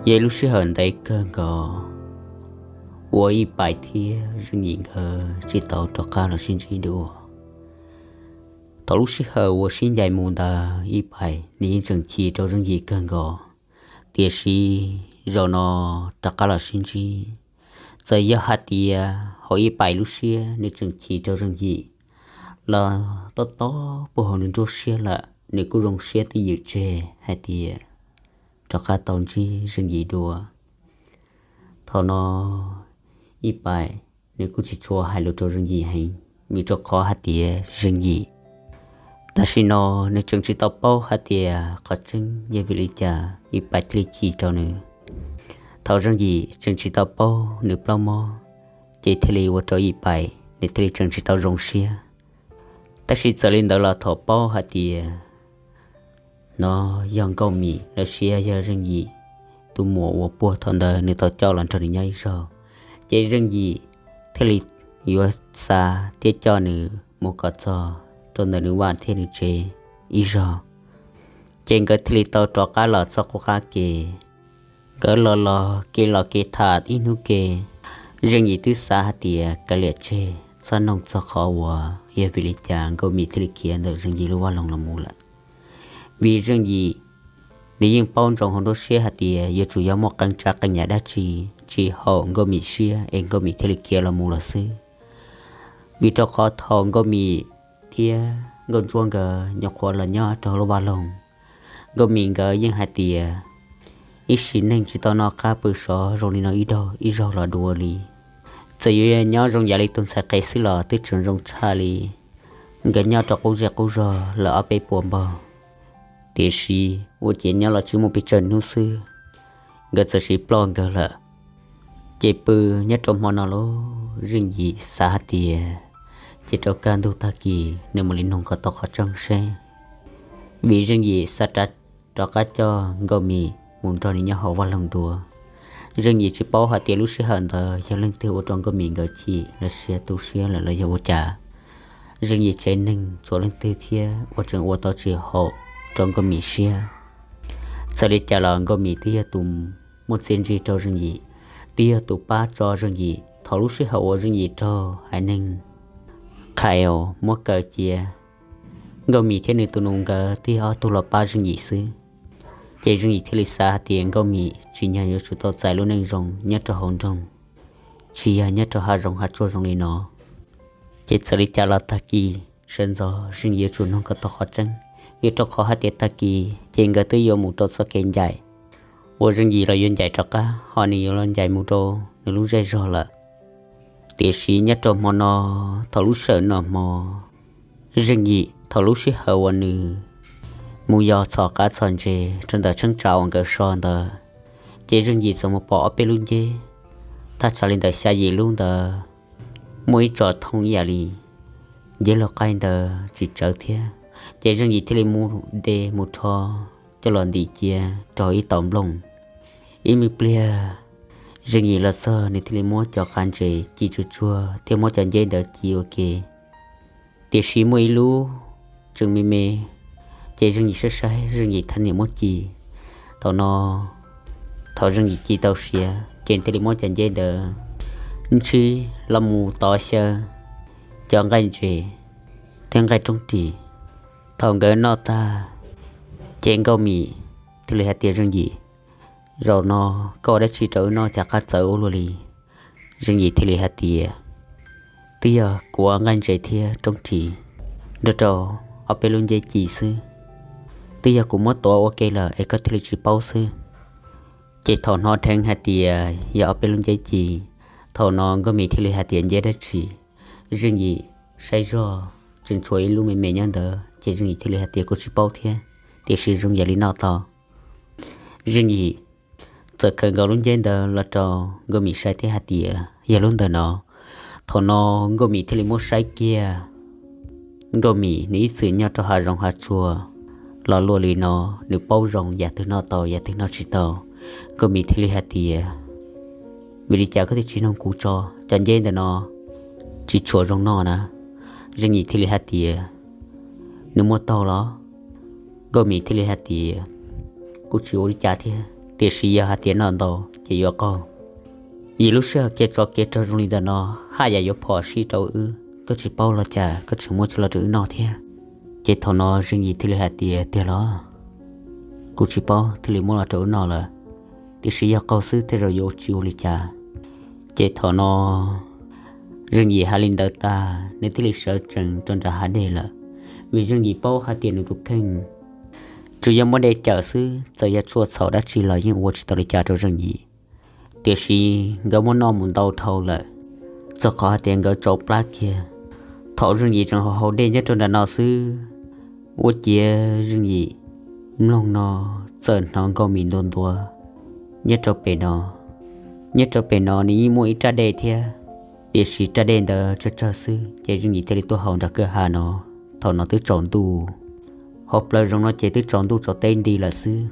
Yog ib lub sij hawm ntev kawg nkaus uas Ib Pais thiab Zeej Yim nkawd tsis tau rov qab los sib ntsib dua. Thaum lub sij hawm uas sib ncaim mus ntawd Ib Pais nws yeej tseem chim rau Zeej Yim kawg nkaus, tiam sis zaum no rov qab los sib ntsib, txawm yog hais tias hauv Ib Pais lub siab nws tseem chim rau Zeej Yim los tob tob puag hauv nws nruab siab lawm, nws kuj zoo siab twj ywm tseg hais tias rov qab tau ntsib Zeej Yim dua. Thaum no Ib Pais nws kuj tsis tshua hais lus rau Zeej Yim heev, vim rau qhov hais tias Zeej Yim tam sim no nws tseem tsis tau paub hais tias qhov tseeb yog vim li cas Ib Pais thiaj li chim rau nws. Thaum Zeej Yim tseem tsis tau paub nws plab mob, ces thiaj li ua rau Ib Pais nws thiaj li tseem tsis tau zoo siab. Tab sis txawm li ntawd los thaum paub hais tias no yog Nkauj Mim los sis yog Zeej Yim tus muam uas puag thaum ntawd nws tau coj los nrog nws nyob ib zaug, ces Zeej Yim thiaj li yuav xav thiab coj nws mus kom txog rau ntawm nws vaj thiab nws tsev ib zaug. Ces nkawd thiaj li tau rov qab los txog qub qab ke. Nkawd los los kev los kev tham ib hnub ke, Zeej Yim twb xav hais tias kav liam tseg txhob noog txog qhov uas yog vim li cas Nkauj Mim thiaj li khiav ntawm Zeej Yim lub vaj loog los mus lawm. Vim Zeej Yim nws yeej paub ntsoov hauv nruab siab hais tias yuav tsum yog muaj qee tsav qee yam dab tsi tsis haum Nkauj Mim siab es Nkauj Mim thiaj li khiav los mus lawm xwb. Vim rau qhov thaum Nkauj Mim thiab Nkauj Ntsuab nkawd nyuam qhuav los nyob rau hauv lub vaj loog, Nkauj Mim nkawd yeej hais tias ib sim neej tsis tau noj qab pw sov zoo li no ib zaug ib zaug los dua li. Txawm yuav nyob zoo yam li tus ntxhais qhev xwb los twb tseem zoo tshaj li. Nkawd nyob rau qub zej qub zog lawm ob peb puas npaug, tiam sis ua ciav nyob los tsis muaj pes tsawg hnub xwb, nkawd txawm sib ploj nkawd lawm. Ces pw nyob rau hmo no los Zeej Yim xav hais tias cia rau kaj ntug tag kis nws mam li nug kom tau qhov tseeb seb, vim Zeej Yim xav rov qab coj Nkauj Mim mus nrog nws nyob hauv vaj loog dua. Zeej Yim tsis paub hais tias lub sij hawm ntawd yog leej twg ua rau Nkauj Mim nkawd chim los sis tu siab lawm los yog ua cas. Zeej Yim tsev neeg tshuav leej twg thiab uas tseem ua tau tsis haum rau Nkauj Mim siab. Txawm li cas los Nkauj Mim twb yog tus muaj txiaj ntsig rau Zeej Yim, twb yog tus pab tso Zeej Yim thaum lub sij hawm uas Zeej Yim raug haiv neeg Khail muab kaw cia. Nkauj Mim thiab nws tus nus nkawd twb yog ob tug los pab Zeej Yim xwb. Ces Zeej Yim thiaj li xav hais tias Nkauj Mim tsim nyog yuav tsum tau txais lub neej zoo nyob rau hauv nroog, tsis yog nyob rau hav zoov hav tsuag zoo li no. Ces txawm li cas los tag kis sawv ntxov Zeej Yim yuav tsum nug kom tau qhov tseeb, vim rau qhov hais tias tag kis ces nkawd twb yuav mus rau txoj kev ncaim uas Zeej Yim los yuav ncaim rov qab ho nws yuav los ncaim mus rau nws lub zej zog lawm. Tiam sis nyob rau hmo no, thaum lub sij hawm noj hmo, Zeej Yim thaum lub sij hawm uas nws mus yos txhos qav txhos ntses rau ntawm cheeb tsam uas nkawd so ntawd, ces Zeej Yim txawm mus pom ob peb lub nceb, thaj tsam li ntawm xya yim lub ntawd, muaj ib tsob thooj ib yam li nceb laug qaib ntawd tsis tsawv thiab. Ces Zeej Yim thiaj li mus de mus rho coj los ntim cia rau ib tauv nplooj. Ib me pliag, Zeej Yim los txog nws thiaj li muab cov qav ntses ci tsuag tsuag thiab muab cov nceb ntawd ci ua ke. Tiam sis muaj ib lub tseem me me, ces Zeej Yim saib saib Zeej Yim thiaj niam muab ci. Thaum no, thaum Zeej Yim ci tau siav ces thiaj li muab cov nceb ntawd ntshib los mus tov xyaw cov nqaij ntses thiab nqaij roob ris. Thaum nkawd noj tag, ces Nkauj Mim thiaj li hais tias Zeej Yim, zaum no koj ua dab tsi rau wb noj cas qab txawv ua luaj li? Zeej Yim thiaj li hais tias, twb yog kuv ua nqaij ntses thiab roob ris nrog rau ob peb lub nceb ci xwb. Twb yog kuv muab tuav ua ke lawm es koj thiaj li tsis paub xwb. Ces thaum hnov dheev hais tias yog ob peb lub nceb ci, thaum no Nkauj Mim thiaj li hais tias nceb dab tsi. Zeej Yim saib zog tseem tshuav ib lub me me nyob ntawd, ces Zeej Yim thiaj li hais tias kuv tsis paub thiab, tiam sis zoo yam li noj tau. Zeej Yim txawm khaws nkaus lub nceb ntawd los rau Nkauj Mim saib thiab hais tias yog lub ntawm no. Thaum no Nkauj Mim thiaj li muab saib kiag. Nkauj Mim nws ib txwm nyob rau hav zoov hav tsuag los luaj li no, nws paub zoo yam twg noj tau yam twg noj tsis tau. Nkauj Mim thiaj li hais tias, vim li cas koj thiaj tsis nug kuv tso, cov nceb ntawm no tsis tshua zoo noj na? Zeej Yim thiaj li hais tias, nws muaj taug los? Nkauj Mim thiaj li hais tias, kuj tsis ua li cas thiab, tiam sis yog hais tias noj ntau ces yuav qaug. Yim lub sij hawm kev tsov kev rog zoo li ntawm no, haj yam yuav phom sij rau wb, koj tsis paub los cas koj tseem muab coj los rau wb noj thiab. Ces thaum no Zeej Yim thiaj li hais tias, tiag los? Kuv tsis paub thiaj li muab los rau wb noj lawm, tiam sis yog qaug xwb tej zaum yuav tsis ua li cas. Ces thaum no Zeej Yim hais li ntawd tag, nws thiaj li sawv tsees rau nram hav dej lawm, vim Zeej Yim paub hais tias nws tus kheej tsuas yog muab dej cawm xwb, txawm yog tsuaj txhaum dab tsi los yeej ua tsis tau li cas rau Zeej Yim. Tiam sis nkawd muab noj mus ntau dhau lawm, txog qhov hais tias nkawd tsau plab kiag. Thaum Zeej Yim tseem haus haus dej nyob rau nram no xwb, ua ciav Zeej Yim mloog no txawm hnov Nkauj Mim ntuav ntuav nyob rau pem no. Nyob rau pem no nws yeej muaj ib raj dej thiab, tiam sis raj dej ntawd tsawg tsawg xwb, ces Zeej Yim thiaj li tuaj haus nram kwj ha no. Thaum no twb tsaus ntuj, hauv plawv zoov no ces twb tsaus ntuj tsaus teb nti lawm xwb.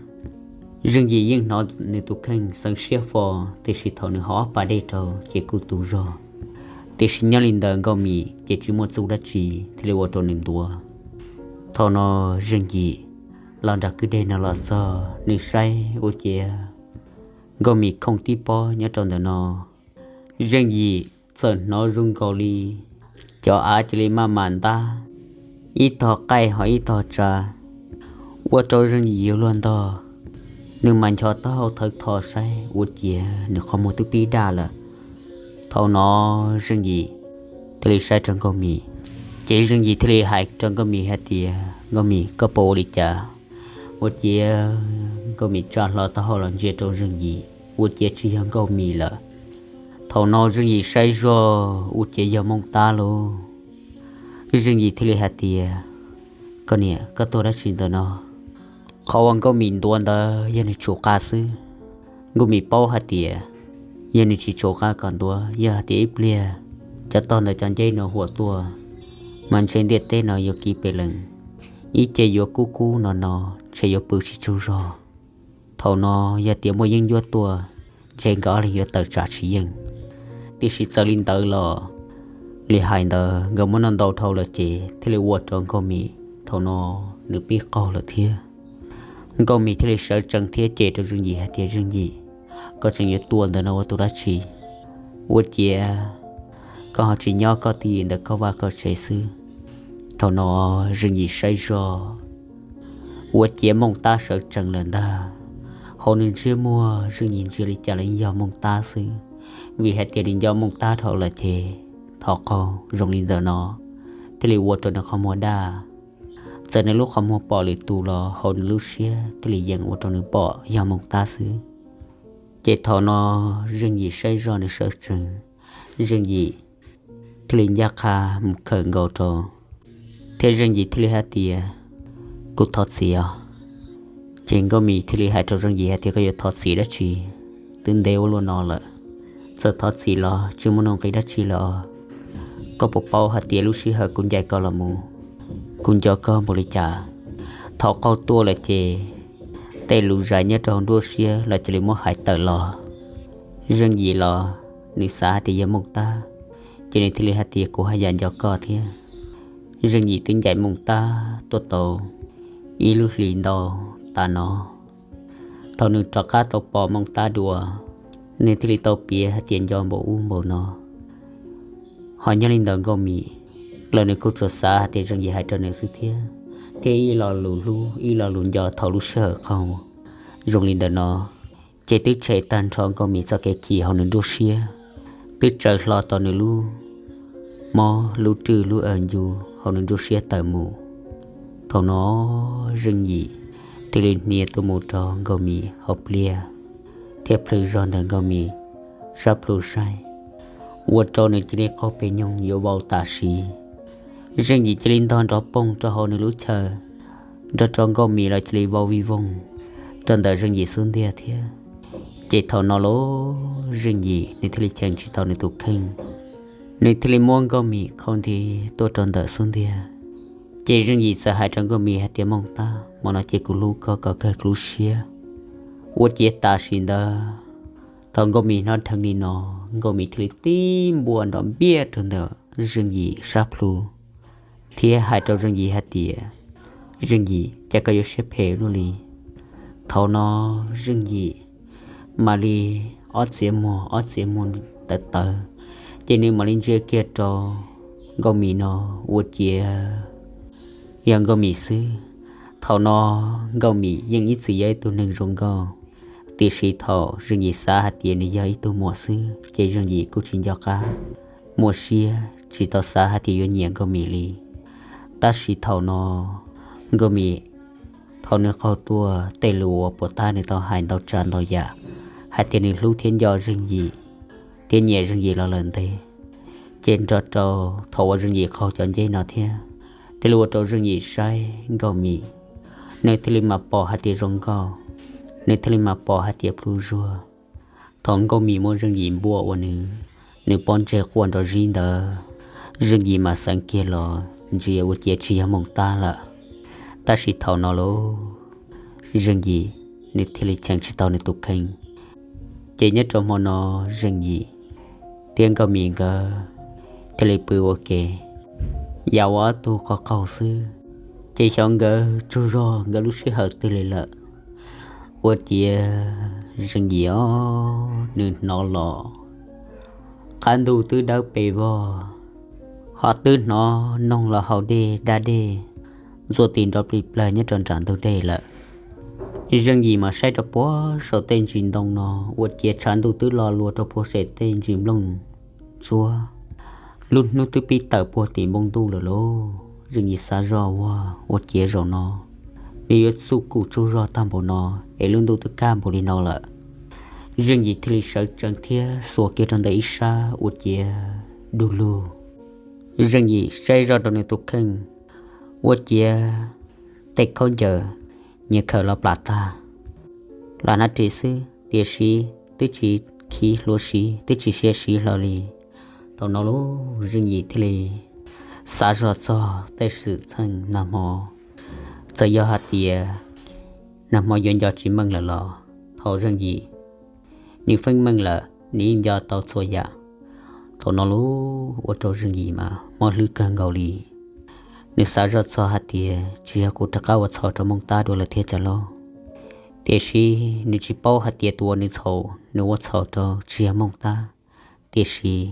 Zeej Yim yeej hnov nws tus kheej xeev siab fo, tiam sis thaum nws haus ob pas dej rau ces kuj tu zog. Tiam sis nyob li ntawd Nkauj Mim ces tsis muaj txuj dab tsi thiaj li ua rau nws ntuav. Thaum no Zeej Yim los nram kwj deg no los txog, nws saib ua ciav Nkauj Mim khooj tib pob nyob rau ntawm no. Zeej Yim txawm hnov zoo nkaus li cov av cia li maj mam ntab, ib tog qaij ho ib tog tsa, ua rau Zeej Yim yuav luag ntog. Nws mas ncho taub hau thawv tho saib ua ciav nws qhov muag twb pib daj lawm. Thaum no Zeej Yim thiaj li saib rau Nkauj Mim, ces Zeej Yim thiaj li hais rau Nkauj Mim hais tias, Nkauj Mim, koj puas ua li cas? Ua ciav Nkauj Mim tsa hlo taub hau los ntsia rau Zeej Yim, ua ciav tsis yog Nkauj Mim lawm. Thaum no Zeej Yim saib zog ua ciav yog Mooj Tab lauj. Zeej Yim thiaj li hais tias, koj niam, koj tuaj dab tsi ntawm no? Qhov uas Nkauj Mim ntuav ntawd yog nws tsum qa xwb. Nkauj Mim paub hais tias yog nws tsis tsum qa kom ntuav, yog hais tias ib pliag cov tog ntawm cov nceb no huam tuaj, mas ntshe ntiaj teb no yuav kiv pes lees, ib ce yuav kub kub no no, ntshe yuav pw tsis tsaug zog. Thaum no yog tias muaj yeeb ncuab tuaj, ntshe nkawd ob leeg yuav tawm tsam tsis yeej. Tiam sis txawm li ntawd los, li hais ntawd nkawd muab noj ntau dhau lawm ces thiaj li ua rau Nkauj Mim thaum no nws pib qaug lawm thiab. Nkauj Mim thiaj li sawv tsees thiab cem rau Zeej Yim hais tias, Zeej Yim, koj tseem yuav tuaj ntawm no ua tus dab tsi? Ua ciav koj ho tsis nyob koj twj ywm ntawm koj vaj koj tsev xwb. Thaum no Zeej Yim saib zog, ua ciav Mooj Tab sawv tsees lawm ntag. Hauv nws ntsiab muag Zeej Yim ntsia li cas los yog Mooj Tab xwb, vim hais tias nws nco Mooj Tab dhau lawm ces thov qau zoo li ntawm no thiaj li ua rau nws qhov muag daj. Txawm nws lub qhov muag pom lwm tus los hauv nws lub siab thiaj li yeem ua rau nws pom yog Mooj Tab xwb. Ces thaum no Zeej Yim saib zog nws sawv tsees, Zeej Yim thiaj li ncaj qha mus khawm nkaus rau, thiab Zeej Yim thiaj li hais tias, kuv thov txim os. Ces Nkauj Mim thiaj li hais rau Zeej Yim hais tias, koj yuav thov txim dab tsi? Twb ntev ua luaj no lawm, txawm thov txim los tsis muaj nuj nqis dab tsi lawm os. Koj puas paub hais tias lub sij hawm kuv ncaim koj los mus, kuv nco koj npaum li cas? Thaum qaug tuaj lawm ces tej lus zais nyob rau hauv nruab siab los cia li muab hais tawm los. Zeej Yim los nws xav hais tias yog Mooj Tab, ces nws thiaj li hais tias kuv haj yam nco koj thiab. Zeej Yim twb ncaim Mooj Tab tuaj tau ib lub hlis ntau tas no. Thaum nws rov qab tau pom Mooj Tab dua, nws thiaj li tau piav hais tias nco npaum ub npaum no. Ho nyob li ntawm Nkauj Mim los nws kuj tsuas xav hais tias Zeej Yim hais rau nws xwb thiab, thiab ib lo lus hlub ib lo lus nco thaum lub sij hawm qaug zoo li ntawm no, ces twb tshem tag nrho Nkauj Mim txoj kev chim hauv nws nruab siab, twb tsaws hlo tau nws lub mob lub rwj lub aw ncu hauv nws nruab siab tawm mus. Thaum no Zeej Yim thiaj li hnia tuaj mus rau Nkauj Mim hauv pliaj, thiab plhws zog ntawm Nkauj Mim sab plhu saib, ua rau nws cia li qaug pes nyoog yuav vau tam sim. Zeej Yim cia li ntog nrov poog rau hauv nws lub chaw, nrog rau Nkauj Mim los cia li vau vij voog rau ntawm Zeej Yim xub ntiag thiab. Ces thaum no los Zeej Yim nws thiaj li cheem tsis tau nws tus kheej, nws thiaj li muab Nkauj Mim qhau nthi tuaj rau ntawm xub ntiag. Ces Zeej Yim txawm hais rau Nkauj Mim hais tias, Mooj Tab, hmo no ces kuv hlub koj kom kawg kuv lub siab. Ua ciav tam sim ntawd, thaum Nkauj Mim hnov dheev li no, Nkauj Mim thiaj li tib npua nrov npiaj rau ntawm Zeej Yim sab plhu, thiab hais rau Zeej Yim hais tias, Zeej Yim, cas koj yuav siab phem luaj li? Thaum no Zeej Yim mam li ob txiav muag ob txiav muag tawv tawv, ces nws mam li ntsia kiag rau Nkauj Mim no ua ciav yog Nkauj Mim xwb. Thaum no Nkauj Mim yeej ib txwm yog ib tug neeg zoo nkauj, tiam sis thaum Zeej Yim xav hais tias nws yog ib tug muam xwb ces Zeej Yim kuj tsis nco qab muaj siab tsis tau xav hais tias yuav nyiam Nkauj Mim li. Tab sis thaum no Nkauj Mim, thaum nws qaug tuaj tej lus uas puas tag nws tau hais ntau tsav ntau yam hais tias nws hlub thiab nco Zeej Yim thiab nyiam Zeej Yim los lawm ntev, ces nrog rau thaum uas Zeej Yim qaug cov nceb no thiab, thiaj li ua rau Zeej Yim saib Nkauj Mim, nws thiaj li mam pom hais tias zoo nkauj, nws thiaj li mam pom hais tias pluj zuag. Thaum Nkauj Mim muab Zeej Yim npuaj ua nws, nws pob ntseg quaj nrov zib ntawd, Zeej Yim mas xeev kiag los ntsia ua ciav tsis yog moos tab lawm. Tab sis thaum no lauj, Zeej Yim nws thiaj li cheem tsis tau nws tus kheej. Ces nyob rau hmo no Zeej Yim thiab Nkauj Mim nkawd thiaj li pw ua ke, yam uas ob tug qaug qaug xwb, ces xyov nkawd tsaug zog nkawd lub sij hawm twg li lawm. Ua ciav Zeej Yim os, nws hnov los qab ntug twb dawb pes vog, ho twb hnov noog los haus dej dab dej ntxuaj tis nrov plig plawg nyob rau nram ntug dej lawm. Zeej Yim mas saib rau puag saum tej ntsis ntoo no, ua ciav tshav ntuj twb lo lua rau puag saum tej ntsis nplooj ntsuab, lub hnub twb pib tawm puag tim npoo ntuj lawm lauj. Zeej Yim xav zoj ua, ua ciav zaum no nws yuav txuj kum tsaug zog tag npaum no es lub ntuj twb kaj npaum li no lawm. Zeej Yim thiaj li sawv tsees thiab xuas kiag rau ntawm ib sab ua ciav du lug. Zeej Yim saib zoj rau nws tus kheej, ua ciav tej khaub ncaws nyias khawm los plam tag los hnav ris xwb, tiam sis twb tsis khiv hlua siv, twb tsis siav siv hlo li. Thaum no lauj, Zeej Yim thiaj li xav zoj txog tej xwm txheej nag hmo, txawm yog hais tias nag hmo yuav nco tsis meej lawm los thaum Zeej Yim nws feeb meej lawm nws yeej nco tau txhua yam. Thaum no lauj, ua rau Zeej Yim mas mob hlwb kawg nkaus li. Nws xav zoj txog hais tias tsis yog kuv rov qab ua txhaum rau Mooj Tab dua lawm thiab cas lauj. Tiam sis nws tsis paub hais tias tus uas nws txhaum, nws ua txhaum rau tsis yog Mooj Tab, tiam sis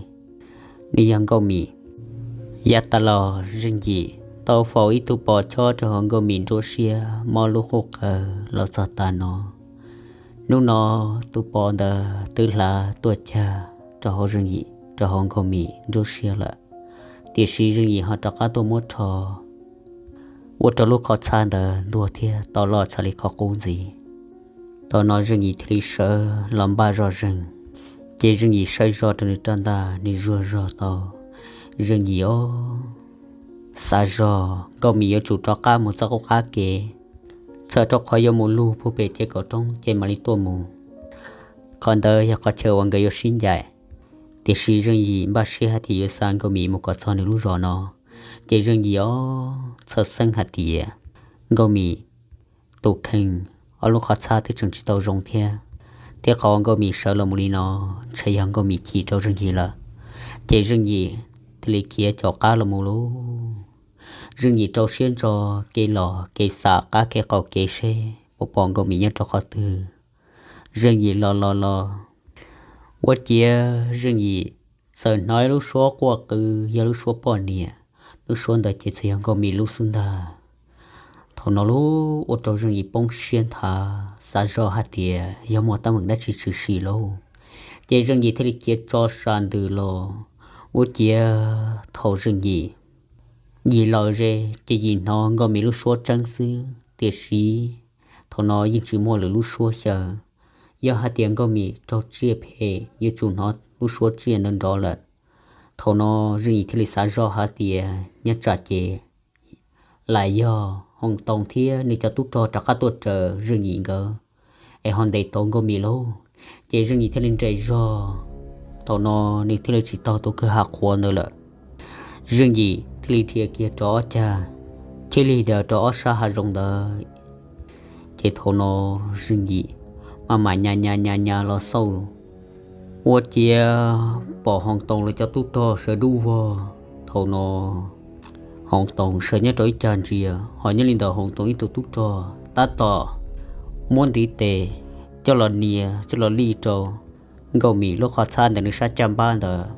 nws yog Nkauj Mim. Yav tas los Zeej Yim tau faus ib tug pos chob rau hauv Nkauj Mim nruab siab mob lub qub qawv los txog tav no. Hnub no tus pos ntawd twb hlav tuaj cag rau hauv Zeej Yim, rau hauv Nkauj Mim nruab siab lawm. Tiam sis Zeej Yim ho rov qab tuaj muab rho ua rau lub qhov txhab ntawd ntuag thiab to loj tshaj li qhov qub ntxiv. Thaum no Zeej Yim thiaj li sawv los npaj zoj zeeg, ces Zeej Yim saib zoj rau nws rab ntaj, nws zuag zog tau. Zeej Yim os, xav zog Nkauj Mim yuav tsum rov qab mus txoj qub qab kev, txhawm rau qhov yuav mus lug puag pem ces kaum roob ces mam li tuaj mus. Qhov ntawd yog qhov chaw uas nkawd yuav sib ncaim. Tiam sis Zeej Yim npaj siab hais tias yuav xa Nkauj Mim mus kom txog nws lub zos no. Ces Zeej Yim os, txhawj xeeb hais tias Nkauj Mim tus kheej, ob lub qhov txhab twb tseem tsis tau zoo thiab, thiab qhov Nkauj Mim sawv los mus li no ntshe yog Nkauj Mim chim rau Zeej Yim lawm. Ces Zeej Yim thiaj li khiav caum qab los mus lauj. Zeej Yim rau siab ntso kev los kev xam qab kev qaum kev seb puas pom Nkauj Mim nyob rau qhov twg. Zeej Yim los los los, ua ciav Zeej Yim txawm hnov ib lub suab quaj qw, yog lub suab poj niam. Lub suab ntawd ces txawm yog Nkauj Mim lub xwb ntag. Thaum no lauj, ua rau Zeej Yim poob siab nthav, xav zoj hais tias yog muaj teeb meem dab tsi tshwm sim lauj. Ces Zeej Yim thiaj li khiav tso sa ntws los. Ua ciav thaum Zeej Yim, Yim lawm ze, ces Yim hnov Nkauj Mim lub suab tseeb xwb, tiam sis thaum no yeej tsis muaj lwm lub suab xyaw. Yog hais tias Nkauj Mim raug tsiaj phem yuav tsum hnov lub suab tsiaj ntawd nrov lawm. Thaum no Zeej Yim thiaj li xav zoj hais tias nyob tsam ces lam yog Hoos Toos thiab nws cov tub rog rov qab tuaj raws Zeej Yim nkawd es ho ntes tau Nkauj Mim lauj. Ces Zeej Yim thiaj li nres zog. Thaum no nws thiaj li tsis taug tus kwj ha qhuav ntawd lawm. Zeej Yim thiaj li dhia kiag rau ob cag, thiaj li daws rau ob sab hav zoov ntawd. Ces thaum no Zeej Yim maj mam nyas nyas nyas nyas los xauj, ua ciav pom Hoos Toos lawv cov tub rog sawv dub vog. Thaum no Hoos Toos sawv nyob rau ib cag ntsia, ho nyob li ntawd Hoos Toos ib tug tub rog tab tom muab ntiv tes coj los nias coj los lij rau Nkauj Mim lub qhov txhab ntawm nws sab caj npab ntawd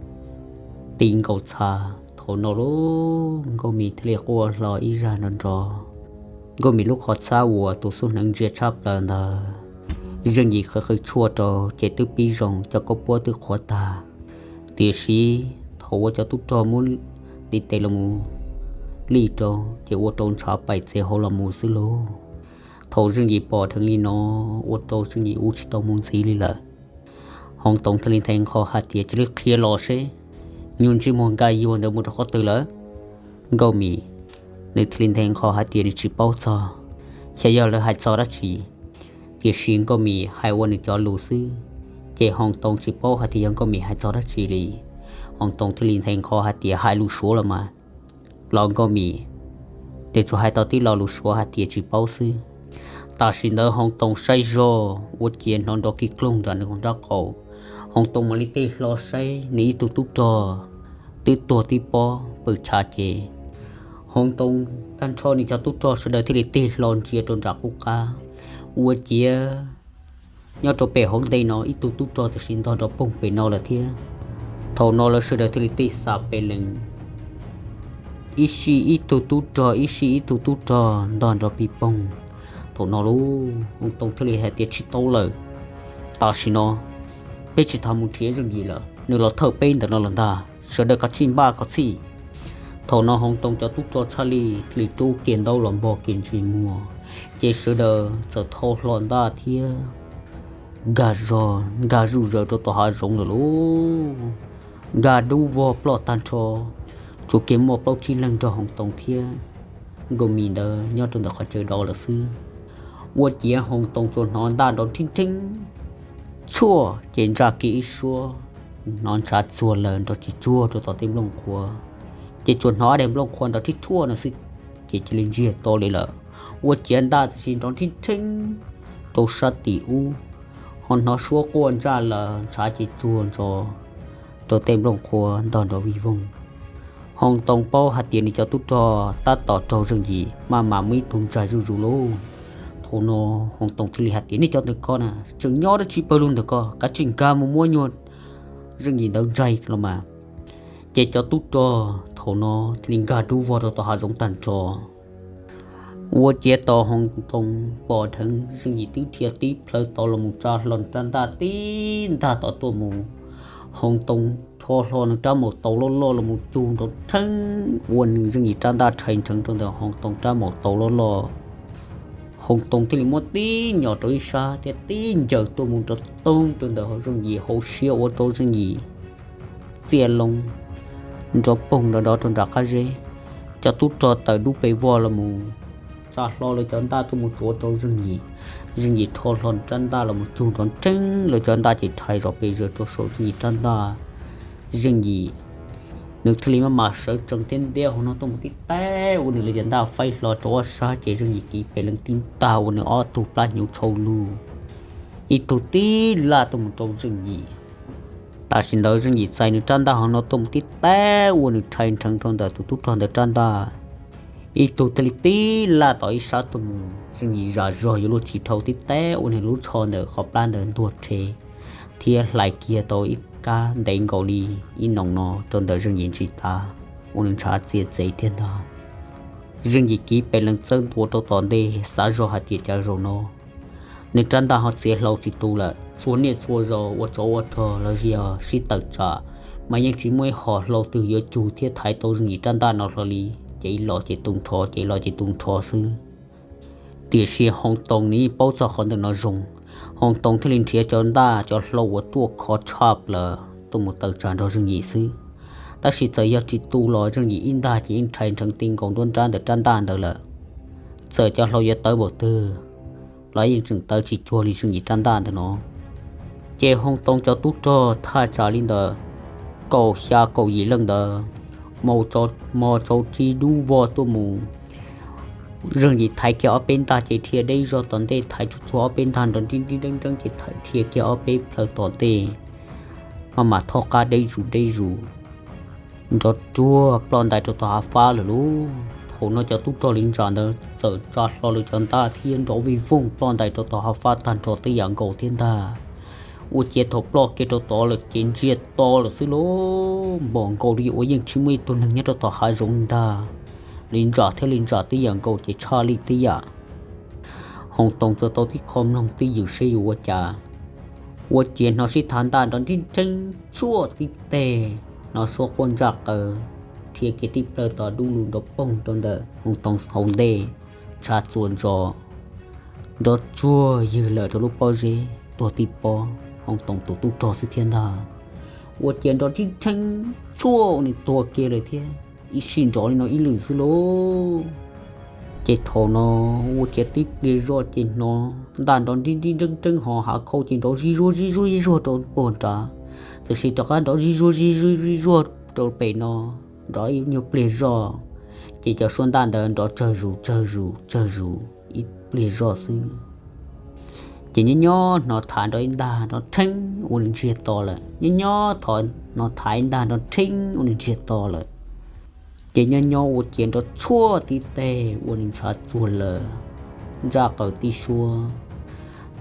ti nkaus txha. Thaum no lub Nkauj Mim thiaj li quaj hlo ib zaj nrov nrov. Nkauj Mim lub qhov txhab uas tus xub hneev ntsia tshaj plaws ntawd, Zeej Yim qw qw tshuaj rau ces twb pib zoo, cov khaub puab twb qhuav tag. Tiam sis thaum uas cov tub rog muab ntiv tes los mus lij rau ces ua rau ntshav paim txev hauv los mus xwb lauj. Thaum Zeej Yim pom dheev li no, ua rau Zeej Yim ua tsis tau mus ntxiv li lawm. Hoob Toog thiaj li nthe nqho hais tias, cia li qhia los seb nyuag ntsej muag nkaj yuag ntawd mus rau qhov twg lawm. Nkauj Mim nws thiaj li nthe nqho hais tias nws tsis paub txog xyov yog lawv hais txog dab tsi. Tiam sis Nkauj Mim hais ua nws cov lus xwb, ces Hoob Toog tsis paub hais tias yog Nkauj Mim hais txog dab tsi li. Hoob Toog thiaj li nthe nqho hais tias hais lus Suav los mas, los Nkauj Mim nws tsuas hais tau tib lo lus Suav hais tias tsis paub xwb. Tam sim ntawd Hoob Toog saib zog ua ciav hnov nrov kis kloog nram nws nraub qaum. Hoob Toog mam li tig hlo saib nws ib tug tub rog twb tuag tib pob pw chav ces. Hoob Toog tag nrho nws cov tub rog sawv daws thiaj li tig hlo ntsia rau nram qub qab, ua ciav nyob rau pem hauv ntej no ib tug tub rog tam sim ntog nrov poog pem no lawm thiab. Thaum no lawv sawv daws thiaj li tig xa pes lees, ib sij ib tug tub rog, ib sij ib tug tub rog ntog nrov pis poog. Thaum no lub Hoob Toog thiaj li hais tias, tsis tau lawm, tam sim no peb tsis tau mus nrhiav Zeej Yim lawm, nws los thawj peb ntawm no lawm ntag, sawv daws kav tsij npaj kom txhij. Thaum no Hoob Toog cov tub rog tshaj li thiaj li rub kiag ntaub los npog kiag ntsej muag, ces sawv daws txawm thau hlo ntaj thiab nkag zog nkag zuj zaws rau tom hav zoov lawm lauj. Nkag dub vog ploj tag nrho, tsuas kiag muaj plaub tsib leeg nrog Hoob Toog thiab Nkauj Mim ntawd nyob rau ntawm qhov chaw dov lawm xwb. Ua ciav Hoob Toog tsuas hnov ntaj nrov nrhib nrheeb tshuaj ces ntsaj kiag ib suab, hnov ntshav txuag lawm nrov tsis tsuag rau tom tej nplooj qhuav, ces tsuas hnov ob daim nplooj qhuav nrov rhib tshuaj no xwb, ces cia li ntsiag to li lawm. Ua ciav ntaj tam sim nrov nrhib nrheeb rau sab tim ub, ho hnov suab quaj ntsaj lawm ntshav ces tsuag ntsos rau tej nplooj qhuav ntog nrov vij voog. Hoob Toog paub hais tias nws cov tub rog tab tom raug Zeej Yim maj mam muab ib tug ntsaig zuj zus lauj. Thaum no Hoob Toog thiaj li hais tias, nej cov ntawm ko na tseem nyob dab tsi pawg lug ntawm ko, kav tsij nkag mus muab nyuag Zeej Yim ntawd ntsaig los mas. Ces cov tub rog thaum no thiaj li nkag dub vog rau tom hav zoov tag nrho. Ua ciav tau Hoob Toog pom dheev Zeej Yim twb dhia tib plhaw tod los mus tsa hlo nws rab ntaj tib ntag tod tuaj mus. Hoob Toog rho hlo nws rab maum taus loj loj los mus cug nrov nrheeb ua nws Zeej Yim rab ntaj rhais nrheev rau ntawm Hoob Toog rab maum taus loj loj. Hoob Toog thiaj li muab tib nyom rau ib sab thiab tib ncaws tuaj mus nrov toog rau ntawm Zeej Yim hauv siab ua rau Zeej Yim txiaj loo nrov poog nrov nrov rau nram qab zeb. Cov tub rog tawm dub pes vog los mus tsa hlo lawv cov ntaj tuaj mus tsuav rau Zeej Yim. Zeej Yim rho hlo nws rab ntaj los mus cug nrov nrheeb lawv cov ntaj ces rhais zom pes zaws rau saum Zeej Yim rab ntaj. Zeej Yim nws thiaj li maj mam sawv tsees thiab ntiab hauv no tuaj mus tib taig ua nws lawv cov ntaj faib hlo rau ob sab ces Zeej Yim kiv pes lees tib ntag ua nws ob tug plab hnyuv tshau lug, ib tug tib laj tuaj mus rau Zeej Yim. Tam sim ntawd Zeej Yim txais nws rab ntaj hauv no tuaj mus tib taig ua nws rhais nrheev rau ntawm tus tub rog ntawd rab ntaj. Ib tug thiaj li tib laj tom ib sab tuaj mus, Zeej Yim zam zog yuav luag tsis dhau tib taig ua nws lub tsho ntawm qhov plab ntawd ntuag rhe thiab hlais kiag tau ib kab ntev nkaus li ib noo no rau ntawm Zeej Yim ntsis tav ua nws ntshav txias txev thiab ntag. Zeej Yim kiv pes lees txawb ntua rau tom ntej xav zog hais tias cas zaum no nws rab ntaj ho txiav hlau tsis tu lawm. Txhua niaj txhua zaus ua tsov ua rog los yog sib tawm tsam mas yeej tsis muaj ib hom hlau twg yuav cug thiab thaiv tau Zeej Yim rab ntaj no hlo li. Ces ib los ces tu nrho, ces ib los ces tu nrho xwb. Tiam sis Hoob Toog nws yeej paub txog qhov ntawm no zoo, Hoob Toog thiaj li nrhiav cov ntaj cov hlau uas ruaj khov tshaj plaws tuaj mus tawm tsam nrog Zeej Yim xwb. Tab sis txawm yog tsis tu los Zeej Yim ib ntag ces yeej rhais nrheev ti nkaus nruab nrab ntawm rab ntaj ntawd lawm. Txawm cov hlau yuav tawv npaum twg los yeej tseem tawv tsis cuag li Zeej Yim rab ntaj ntawm no. Ces Hoob Toog cov tub rog thaj tsam li ntawm kaum xya kaum yim leej ntawd, mos tsaus tsib dub vog tuaj mus. Zeej Yim thaiv kiag ob peb ntaj ces dhia deb zog tom ntej, thaiv tsuag tsuag ob peb ntaj nrov nrib nrib nreeb nreeb ces dhia kiag ob peb plhaw tom ntej, maj mam thaub qab deb zus deb zus, nrov ruag ploj ntais rau tom hav fab lawm lauj. Thaum no cov tub rog li ntsa ntawd txawm tsa hlo lawv cov ntaj thiab nrov vij voog ploj ntais rau tom hav fab tag nrho tej yam nkaus thiab ntag. Ua ciav thaum ploj kiag rau tod lawm ces ntsiag to lawm xwb lauj, npau nkaus li uas yeej tsis muaj ib tug neeg nyob rau tom hav zoov ntag. Li ntsa thiab li ntsa tej yam nkaus ces tshaj lij tej yam. Hoo Toos tsuas tau tib qho mloog twj ywm seb yuav ua cas. Ua ciav hnov sib thav ntaj nrov nrib nreeb tsuaj tib teg, hnov suab quaj ntsaj qaws, rhia kiag tib plawg tod dub lug nrov poog rau ntawm Hoo Toos hauv ntej, ntshav txuas ntsos, nrov tsuag ywg lawm rau lub pob zeb tuag tib pob, Hoo Toos tus tub rog xwb thiab ntag. Ua ciav nrov nrib nreeb tsuaj ua nws tuag kiag lawm thiab, ib sij nrov li no ib lwm xwb lauj. Ces thaum no ua ciav tib pliag zoj ces hnov ntaj nrov nrib nrib nreeb nreeb ho hav khau ces nrov zig zuag zig zuag zig zuag rau puag nrad, tiam sis rov qab nrov zig zuag zig zuag zig zuag rau pem no, nrov ib nyuag pliag zoj, ces cov suab ntaj ntawd nrov tsawg zus tsawg zus tsawg zus ib pliag zoj xwb. Ces nyob nyob hnov thav nrov ib ntaj nrov rheeb ua nws ntsiag to lawm, nyob nyob hnov thav ib ntaj nrov rheeb ua nws ntsiag to lawm. Ces nyob nyob ua ciav nrov tshuaj tib teg ua nws ntshav txuag lawm, ntsaj qaws tib suab.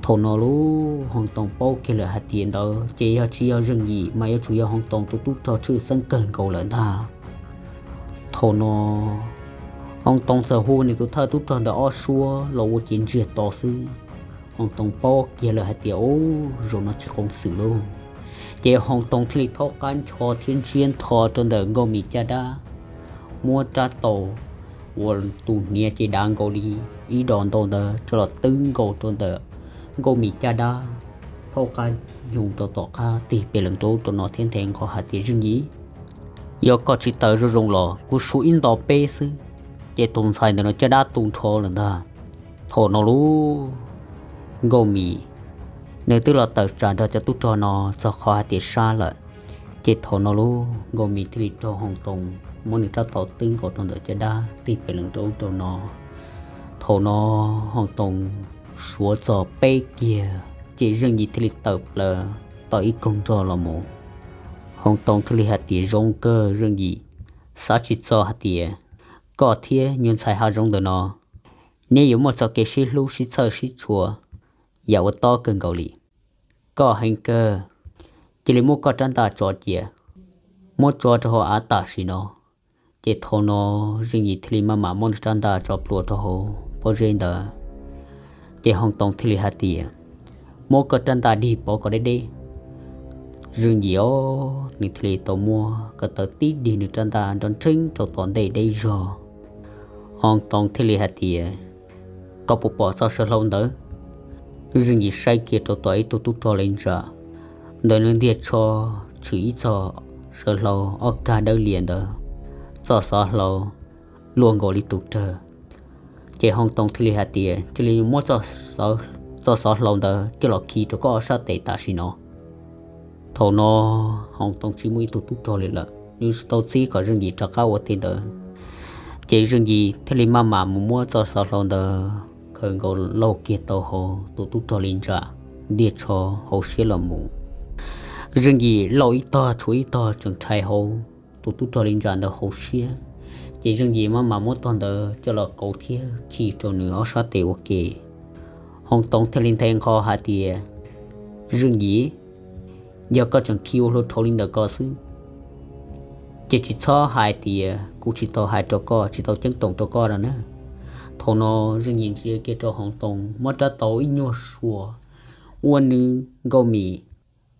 Thaum no lub Hoo Toos paub kiag lawm hais tias ntawd ces yog tsis yog Zeej Yim mas yuav tsum yog Hoo Toos tus tub rog tshwj xeeb kawg nkaus lawm ntag. Thaum no Hoo Toos txawm hu nws tus thawj tub rog ntawd ob suab los ua ciav ntsiag to xwb. Hoo Toos paub kiag lawm hais tias, ub, zaum no tsis qoom xwm lauj. Ces Hoo Toos thiaj li thaub qab ncho thiab ntsiab ntho rau ntawm Nkauj Mim caj dab, muab rab taus uas tus hniav ces dav nkaus li ib dos ntau ntawd coj los twb nkaus rau ntawm Nkauj Mim caj dab, thaub qab nyoog rau tom qab tig pes lees rau rau no thiab nthe nqho hais tias, Zeej Yim, yog koj tsis tawm zoo zoo los kuv suav ib nto peb xwb. Ces tus ntxhais ntawm no caj dab tu nrho lawm ntag. Thaum no lub Nkauj Mim nws twb los tawm tsam nrog cov tub rog no txog qhov hais tias sab lawm. Ces thaum no lub Nkauj Mim thiaj li raug Hoo Toos muab nws rab taus twb nkaus rau ntawm caj dab tig pes lees rau rau no. Thaum no Hoo Toos suav txog peb kiag ces Zeej Yim thiaj li tawm plaws tau ib koog nrog los mus. Hoo Toos thiaj li hais tias, Zoo kawg Zeej Yim, xav tsis txog hais tias koj thiab nyuag ntxhais hav zoov ntawm no neb yuav muaj txoj kev sib hlub sib txhawj sib tshua yam ua tob kawg nkaus li. Koj heev kawg, cia li muab koj rab ntaj tso cia, muab tso rau hauv av tam sim no. Ces thaum no Zeej Yim thiaj li maj mam muab nws rab ntaj tso plhuav rau hauv pob zeb ntawd. Ces Hoo Toos thiaj li hais tias, Muab koj rab ntaj dig pov kom deb deb. Zeej Yim os, nws thiaj li tau muab ko taw tib dig nws rab ntaj nrov nrheeb rau tom ntej deb zog. Hoo Toos thiaj li hais tias, Koj puas pom txoj saw hlau ntawd? Zeej Yim saib kiag rau tom ib tug tub rog li ntsa ntawm nws ntiag tsho tshwm ib txoj saw hlau ob kag dawb lias ntawd, txoj xov hlau luaj nkaus li tus rawg. Ces Hoo Toos thiaj li hais tias, Cia li muab txoj xov hlau ntawd coj los khi rau koj ob sab tes tam sim no. Thaum no Hoo Toos tsis muaj ib tug tub rog li lawm, nws tsis tau txib kom Zeej Yim rov qab ua tej ntawd. Ces Zeej Yim thiaj li maj mam mus muab txoj xov hlau ntawd khaws nkaus lauj kiag tau hauv tus tub rog li ntsa ntiag tsho hauv siab los mus. Zeej Yim lauj ib tog tshuav ib tog tseem rhais hauv tus tub rog li ntsa ntawd hauv siab. Ces Zeej Yim maj mam muab tog ntawd coj los kauv thiab khi rau nws ob sab tes ua ke. Hoo Toos thiaj li nthe nqho hais tias, Zeej Yim, yog koj tseem khi ua hluas dhau li ntawd ko xwb, ces tsis txhob hais tias kuv tsis tau hais rau koj, tsis tau ceeb toom rau koj no na. Thaum no Zeej Yim ntsia kiag rau Hoo Toos muab rab taus ib nyuag suas, ua nws Nkauj Mim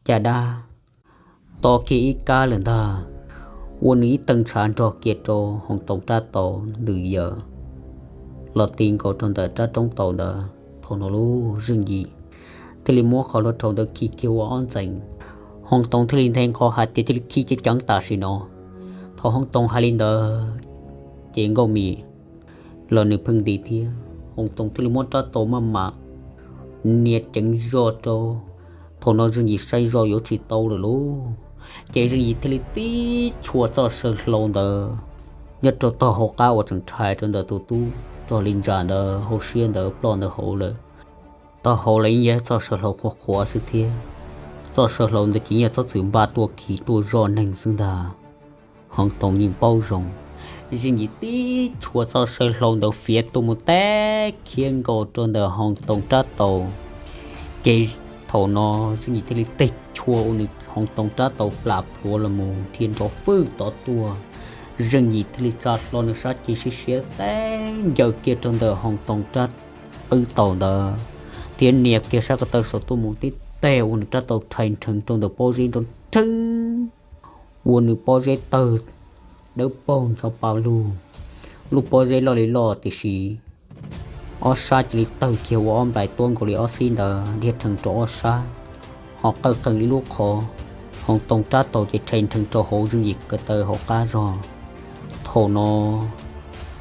caj dab to kiag ib kab lawm ntag, ua nws ib tee ntshav nrog kiag rau Hoo Toos rab taus ntws yaws los ti nkaus rau ntawm rab roob taus ntawd. Thaum no lub Zeej Yim thiaj li muab qhov hluas dhau ntawd khi kiag ua ob ntxees. Hoo Toos thiaj li nthe nqho hais tias, Cia li khi ceev ceev tam sim no. Thaum Hoo Toos hais li ntawd, ces Nkauj Mim los nws pheej nti thiab. Hoo Toos thiaj li muab rab taus maj mam nias ceev zog rau. Thaum no Zeej Yim saib zog yuav tsis tau lawm lauj, ces Zeej Yim thiaj li tib chua txoj saw hlau ntawd nyob rau tog hauv qab uas tseem rhais rau ntawm tus tub rog li ntsa ntawd hauv siab ntawd ploj ntawd hauv lawm. Tog hauv los yeej yog txoj saw hlau qhuav qhuav xwb thiab. Txoj saw hlau ntawd ces yeej yog txhob txwm npaj tuaj khi tuaj zoj neeg xwb ntag. Hoo Toos yeej paub zoo, Zeej Yim tib chua txoj saw hlau ntawd fiav tuaj mus teb khiav nkaus rau ntawm Hoo Too rab taus. Ces thaum no Zeej Yim thiaj li teg chua ua nws Hoo Too rab taus plam plhuav los mus dhia nrov fwj tod tuaj. Zeej Yim thiaj li tsa hlo nws sab ceg siab siab teb ncaws kiag rau ntawm Hoo Too rab qwb taus ntawd, thiab nias kiag sab ko taw saum tuaj mus tib teg ua nws rab taus rhais nrheev rau ntawm pob zeb nrov nrheeb, ua nws pob zeb tawg dawb paug ncho pa lug. Lub pob zeb loj li loj tiam sis ob sab cia li tawg kiag ua ob nplais tuab nkaus li ob xib ntawd dhia rhees rau ob sab, ho qawj qees ib lub qhov. Hoo Too rab taus ces rhais nrheev rau hauv Zeej Yim ko taw hauv qab zog. Thaum no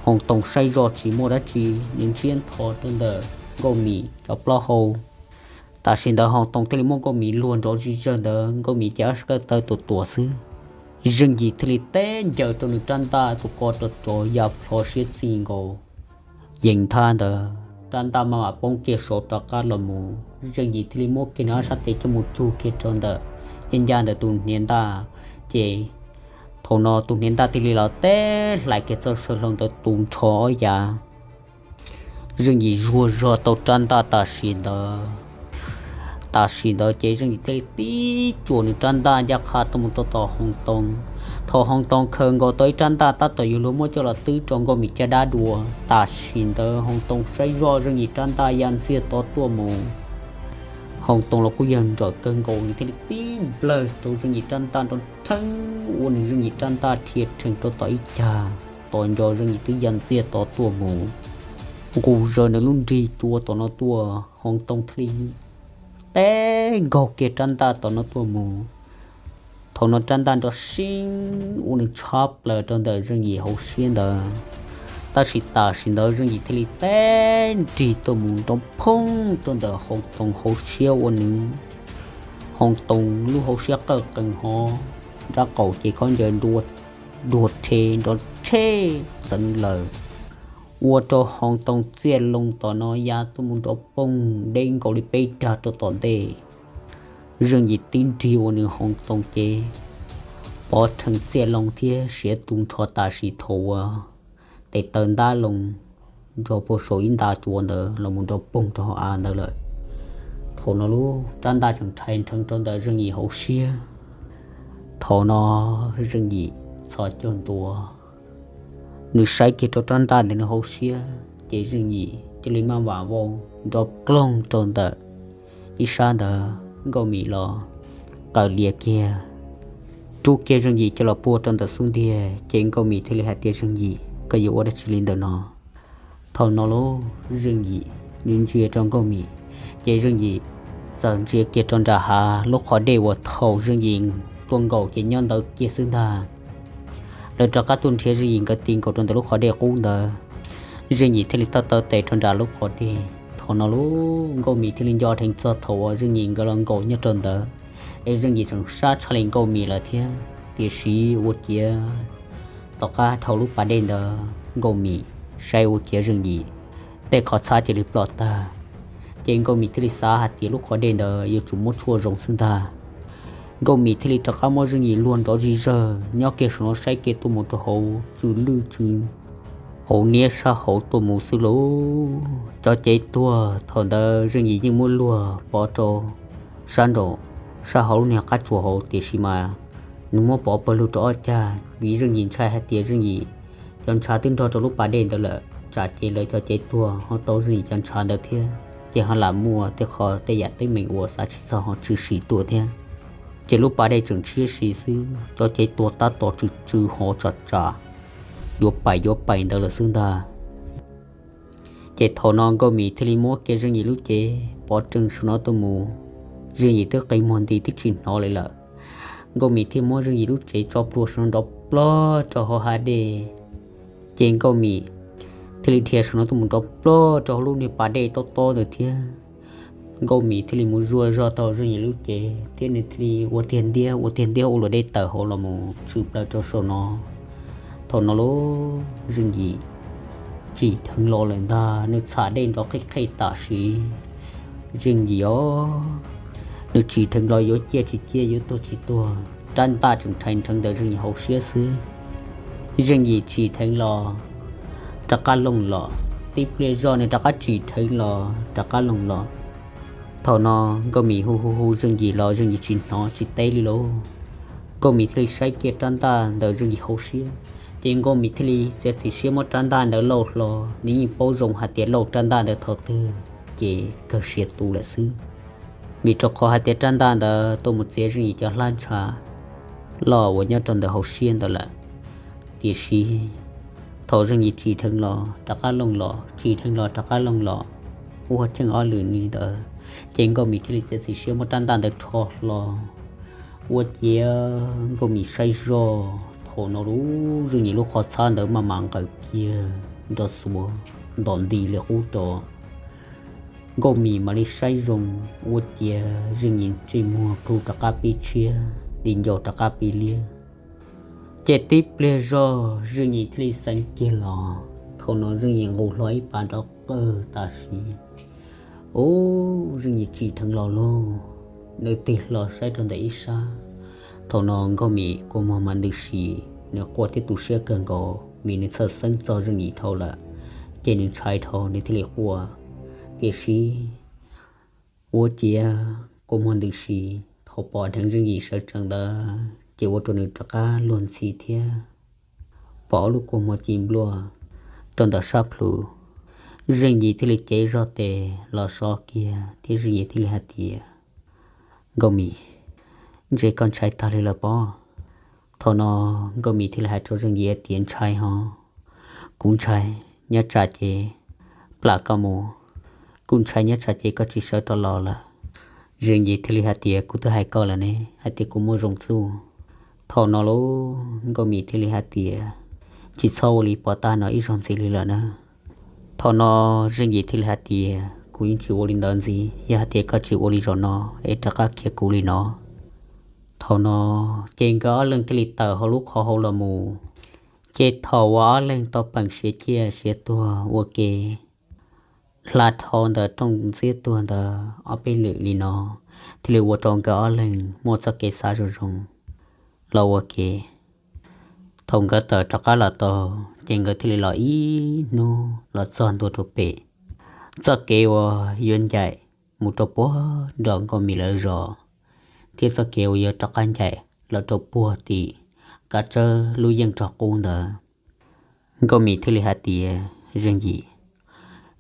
Hoo Too saib zoj tsis muaj dab tsi, nws ntsiab ntho rau ntawm Nkauj Mim cov plaub hau. Tam sim ntawd Hoo Too thiaj li muab Nkauj Mim luag nrov zig zawg ntawd, Nkauj Mim ces ob sab ko taw tuam tuam xwb. Zeej Yim thiaj li teb ncaws rau nws rab ntaj tus ko rov rov ya plho siab txij nkaus. Yees thaj ntawd rab ntaj maj mam poob kiag saud rov qab los mus, Zeej Yim thiaj li muab kiag nws ob sab tes coj mus cug kiag rau ntawm ncaj ncaj ntawm tus hniav ntaj. Ces thaum no tus hniav ntaj thiaj li los teb hlais kiag txoj saw hlau ntawd tu nrho ob yav. Zeej Yim zuag zog tau rab ntaj tam sim ntawd. Tam sim ntawd ces Zeej Yim thiaj li tib cuam nws rab ntaj ncaj qha tuaj mus rau tom Hoo Too. Thaum Hoo Too khaws nkaus tau ib rab ntaj tab tom yuav luag muab coj los twb rau Nkauj Mim caj dab dua, tam sim ntawd Hoo Too saib zoj Zeej Yim rab ntaj ya ntxiag tod tuaj mus. Hoo Too los kuj yog nrawm kawg nkaus, nws thiaj li tib nplawg rau Zeej Yim rab ntaj nrov nrheeb ua nws Zeej Yim rab ntaj dhia rhees rau tom ib cag, tos nco Zeej Yim twb ya ntxiag tod tuaj mus. Nqus zaws nws lub nrig cua tom no tuaj, Hoo Too thiaj li teb nkaug kiag rab ntaj tom no tuaj mus. Thaum no rab ntaj nrov siab ua nws tshab plaws rau ntawm Zeej Yim hauv siab ntawd. Tab sis tam sim ntawd Zeej Yim thiaj li teb nrig tuaj mus nrov phooj rau ntawm Hoo Too hauv siab ua nws Hoo Too lub hauv siab qawj qees hov, nrab qaum ces khaub ncaws dua rhe nrov rhe ntxeev lawm, ua rau Hoo Too txiaj loo tom no ya tuaj mus nrov poog deb nkaus li peb dag rau tom ntej. Zeej Yim tib nrig ua nws Hoo Too ces pov rhees txiaj loo thiab siav tu nrho tam sim thaum uas tes taw ntab loo nrog puag saum ib nta cua ntawd los mus nrov poog rau hauv av ntawd lawm. Thaum no lub rab ntaj tseem rhais nrheev rau ntawm Zeej Yim hauv siab. Thaum no Zeej Yim txhos caug ntua, nws saib kiag rau rab ntaj ntawm nws hauv siab ces Zeej Yim cia li maj mam vau nrov ploog rau ntawm ib sab ntawd. Nkauj Mim los qaws lias kiag, rub kiag Zeej Yim coj los puag rau ntawm xub ntiag ces Nkauj Mim thiaj li hais tias, Zeej Yim, koj yuav ua dab tsi li ntawm no? Thaum no lub Zeej Yim ntsia ntsia rau Nkauj Mim, ces Zeej Yim txawm ntsia kiag rau nram hav lub qhov dej uas thaum Zeej Yim tuaj nkaum ces nyob ntawd kiag xwb ntag. Lawv rov qab tuaj nrhiav Zeej Yim nkawd ti nkaus rau ntawm lub qhov dej qub ntawd. Zeej Yim thiaj li taw taw tes rau nram lub qhov dej. Thaum no lub Nkauj Mim thiaj li nco dheev txog thaum uas Zeej Yim nkawd los nkaum nyob rau ntawd, es Zeej Yim tseem sab tshaj li Nkauj Mim lawm thiab. Tiam sis ua ciav tom qab dhau lub pas dej ntawd Nkauj Mim saib ua ciav Zeej Yim tej qhov txhab cia li ploj tag, ces Nkauj Mim thiaj li xav hais tias lub qhov dej ntawd yuav tsum muab tshuaj zoo xwb ntag. Nkauj Mim thiaj li rov qab muab Zeej Yim luag nrov zig zawg nyob kiag saum no saib kiag tuaj mus rau hauv tsw lwj tsw hauv niab sab hauv tuaj mus xwb lauj. Cov cev tuag thaum ntawd Zeej Yim yeej muab luag pov rau sab nraum sab hauv lub niag qab tsuas hauv, tiam sis mas nws muab pov pawg lug rau ob cag vim Zeej Yim ntshai hais tias Zeej Yim cov ntshav twb nrog rau lub pas dej ntawd lawm, tsam ces lawv cov cev tuag ho tau Zeej Yim cov ntshav ntawd thiab, ces ho lam muaj tej qho tej yam teeb meem uas xav tsis txog ho tshwm sim tuaj thiab. Ces lub pas dej tseem tshiab si xwb, cov cev tuag tab tom tsw tsw hov tsam tsam yuav pais yuav pais ntawd lawm xwb ntag. Ces thaum no Nkauj Mim thiaj li muab kiag Zeej Yim lub cev pov rhees saum no tuaj mus. Zeej Yim twb qi muag nti twb tsis hnov li lawm. Nkauj Mim thiaj muab Zeej Yim lub cev tso plhuav saum no nrov plog rau hauv hav dej. Ces Nkauj Mim thiaj li dhia saum no tuaj mus nrov plog rau hauv lub niag pas dej tob tob ntawd thiab. Nkauj Mim thiaj li mus zuaj zog tau Zeej Yim lub cev thiab nws thiaj li ua tiag ntiab ua tiag ntiab ua luam dej tawm hauv los mus tshwm plaws rau saum no. Thaum no lub Zeej Yim tsim dheev los lawm ntag, nws txham dej nrov qij qej tam sim. Zeej Yim os, nws tsim dheev los yuav ciaj tsis ciaj yuav tuag tsis tuag, rab ntaj tseem rhais nrheev ntawm Zeej Yim hauv siab xwb. Zeej Yim tsim dheev los rov qab looj los, tib pliag zog nws rov qab tsim dheev los rov qab looj los. Thaum no Nkauj Mim hu hu hu Zeej Yim los Zeej Yim tsis hnov tsis teb li lauj. Nkauj Mim thiaj li saib kiag rab ntaj ntawm Zeej Yim hauv siab, ces Nkauj Mim thiaj li txiav txim siab muab rab ntaj ntawd lauj hlo. Nws yeej paub zoo hais tias lauj rab ntaj ntawd thaum twg ces kawg siav tu lawm xwb, vim rau qhov hais tias rab ntaj ntawd tuaj mus txiav Zeej Yim cov hlab ntsha loj uas nyob rau ntawm hauv siab ntawd lawm. Tiam sis thaum Zeej Yim tsim dheev los rov qab looj los, tsim dheev los rov qab looj los, ua cheej ob lwm li ntawd, ces Nkauj Mim thiaj li txiav txim siab muab rab ntaj ntawd rho hlo. Ua ciav Nkauj Mim saib zog thaum no lub Zeej Yim lub qhov txhab ntawd maj mam nqawm kiag nrov xuav ntom nti li qub rau. Nkauj Mim mam li saib zoo, ua ciav Zeej Yim ntsej muag plhu rov qab pib tshiab, di ncauj rov qab pib liab. Ces tib pliag zog Zeej Yim thiaj li xeev kiag los. Thaum no Zeej Yim nqus hlo ib pas nrov qawg tam sim, ub, Zeej Yim tsim dheev los lauj. Nws tig hlo saib rau ntawm ib sab. Thaum no Nkauj Mim kua muag mas ntws si, nws quaj thiab tu siab kawg nkaus vim nws txhawj xeeb txog Zeej Yim dhau lawm, ces nws ntshai dhau nws thiaj li quaj. Tiam sis ua ciav kua muag ntws si, thaum pom dheev Zeej Yim sawv tsees ntawd ces ua rau nws rov qab luag ntxhi thiab pom ob lub kua muag ci npluaj rau ntawm sab plhu. Zeej Yim thiaj li cev zog tes los so kiag thiab Zeej Yim thiaj li hais tias, Nkauj Mim, ntshe koj ntshai tag li lawm pob? Thaum no Nkauj Mim thiaj li hais rau Zeej Yim hais tias, ntshai hos, kuv ntshai, nyob tsam ces plam koj mus, kuv ntshai nyob tsam ces koj tsis sawv rov los lawm. Zeej Yim thiaj li hais tias, kuv twb hais koj lawm ne hais tias kuv muaj zoo txuj. Thaum no lauj Nkauj Mim thiaj li hais tias, tsis txhob ua li pov tag no ib zaug ntxiv li lawm na. Thaum no Zeej Yim thiaj li hais tias, kuv yeej tsis ua li ntawd ntxiv, yog hais tias koj tsis ua li zaum no es rov qab khiav kuv li no. Thaum no ces nkawd ob leeg thiaj li tawm hauv lub qhov hauv los mus. Ces thaum uas ob leeg tau peem siav ciaj siav tuag ua ke hla dhau ntawm rooj ntxiab tuag ntawd ob peb lwm li no, thiaj li ua rau nkawd ob leeg muaj txoj kev xav zoo zoo los ua ke. Thaum nkawd tawm rov qab los tau, ces nkawd thiaj li los ib hnub los txog ntua rau pem txoj kev uas yuav ncaim mus rau puag nram Nkauj Mim lawv zos, thiab txoj kev uas yuav rov qab ncaim los rau puag tim Kav Tsawb lub yeej rog qub ntawd. Nkauj Mim thiaj li hais tias, Zeej Yim,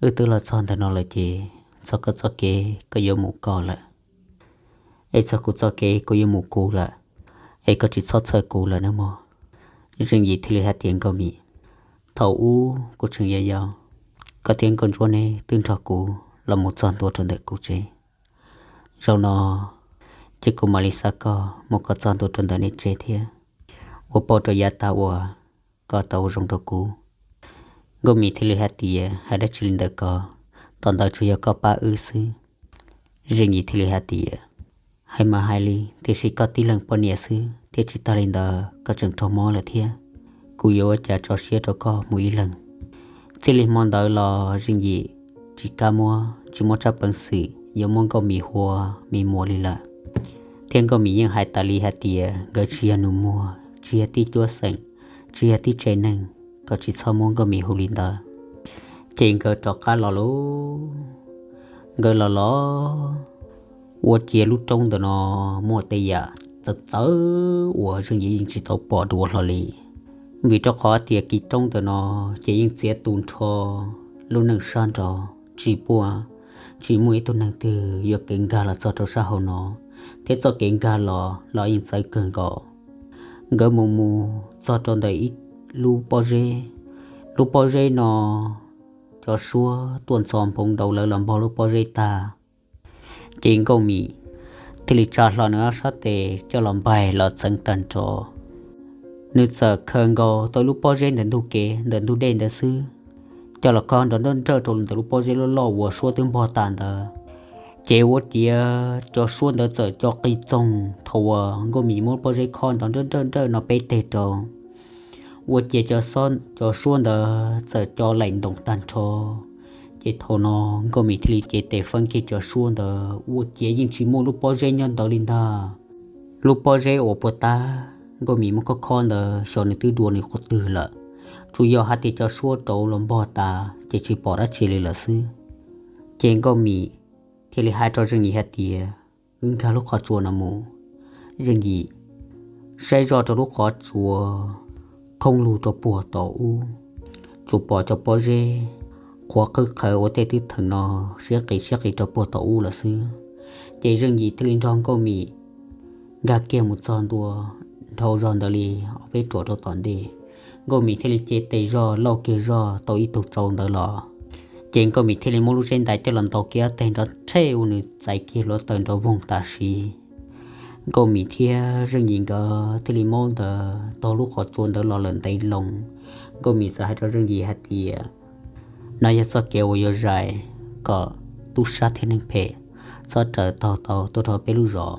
wb twb los txog ntawm no lawm ces txog koj txoj kev koj yuav mus koj lawm, es txog kuv txoj kev kuv yuav mus kuv lawm, es koj tsis txhob txhawj kuv lawm nawb mog. Zeej Yim thiaj li hais tias, Nkauj Mim, thaum ub kuv tseem yau yau, koj thiab Nkauj Ntsuab neb twb nrog kuv los mus txog ntua rau ntawm kuv tsev. Zaum no ces kuv mam li xa koj mus kom txog ntua rau ntawm nej tsev thiab, ua pauj rau yav tas uas koj tau ua zoo rau kuv. Nkauj Mim thiaj li hais tias, hais dab tsi li ntawd ko, tom ntawd tsuas yog koj pab wb xwb. Zeej Yim thiaj li hais tias, hais mas hais li, tiam sis koj tib leeg poj niam xwb thiab tsis tag li ntawd koj tseem raug mob lawm thiab. Kuv yuav ua cas tso siab rau koj mus ib leeg. Txij li hmo ntawd los Zeej Yim tsis kam muab, tsis muab tsab peev xwm yuav muab Nkauj Mim hu ua Mim muam li lawm. Thiab Nkauj Mim yeej hais tas li hais tias nkawd tsis yog nus muag, tsis yog tib cuab xeem, tsis yog tib tsev neeg, kom tsis txhob muab Nkauj Mim hu li ntawd. Ces nkawd rov qab los lauj. Nkawd los los ua ciav lub roob ntawm no muaj tej yam txawv txawv uas Zeej Yim yeej tsis tau pom dua hlo li. Vim rau qhov tias kis roob ntawm no ces yeej txiav tu nrho lub neej sab nraud, tsis puaj, tsis muaj ib tug neeg twg yuam kev nkag los txog rau sab hauv no, thiab txoj kev nkag los los yeej txawv kawg nkaus. Nkawd mus mus txog rau ntawm ib lub pob zeb. Lub pob zeb no cov suab tuaj ntxhov nphoo rau lawv los npog lub pob zeb tag, ces Nkauj Mim thiaj li tsa hlo nws ob sab tes coj los npaig los txeev tag nrho. Nws txawm khaws nkaus tau lub pob zeb ntawm ntug kev ntawm ntug dej ntawd xwb, coj los kho nrov nrawj nrawj rau ntawm lub pob zeb loj loj uas suab twb npog tas ntawd. Ces ua ciav cov suab ntawd txawm co qis txoog thaum uas Nkauj Mim muab lub pob zeb kho nrov nrawj nrawj nrawj no peb teg rau. Ua ciav cov suab ntawd txawm co laim ntoos tag nrho. Ces thaum no Nkauj Mim thiaj li cev tes feeb kiag cov suab ntawd, ua ciav yeej tsis muaj lub pob zeb nyob ntawd li ntag. Lub pob zeb uas puag ta Nkauj Mim muab khob khob ntawd xyov nws twb dua nws qhov twg lawm, tsuas yog hais tias cov suab rauv los npog tas ces tsis pom dab tsi li lawm xwb. Ces Nkauj Mim thiaj li hais rau Zeej Yim hais tias, wb nkag lub qhov tsua no mus. Zeej Yim saib zoj rau lub qhov tsua khoob lug rau puag tom ub, tsuas pom cov pob zeb qhuav qhwb qhawv ua tej twb theem no siab qis siab qis rau puag tom ub lawm xwb. Ces Zeej Yim thiaj li nrog Nkauj Mim nkag kiag mus txog ntua dhau zog ntawd li ob peb ruam rau tom ntej. Nkauj Mim thiaj li cev tes zog lauj kiag zog tau ib tug tsau ntawd los. Ces Nkauj Mim thiaj li muab lub zeb ntais coj los ntaus kiag ob teg nrov tshej ua nws txais kiag hluav taws nrov voog tam sim. Nkauj Mim thiab Zeej Yim nkawd thiaj li maub ntawd taug lub qhov tsua ntawd los lawm ntev loo. Nkauj Mim txawm hais rau Zeej Yim hais tias, no yog txoj kev uas yuav zais kom tub sab thiab neeg phem txhob raws taug tau tuaj rau peb lub zos.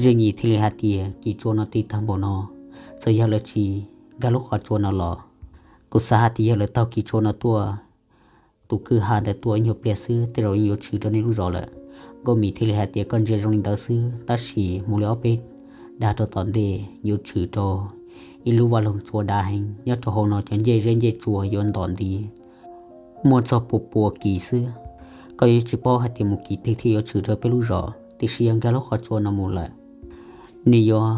Zeej Yim thiaj li hais tias, kis tsua no ti tag npaum no, txawm yog lawv tsis nkag lub qhov tsua no los, kuv xav hais tias yog lawv taug kis tsua no tuaj, tus kwj ha ntawd tuaj ib nyuag pliag xwb tej zaum yeej yuav tshwm rau nej lub zos lawm. Nkauj Mim thiaj li hais tias, koj ntsia zoo li ntawd xwb, tab sis mus li ob peb dag rau tom ntej yuav tshwm rau ib lub vaj loog tsua dav heev, nyob rau hauv no cov ncej zeb ncej tsua yuav ntom ntiv muaj txog pua pua kis xwb. Koj yuav tsis paub hais tias mus kis twg thiaj yuav tshwm rau peb lub zos, tiam sis yog nkag lub qhov tsua no mus lawm, nws yuav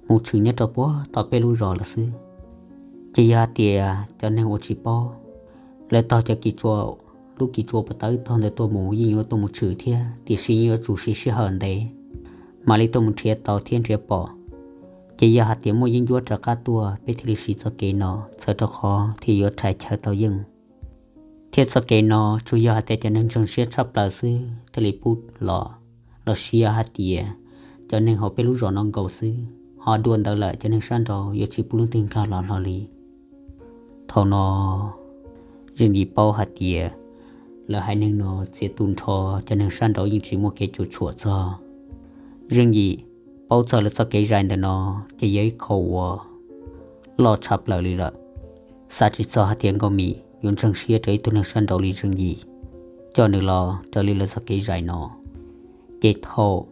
mus tshwm nyob rau puag tom peb lub zos lawm xwb. Ces yog hais tias cov neeg uas tsis paub, lawv taug cov kis tsua, lub kis tsua puag ta wb taug ntawd tuaj mus yeej yuav tuaj mus tshwm thiab, tiam sis yeej yuav tsum siv sij hawm ntev mam li tuaj mus nrhiav tau thiab nrhiav pom. Ces yog hais tias muaj yeeb ncuab rov qab tuaj peb thiaj li siv txoj kev no, txhawm rau qhov thiaj yuav rhais chaw tau yeej. Thiab txoj kev no tsuas yog hais tias cov neeg ntseeg siab tshaj plaws xwb thiaj li pub los, los sis yog hais tias cov neeg hauv peb lub zos no nkaus xwb, ho dua ntawd lawm cov neeg sab nraud yuav tsis pub leej twg nkag los hlo li. Thaum no Zeej Yim paub hais tias lawv haiv neeg no txiav tu nrho, cov neeg sab nraud yeej tsis muaj kev cuam tshuam txog. Zeej Yim paub txog lawv txoj kev zais ntawm no ces yog ib qho uas loj tshaj plaws li lawm. Xav tsis txog hais tias Nkauj Mim yuav ntseeg siab rau ib tug neeg sab nraud li Zeej Yim coj nws los raws li lawv txoj kev zais no. Ces thaum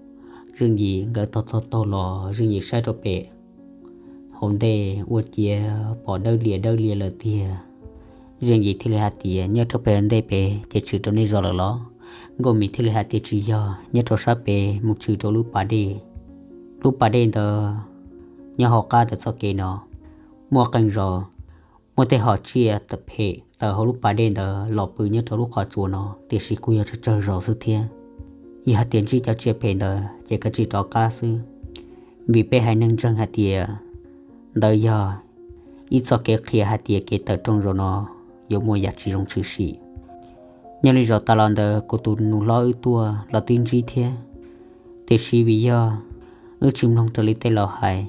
Zeej Yim nkawd taug taug taug los, Zeej Yim saib rau pem hauv ntej ua ciav pom dawb lias dawb lias lawm tiag. Zeej Yim thiaj li hais tias, nyob rau pem hauv ntej pem ces tshwm rau nej zos lawm los? Nkauj Mim thiaj li hais tias, tsis yog, nyob rau sab pem mus tshwm rau lub pas dej. Lub pas dej ntawd nyob hauv qab ntawm txoj kev no, muaj qee zaus muaj tej hom tsiaj phem tawm hauv lub pas dej ntawd los pw nyob rau lub qhov tsua no, tiam sis kuj yog tsawg tsawg zaus xwb thiab. Yog hais tias ntsib cov tsiaj phem ntawd ces kav tsij rov qab xwb, vim peb haiv neeg ntseeg hais tias ntawd yog ib txoj kev qhia hais tias kev tawm rooj zaum no yuav muaj yam tsis zoo tshwm sim. Nyob li zaum tas los ntawd kuv tus nus hlob wb tuaj los twb ntsib thiab, tiam sis vim yog wb tsis mloog raws li tej laus hais,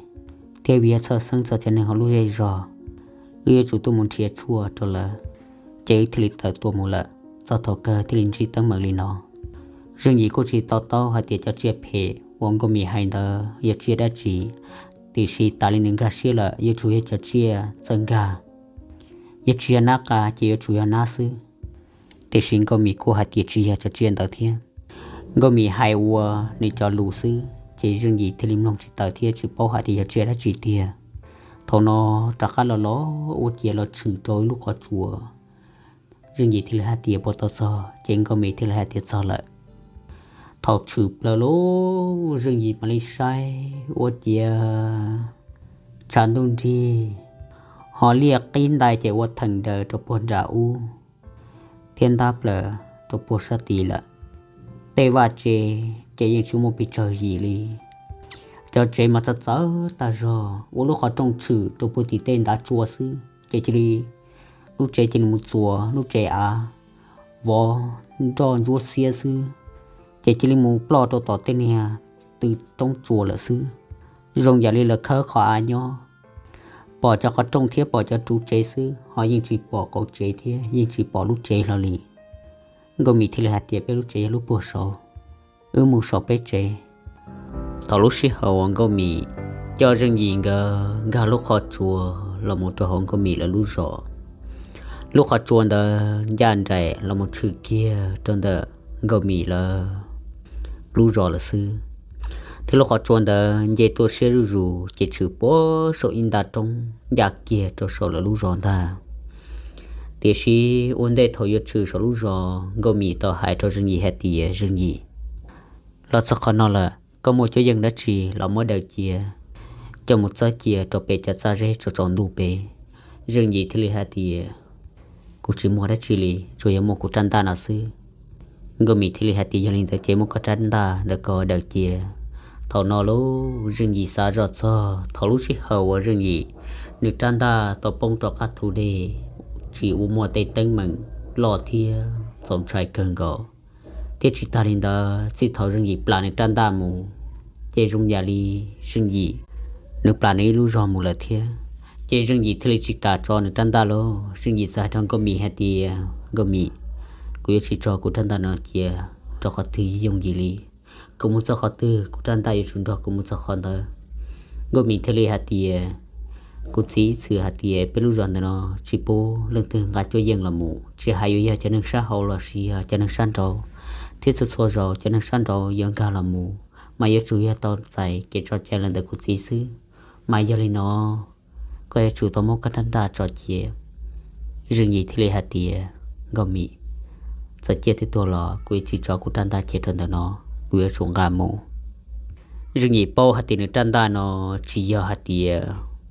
thiab vim yog txhawj xeeb txog cov neeg hauv lub zej zog, wb yuav tsum tuaj mus nrhiav tshuaj rau lawv, ces wb thiaj li tawm tuaj mus lawm, txog thaum kawg thiaj li ntsib teeb meem li no. Zeej Yim kuj tsis to taub hais tias cov tsiaj phem uas Nkauj Mim hais ntawd yog tsiaj dab tsi, tiam sis tas li nws nkag siab lawm yuav tsum yog cov tsiaj txawj nkag, yog tsis yog nab qa ces yuav tsum yog nab xwb. Tiam sis Nkauj Mim kuj hais tias tsis yog cov tsiaj ntawd thiab. Nkauj Mim hais ua nws cov lus xwb ces Zeej Yim thiaj li mloog tsis tawm thiab tsis paub hais tias yog tsiaj dab tsi tiag. Thaum no rov qab los los ua ciav los tshwm rau ib lub qhov tsua. Zeej Yim thiaj li hais tias puas tau txog, ces Nkauj Mim thiaj li hais tias txog lawm. Thaum tshwm plaws lub, Zeej Yim mam li saib ua ciav tshav ntuj nrig, ho liaj qib ntais ces ua theem daws rau puag nram ub thiab ntab plaws rau puag sab tid lawm. Tej vaj tsev ces yeej tsis muaj pes tsawg yim li. Cov tsev mas txawv txawv tag zog, ua lub qhov rooj tshwm rau puag tim tej ntav tsua xwb ces cia li lub tsev cia li mus txuas lub tsev av vov nroj ntsuab xiab xwb, ces cia li mus ploj rau tom tej niag tw roob tsua lawm xwb. Zoo yam li lawv khawb qhov av nyob, pom cov qhov rooj thiab pom cov ruv tsev xwb ho yeej tsis pom qauv tsev thiab yeej tsis pom lub tsev hlo li. Nkauj Mim thiaj li hais tias peb lub tsev yog lub puag saud, wb mus saum peb tsev. Thaum lub sij hawm uas Nkauj Mim coj Zeej Yim nkawd nkag lub qhov tsua los mus rau hauv Nkauj Mim lawv lub zos, lub qhov tsua ntawd ncaj nraim los mus tshwm kiag rau ntawm Nkauj Mim lawv lub zos lawm xwb. thiab lub qhov tsua ntawd nce tuaj siab zuj zus ces tshwm puag saum ib nta roob ncaj kiag rau saum lawv lub zos ntag. Tiam sis ua ntej thaum yuav tshwm saum lub zos, Nkauj Mim tau hais rau Zeej Yim hais tias, Zeej Yim, los txog qhov no lawm, koj muaj cuab yeej dab tsi los muab daws cia, coj mus txawb cia rau pem cov txaj zeb tsaus tsaus ntuj pem. Zeej Yim thiaj li hais tias, Kuv tsis muaj dab tsi li, tsuas yog muaj kuv rab ntaj no xwb. Nkauj Mim thiaj li hais tias, Yog li ntawd ces muab koj rab ntaj ntawd koj daws cia. Thaum no lauj, Zeej Yim xav zoj txog thaum lub sij hawm uas Zeej Yim nws rab ntaj tau poob rov qab thum dej, tsis ua muaj tej teeb meem loj thiab txaus ntshai kawg nkaus. Thiab tsis tas li ntawd, txij thaum Zeej Yim plam nws rab ntaj mus, ces zoo yam li Zeej Yim nws plam nws ib lub zog mus lawm thiab. Ces Zeej Yim thiaj li tsis kam tso nws rab ntaj lauj. Zeej Yim txawm hais rau Nkauj Mim hais tias, Nkauj Mim, kuv yuav tsis tso kuv rab ntaj no cia rau qhov twg yooj yim li. Kuv mus txog qhov twg kuv rab ntaj yuav tsum nrog kuv mus txog qhov ntawd. Nkauj Mim thiaj li hais tias, Kuv txiv ib txwm hais tias peb lub zos ntawm no tsis pub leej twg nqa cuab yeej los mus, tsis hais yuav yog cov neeg sab hauv los sis yog cov neeg sab nraud, thiab txhua txhua zaus cov neeg sab nraud yuav nkag los mus mas yuav tsum yog tau txais kev tso cai los ntawm kuv txiv xwb. Mas yog li no, koj yuav tsum tau muab koj rab ntaj tso cia. Zeej Yim thiaj li hais tias, Nkauj Mim, txawm ciaj twb tuag los kuv yuav tsis tso kuv rab ntaj cia rau ntawm no, kuv yuav tsum nqa mus. Zeej Yim paub hais tias nws rab ntaj no tsis yog hais tias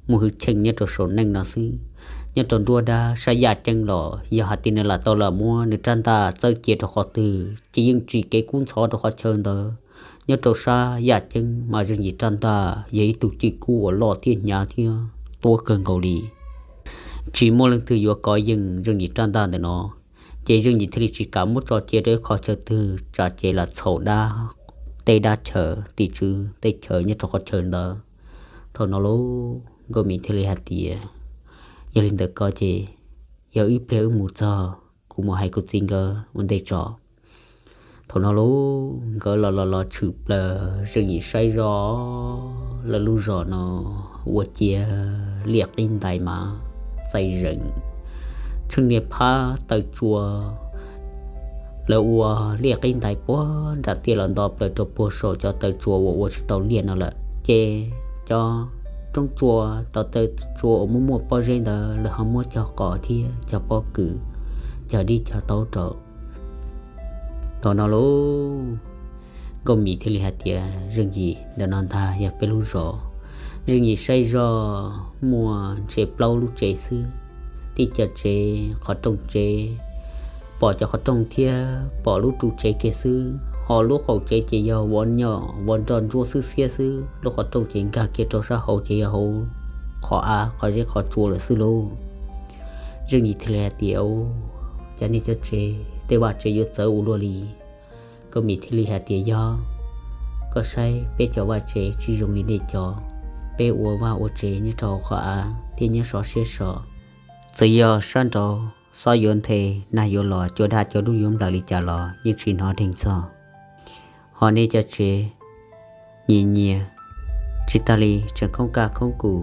muaj hwj chim nyob rau saum neej no xwb, nyob rau nruab dab sab yaj ceeb los yog hais tias nws lam tau lam muab nws rab ntaj txawb cia rau qhov twg ces yeej tsim kev kub ntxhov rau qhov chaw ntawd. Nyob rau sab yaj ceeb mas Zeej Yim rab ntaj yog ib tug cwj kub uas loj thiab hnyav thiab tuab kawg nkaus li. Tsis muaj leej twg yuav kov yeej Zeej Yim rab ntaj ntawm no, ces Zeej Yim thiaj li tsis kam muab tso cia rau ib qho chaw twg tsam ces lam txhaum dab, tej dab chaw tim tswv tej chaw nyob rau qhov chaw ntawd. Thaum no lauj, Nkauj Mim thiaj li hais tias, Yog li ntawd ko ces yog ib pliag wb mus txog kuv mus hais kuv txiv nkawd ua ntej tso. Thaum no lauj, nkawd los los los tshwm plaws, Zeej Yim saib zoj lawv lub zos no ua ciav liaj qib ntais mas txaij zeem, tsheej niag phab taw tsua, lawv ua liaj qib ntais puag nram tiaj los nto plaws rau puag saum cov taw tsua uas ua tsis tau liaj no lawm ces cov roob tsua, cov taw tsua uas muaj muaj pob zeb ntawd lawv ho muab cog qos thiab cog pob kws, cog dib cog taub rau. Thaum no lauj, Nkauj Mim thiaj li hais tias, Zeej Yim, ntawm no ntag yog peb lub zos. Zeej Yim saib zoj muaj ntshe plaub lub tsev xwb, tib co tsev qhov rooj tsev, pom cov qhov rooj thiab pom lub ru tsev kiag xwb, ho lub qaum tsev ces yog vov nyom vov nroj ntsuab xwb xiab xwb, lub qhov rooj ces nkag kiag rau sab hauv ces yog hauv qhov av qhov zeb qhov tsua lawm xwb lauj. Zeej Yim thiaj li hais tias, Cov nej cov tsev, tej vaj tsev yuav txawv ua luaj li. Nkauj Mim thiaj li hais tias, Yog, koj saib peb cov vaj tsev tsis zoo li nej cov, peb ua vaj ua tsev nyob rau hauv qhov av thiab nyob sov siab so. Txawm yog sab nraud xob yuav nthe, nag yuav los, cua daj cua dub yuav nplawm li cas los yeej tsis hnov dheev txog. Ho nej cov tsev nyias nyias, tsis tas li tseem khoob kaj khoob kum,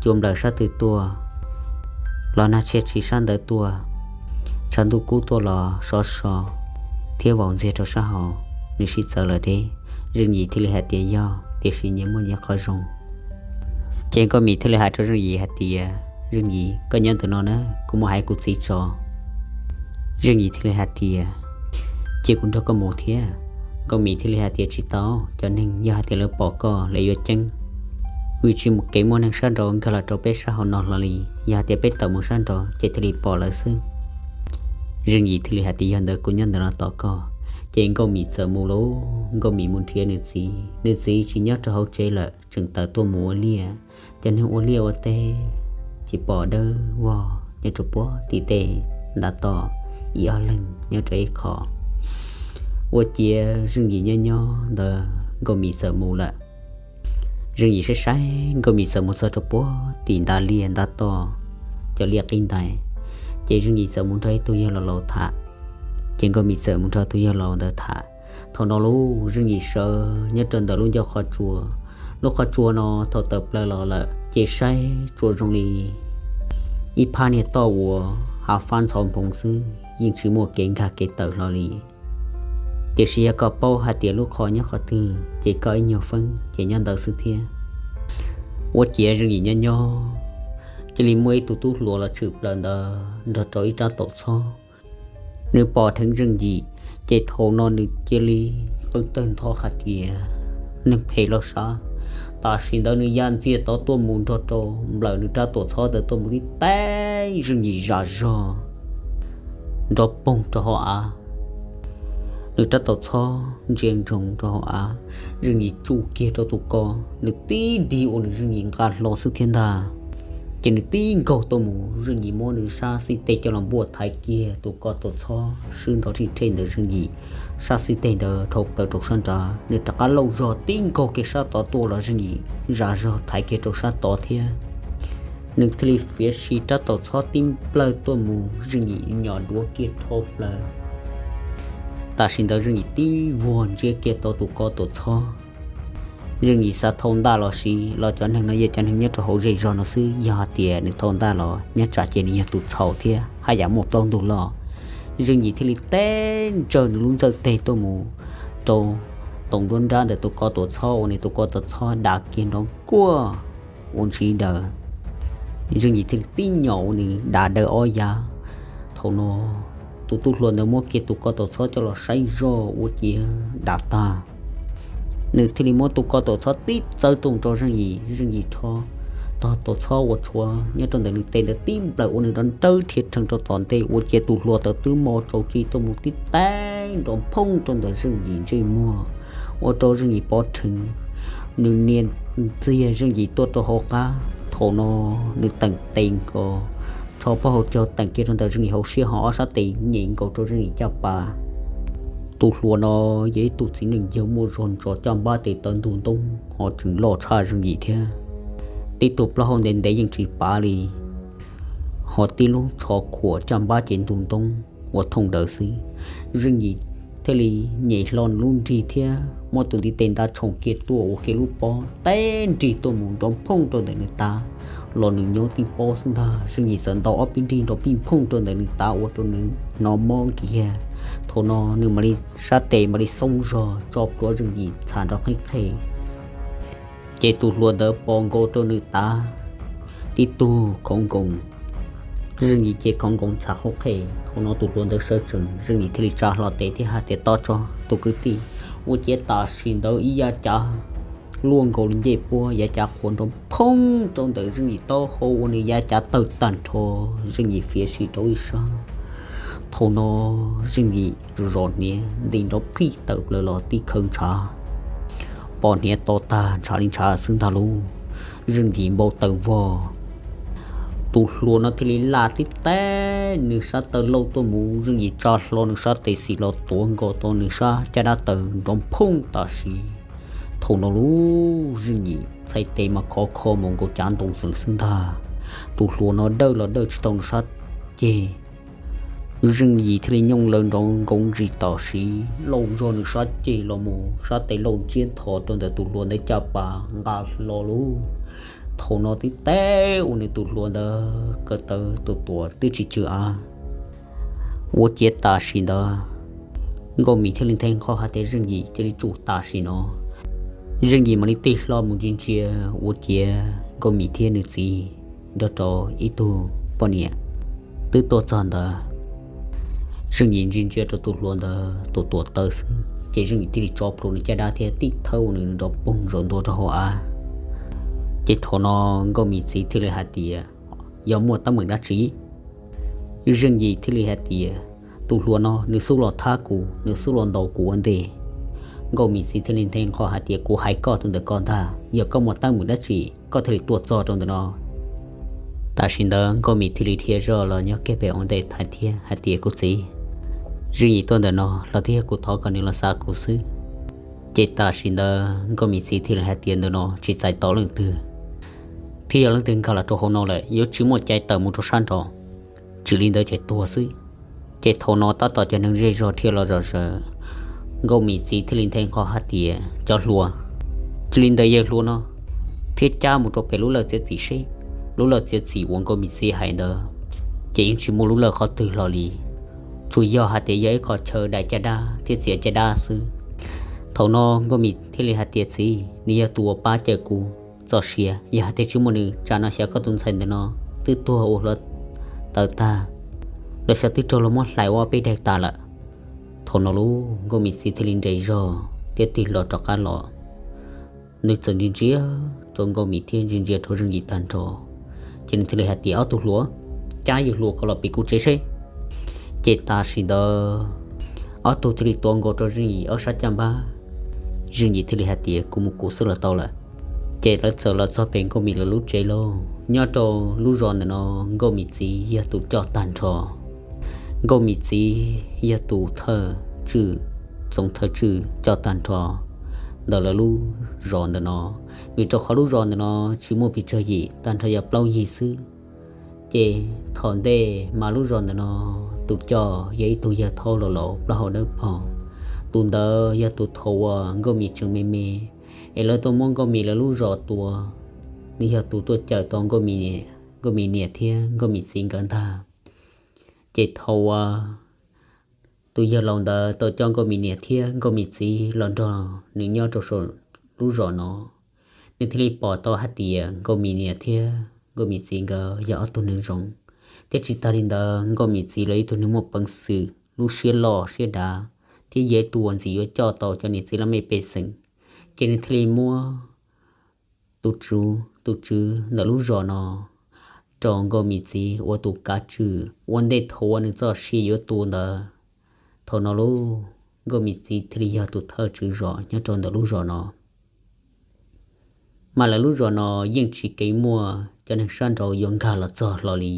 cua nplawm sab twg tuaj los nag tshia tsis sab ntawd tuaj, tshav ntuj kub tuaj los sov so thiab vaus ntxiag rau sab hauv, nws sib txawv lawm deb. Zeej Yim thiaj li hais tias, Yog, tiam sis nyias muaj nyias qhov zoo. Ces Nkauj Mim thiaj li hais rau Zeej Yim hais tias, Zeej Yim, koj nyob ntawm no na, kuv mus hais kuv txiv tso. Zeej Yim thiaj li hais tias, Cia kuv nrog koj mus thiab. Nkauj Mim thiaj li hais tias, Tsis tau, cov neeg yog hais tias lawv pom koj lawv yuav ceeb, vim tsis muaj kev muaj neeg sab nraud nkag los rau peb sab hauv no hlo li. Yog hais tias peb tawm mus sab nraud ces thiaj li pom lawv xwb. Zeej Yim thiaj li hais tias, Yog ntawd kuv nyob ntawm no tos koj. Ces Nkauj Mim txawm mus lauj, Nkauj Mim mus nrhiav nws txiv. Nws txiv tsis nyob rau hauv tsev lawm, tseem tawm tuaj mus ua liaj. Cov neeg ua liaj ua teb ces pom dawb vog nyob rau puag tim tej ntav toj, ib ob leeg nyob rau ib qho. Ua ciav Zeej Yim nyob nyob ntawd Nkauj Mim txawm mus lawm. Zeej Yim saib saib Nkauj Mim txawm mus txog rau puag tim ntav liaj ntav toj, cov liaj qib ntais, ces Zeej Yim txawm mus nrog ib tug yawg laus laus tham. Ces Nkauj Mim txawm mus nrog tus yawg laus ntawd tham. Thaum no lauj, Zeej Yim sawv nyob rau ntawm lub ncauj qhov tsua. Lub qhov tsua no thaum tawm plaws los lawm ces saib tsuas zoo li ib phab niag toj uas hav fab ntxhov nphoo xwb, yeej tsis muaj kev nkag kev tawm hlo li. Tiam sis yog koj paub hais tias lub qhov nyob qhov twg ces koj ib nyuag feeb ces nyob ntawd xwb thiab. Ua ciav Zeej Yim nyob nyob, cia li muaj ib tug tub hluas los tshwm plaws ntawd nrog rau ib rab taum txhob. Nws pom dheev Zeej Yim, ces thaum no nws cia li qw tawg ntho hais tias, neeg phem los sav. Tam sim ntawd nws ya ntxiag tod tuaj mus nrog rau nplawm nws rab taum txhob ntawd tuaj mus tib teeb Zeej Yim zam zog nrov poog rau hauv av. Nws rab taum txhob ntsia ntsoov rau hauv av, Zeej Yim tsuj kiag rau tus ko, nws tib dig ua nws Zeej Yim nqa hlo xwb thiab ntag. Ces nws tib nkaug tuaj mus, Zeej Yim muab nws sab xib teg coj los npuaj thaiv kiag tus ko taum txhob swb nrov rhij rhej ntawd Zeej Yim sab xib teg ntawd dhau plaws rau sab nrad. Nws rov qab lauj zog tib nkaug kiag sab tod tuaj los Zeej Yim zam zog thaiv kiag rau sab tod thiab. Nws thiaj li fiav si rab taum txhob tib nplawg tuaj mus, Zeej Yim nyom duav kiag dhau plaws. Tam sim ntawd Zeej Yim tib vuag ntsia kiag tau tus ko taum txhob. Zeej Yim xav thau ntaj los siv los cov neeg no yog cov neeg nyob rau hauv zej zog no xwb, yog hais tias nws thau ntaj los nyob tsam ces nws yog tus txhaum thiab haj yam muaj plaub ntug loj. Zeej Yim thiaj li teb ntsawj nws lub ntxawj teg tuaj mus rau toom nruab nrab ntawm tus ko taum txhob uas nws tus ko taum txhob dav kiag nrov nkuaj ua ntsiv daws. Zeej Yim thiaj li tib nyom ua nws dav daws ob yav. Thaum no tus tub hluas ntawd muab kiag tus ko taum txhob coj los saib zog ua ciav dav tag. Nws thiaj li muab tus ko taum txhob tib txawb tuaj rau Zeej Yim, Zeej Yim rho tog taum txhob uas tshuav nyob rau ntawm nws tes ntawd tib nplawm ua nws nrov nrawb rhiav rhees rau tom ntej ua ciav tus hluas ntawd twb mo tsaus tsis tuaj mus tib teeb nrov phooj rau ntawm Zeej Yim ntsej muag, ua rau Zeej Yim pov rhees. Nws nias ntxiag Zeej Yim tuaj rau hauv qab, thaum no nws teem tes nkaus, rho pob hau caug teem kiag rau ntawm Zeej Yim hauv siab ho ob sab tes nyem nkaus rau Zeej Yim caj pas. Tus hluas no yog ib tug txiv neej yawg muaj zog ntsos caj npab tes taw ntug ntoob ho tseem loj tshaj Zeej Yim thiab. Tib tug plaub hau ntev ntev yeej tsis pav li, ho tib lub tsho khuam caj npab ces ntug ntoob ua thooj daws xwb. Zeej Yim thiaj li nyem hlo nws lub nrig thiab muab tus ntiv tes nta tshoom kiag tuaj ua kiag lub pob teb nrig tuaj mus nrov phooj rau ntawm nws tav los nws nyob tib pob xwb ntag. Zeej Yim txawm ntaus ob peb nrig nrov pij phooj rau ntawm nws tav ua rau nws hnov mob kiag. Thaum no nws mam li sab tes mam li xoob zog tso plhuav Zeej Yim txham nrov qeeb qhe. Ces tus hluas ntawd pos nkaus rau nws tav tib tug khoov nkoos. Zeej Yim ces khoov nkoos txham qhov qhe. Thaum no tus hluas ntawd sawv tsees, Zeej Yim thiaj li tsa hlo tes thiab hais tias, Tob tso tus kwv tij. Ua ciav tam sim ntawd ib yav cav luaj nkaus li ncej puab, yav cav qhuav nrov phooj rau ntawm Zeej Yim taub hau ua nws yav cav tawg tag nrho. Zeej Yim fiav si rau ib sab. Thaum no Zeej Yim zom hniav nti nrov phij tawm plaws los tib khawv ntshav, pom hniav to tag ntshav li ntshav xwb ntag lauj. Zeej Yim npau taws vog. Tus hluas no thiaj li laj tib teg nws sab taw lauj tuaj mus, Zeej Yim tsa hlo nws sab tes xis los tuav nkaus tau nws sab caj dab taws nrov phooj tam sim. Thaum no lauj, Zeej Yim txhais tes mas khov kho mus nkaus cav ntoo xwb ntag. Tus hluas no dawj los dawj tsis tau nws sab ceg. Zeej Yim thiaj li nyooj laws nrov nkoov ntsis tam sim, lauj zog nws sab ceg los mus, sab tes lauj ntsiab nthos rau ntawm tus hluas ntawd caj pas nqa hlo lauj. Thaum no tib teg ua nws tus hluas ntawd ko taw tus tuam twb tsis tsw av. Ua ciav tam sim ntawd Nkauj Mim thiaj li nthe nqho hais tias Zeej Yim cia li tsum tam sim no. Zeej Yim mam li tig hlo mus ntsia ntsia ua ciav Nkauj Mim thiab nws txiv nrog rau ib tug poj niam twb tuaj txog ntawd. Zeej Yim ntsia ntsia rau tus hluas ntawd tus tuam taw xwb, ces Zeej Yim thiaj li tso plhuav nws caj dab thiab tib thawb ua nws nrov poog zaum ntua rau hauv av. Ces thaum no Nkauj Mim txiv thiaj li hais tias, Yog muaj teeb meem dab tsi? Zeej Yim thiaj li hais tias, Tus hluas no nws xub los thab kuv, nws xub los ntaus kuv ua ntej. Nkauj Mim txiv thiaj li nthe nqho hais tias, Kuv hais koj tus ntawm ko ntag, yog koj muaj teeb meem dab tsi koj thiaj li tuaj txog rau ntawm no. Tam sim ntawd Nkauj Mim thiaj li dhia zoj los nyob kiag pem ua ntej thaiv thiab hais tias, Kuv txiv, Zeej Yim tuaj ntawm no los twb yog kuv thov kom nws los xa kuv xwb. Ces tam sim ntawd Nkauj Mim txiv thiaj li hais tias, Ntawm no tsis txais tos leej twg, thiab yog leej twg nkag los rau hauv no lawm yuav tsis muaj cai tawm mus rau sab nraud, tsis li ntawd ces tuag xwb. Ces thaum no tab tom cov neeg zej zog dhia los zom zaws, Nkauj Mim txiv thiaj li nthe nqho hais tias, Cov hluas, tsis li ntawd yawg hluas no thiab cab mus rau pem lub lawj txiav txim seb. Lub lawj txiav txim uas Nkauj Mim txiv hais ntawd ces yeej tsis muaj lub lawj qhov twg hlo li. tsuas yog hais tias yog ib qho chaw daim caj dab thiab txiav caj dab xwb. Thaum no Nkauj Mim thiaj li hais tias, Txiv, nws yog tus uas pab cawm kuv txoj sia, yog hais tias tsis muaj nws tsam no xyov koj tus ntxhais ntawm no twb tuag ua hluav taws tag, los xyov twb raug luag muab hlais ua ob peb daim tas lawm. Thaum no lub Nkauj Mim txiv thiaj li nres zog thiab tig hlo rov qab los. Nws txawm ntsia ntsia rau Nkauj Mim thiab ntsia ntsia rau Zeej Yim tag nrho, ces nws thiaj li hais tias, Ob tug hluas, cab yus hluas ko los pem kuv tsev seb. Ces tam sim ntawd ob tug thiaj li tuav nkaus rau Zeej Yim ob sab caj npab. Zeej Yim thiaj li hais tias, Kuv mus kuv xwb los tau lawm. Ces lawv txawm los txog pem Nkauj Mim lawv lub tsev lauj. Nyob rau lub zos ntawm no, Nkauj Mim txiv yog tus coj tag nrho. Nkauj Mim txiv yog tus thawj tswj, txoov thawj tswj coj tag nrho ntawm lawv lub zos ntawm no, vim rau qhov lub zos ntawm no tsis muaj pes tsawg yim, tag nrho yog plaub yig xwb. Ces thaum ntej mas lub zos ntawm no tus coj yog ib tug yawg thaub laus laus plaub hau dawb paug. Tus ntawd yog tus thaum uas Nkauj Mim tseem me me, es lawv tuaj muab Nkauj Mim lawv lub zos tua, nws yog tus tuaj cawm tau Nkauj Mim niam, Nkauj Mim niam thiab Nkauj Mim txiv nkawd ntag. Ces thaum uas tus yawg laus ntawd tau coj Nkauj Mim niam thiab Nkauj Mim txiv los nrog nws nyob rau saum lub zos no, nws thiaj li pom tau hais tias Nkauj Mim niam thiab Nkauj Mim txiv nkawd yog ob tug neeg zoo, thiab tsis tas li ntawd Nkauj Mim txiv los ib tug neeg muaj peev xwm, lub siab loj siab dav, thiab yog ib tug uas ntxim yuav coj tau cov niam txiv laj mej pej xeem. Ces nws thiaj li muab tus tswv, tus tswv ntawm lub zos no rau Nkauj Mim txiv ua tus kav tswj ua ntej thaum uas nws txoj sia yuav tu ntawd. Thaum no lub Nkauj Mim txiv thiaj li yog tus thawj tswv zos nyob rau ntawm lub zos no. Mas lawv lub zos no yeej tsis keev muaj cov neeg sab nraud yuav nkag los txog hlo li,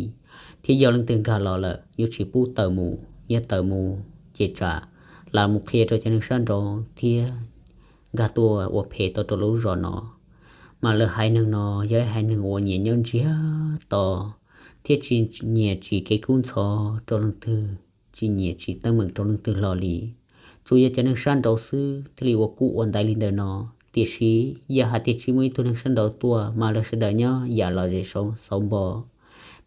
thiab yog leej twg nkag los lawm yuav tsis pub tawm mus, yog tawm mus ces tsam lam mus qhia rau cov neeg sab nraud thiab nkag tuaj ua phem tau rau lub zos no. Mas lawv haiv neeg no yog ib haiv neeg uas nyiam nyob ntsiag to, thiab tsis nyiam tsim kev kub ntxhov rau leej twg, tsis nyiam tsim teeb meem rau leej twg hlo li. Tsuas yog cov neeg sab nraud xwb thiaj li ua kub ua ntaiv li ntawm no. Tiam sis yog hais tias tsis muaj ib tug neeg sab nraud tuaj mas lawv sawv daws nyob yam lom zem xauv npo,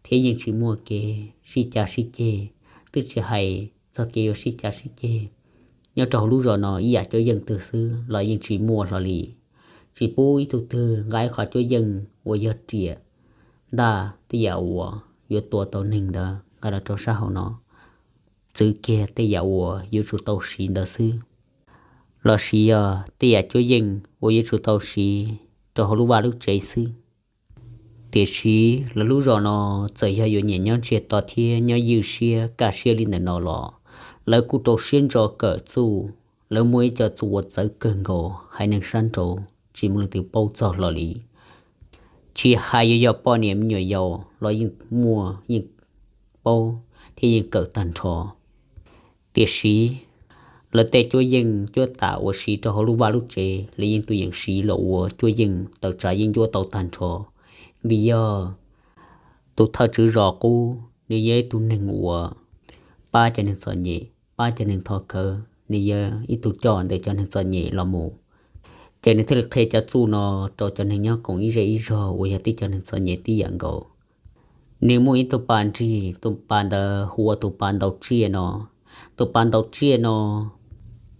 thiab yeej tsis muaj kev sib cav sib ceg, twb tsis hais txog kev yuav sib cav sib ceg. Nyob rau hauv lub zos no ib yam cuab yeej twg xwb los yeej tsis muaj hlo li. Tsis pub ib tug twg nqa ib qho cuab yeej uas yog riam ntaj tej yam uas yuav tua tau neeg ntawd nqa los rau sab hauv no, txwv kiag tej yam uas yuav tsum tau siv ntawd xwb, los sis yog tej yam cuab yeej uas yuav tsum tau siv rau hauv lub vaj lub tsev xwb. Tiam sis lawv lub zos no txawm yog yuav nyiam nyob ntsiag to thiab nyob ywj siab kaj siab li ntawm no los, lawv kuj rau siab ntso kawm txuj. Lawv muaj ib co txuj uas txawv kawg nkaus haiv neeg sab nraud tsis muaj leej twg paub txog hlo li. Tsis hais yuav yog poj niam me nyuam yaus los yeej muaj, yeej paub thiab yeej kawm tag nrho. Tiam sis lawv tej cuab yeej cuab tam uas siv rau hauv lub vaj lub tsev, lawv yeej tus yeem siv los ua cuab yeej tawm tsam yeej cuab tau tag nrho. Vim yog tus thawj tswv zos qub nws yog ib tug neeg uas pab cov neeg txom nyem, pab cov neeg thov khawv, nws yog ib tug coj ntawm cov neeg txom nyem los mus. Ces nws thiaj li qhia cov txuj no rau cov neeg nyob koom ib zej ib zog uas yog tib cov neeg txom nyem tib yam nkaus. Nws muaj ib tug pas nrig, tus pas ntawd hu ua tus pas ntaus tsiaj no. Tus pas ntaus tsiaj no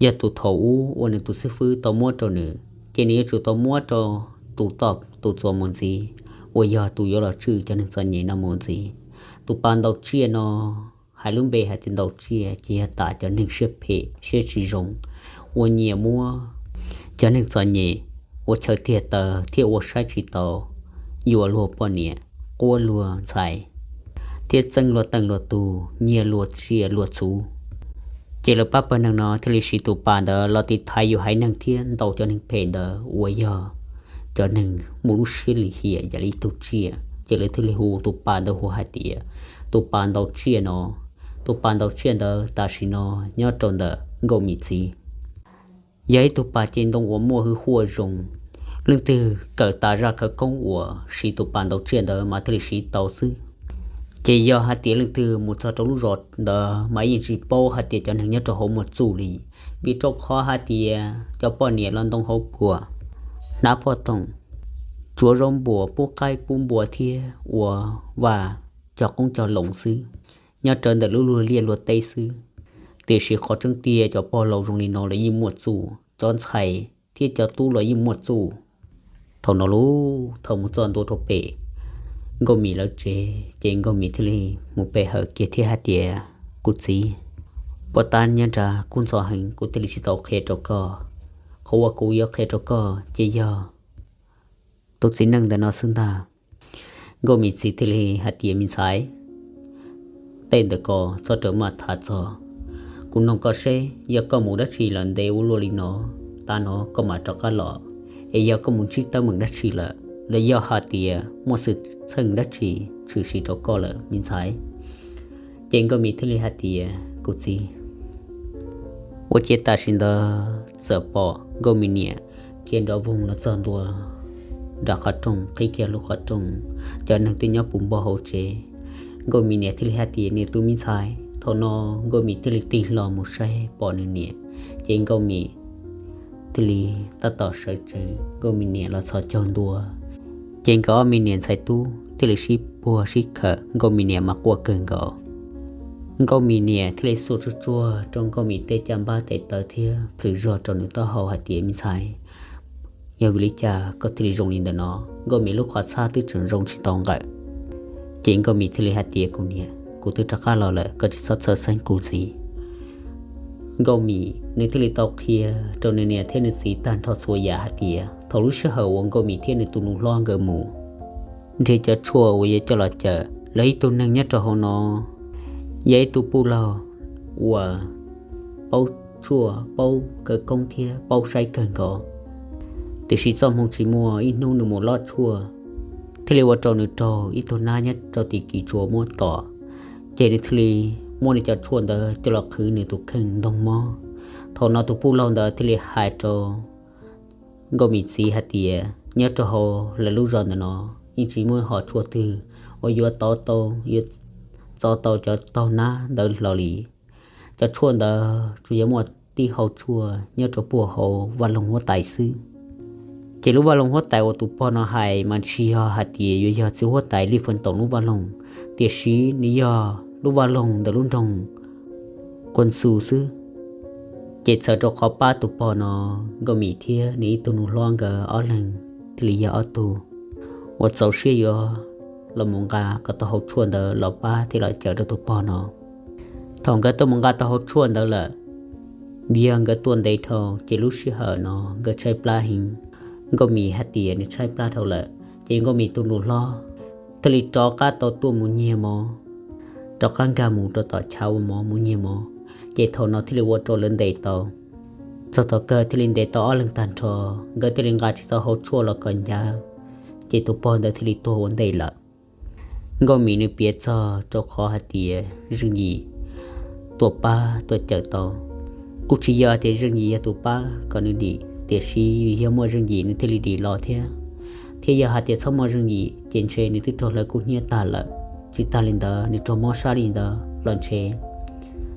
yog tus thaum ub uas nws tus xib fwb tau muab rau nws, ces nws yuav tsum tau muab rau tus toj tus txuas mus ntxiv, uas yog tus yuav los tswj cov neeg txom nyem no mus ntxiv. Tus pas ntaus tsiaj no hais lub npe hais tias ntaus tsiaj ces yog tam cov neeg siab phem siab tsis zoo, uas nyiam muab cov neeg txom nyem ua chaw tiag taw thiab ua saib tsis taus, yuam luag poj niam, quab luag ntxhais, thiab txeeb luag teej luag tug, nyiag luag tsiaj luag txhuv. Ces lawv pab pawg neeg no thiaj li siv tus pas ntawd los tiv thaiv yus haiv neeg thiab ntaus cov neeg phem ntawd uas yog cov neeg muaj lub siab lim hiam yam li ib tug tsiaj. Ces lawv thiaj li hu tus pas ntawd hu hais tias tus pas ntaus tsiaj no. Tus pas ntaus tsiaj ntawd tam sim no nyob rau ntawm Nkauj Mim txiv, yog ib tug pas cev ntoo uas muaj hwj huaj zoo. Leej twg kawm tas zaj khawv koob uas siv tus pas ntaus tsiaj ntawd mas thiaj li siv tau xwb. Ces yog hais tias leej twg mus txog rau lub zos ntawd mas yeej tsis paub hais tias cov neeg nyob rau hauv muaj txuj li, vim rau qhov hais tias cov poj niam los ntoo hauv puas, hnav phoj toom, tsuav zaub npuas, pub qaib pub npua thiab ua vaj cog qoob cog loo xwb, nyob rawv ntawm lub luag liaj luag teb xwb. Tiam sis qhov tseeb tiag cov pog laus zoo li no los yeej muaj txuj, cov ntxhais thiab cov tub los yeej muaj txuj. Thaum no lub thaum mus txog ntua rau pem Nkauj Mim lawv tsev, ces Nkauj Mim thiaj li mus pe hawm kiag thiab hais tias, Kuv txiv, puas tab nyob nrad kub ntxhov heev, kuv thiaj li tsis tau qhia rau koj. Qhov uas kuv yuav qhia rau koj ces yog tus txiv neej ntawm no xwb ntag. Nkauj Mim txiv thiaj li hais tias, Me ntxhais, tej ntawm ko txhob rawm maj tham txog. Kuv nug koj seb yog koj mus dab tsi lawm ntev ua luaj li no, tav no koj mam rov qab los, es yog koj mus ntsib teeb meem dab tsi lawm, los yog hais tias muaj xwm txheej dab tsi tshwm sim rau koj lawm me ntxhais? Ces Nkauj Mim thiaj li hais tias, Kuv txiv, ua ciav tam sim ntawd txawm pom Nkauj Mim niam khiav nrov voog los txog ntua nram qhov rooj, qhib kiag lub qhov rooj, cov neeg twb nyob puv npo hauv tsev. Nkauj Mim niam thiaj li hais tias, Niam, tus me ntxhais. Thaum no Nkauj Mim thiaj li tig hlo mus saib pom nws niam, ces Nkauj Mim thiaj li tab tom sawv tsees, Nkauj Mim niam los txhos caug ntua. Ces nkawd ob me niam ntxhais tub thiaj li sib puag sib khawm, Nkauj Mim niam mas quaj kawg nkaus. Nkauj Mim niam thiaj li xuas tsuag tsuag rau Nkauj Mim tej caj npab tes taw thiab plhws zog rau nws taub hau hais tias, Me ntxhais, yog vim li cas koj thiaj li zoo li ntawm no? Nkauj Mim lub qhov txhab twb tseem zoo tsis tau nqawm. Ces Nkauj Mim thiaj li hais tias, Kuv niam, kuv twb rov qab los lawm, koj tsis txhob txhawj xeeb kuv ntxiv. Nkauj Mim nws thiaj li tau qhia rau nws niam thiab nws txiv tag nrho txhua yam hais tias thaum lub sij hawm uas Nkauj Mim thiab nws tus nus hlob nkawd mus nrhiav cov tshuaj uas yuav coj los cawm, lawv ib tug neeg nyob rau hauv no yog ib tug pub laug uas paub tshuaj, paub khawv koob thiab paub saib kawg nkaus. Tiam sis txoj hmoo tsis muaj, ib hnub nws mus lob tshuaj thiaj li ua rau nws raug ib tug nab nyob rau tim kis tsuas muab tom, ces nws thiaj li muab nws cov tshuaj ntawd coj los qhwv nws tus kheej ntog mob. Thaum no tus pub laug ntawd thiaj li hais rau Nkauj Mim txiv hais tias nyob rau hauv lawv lub zos ntawm no yeej tsis muaj ib hom tshuaj twg uas yuav txov tau, yuav txov tau cov taug nab ntawd hlo li. Cov tshuaj ntawd tsuas yog muaj tib hau tshuaj nyob rau puag hauv vaj loog huab tais xwb. Ces lub vaj loog huab tais uas tus pog no hais mas tsis yog hais tias yuav yog txiv huab tais Lij Fee Toom lub vaj loog, tiam sis nws yog lub vaj loog ntawm lub nroog Kuaj Ntxu xwb. Ces txhawm rau qhov pab tus pog no, Nkauj Mim thiab nws ib tug nus hlob nkawd ob leeg thiaj li yog ob tug uas txaus siab yuav los mus nqa kom tau hau tshuaj ntawd los pab thiab los cawm rau tus pog no. Thaum nkawd tuaj mus nqa tau hau tshuaj ntawd lawm, vim yog nkawd tuaj ntev dhau ces lub sij hawm no nkawd tshaib plab heev. Nkauj Mim hais tias nws tshaib plab dhau lawm, ces Nkauj Mim tus nus hlob thiaj li rov qab tau tuaj mus nyiag mov, rov qab nkag mus rau tom chav ua mov mus nyiag mov. Ces thaum no thiaj li ua rau lawv ntes tau. Txog thaum kawg thiaj li ntes tau ob leeg tag nrho, nkawd thiaj li nqa tsis tau hau tshuaj los kom ncav, ces tus pog ntawd thiaj li tuag ua ntej lawm. Nkauj Mim nws piav txog rau qhov hais tias Zeej Yim tuaj pab tuaj cawm tau. Kuj tsis yog tias Zeej Yim yog tus pab kom nws dim, tiam sis yog muaj Zeej Yim nws thiaj li dim los thiab. Thiab yog hais tias txhob muaj Zeej Yim ces ntshe nws twb raug hlawv kub hnyiab tag lawm. Tsis tag li ntawd nws raug mob sab li ntawd los ntshe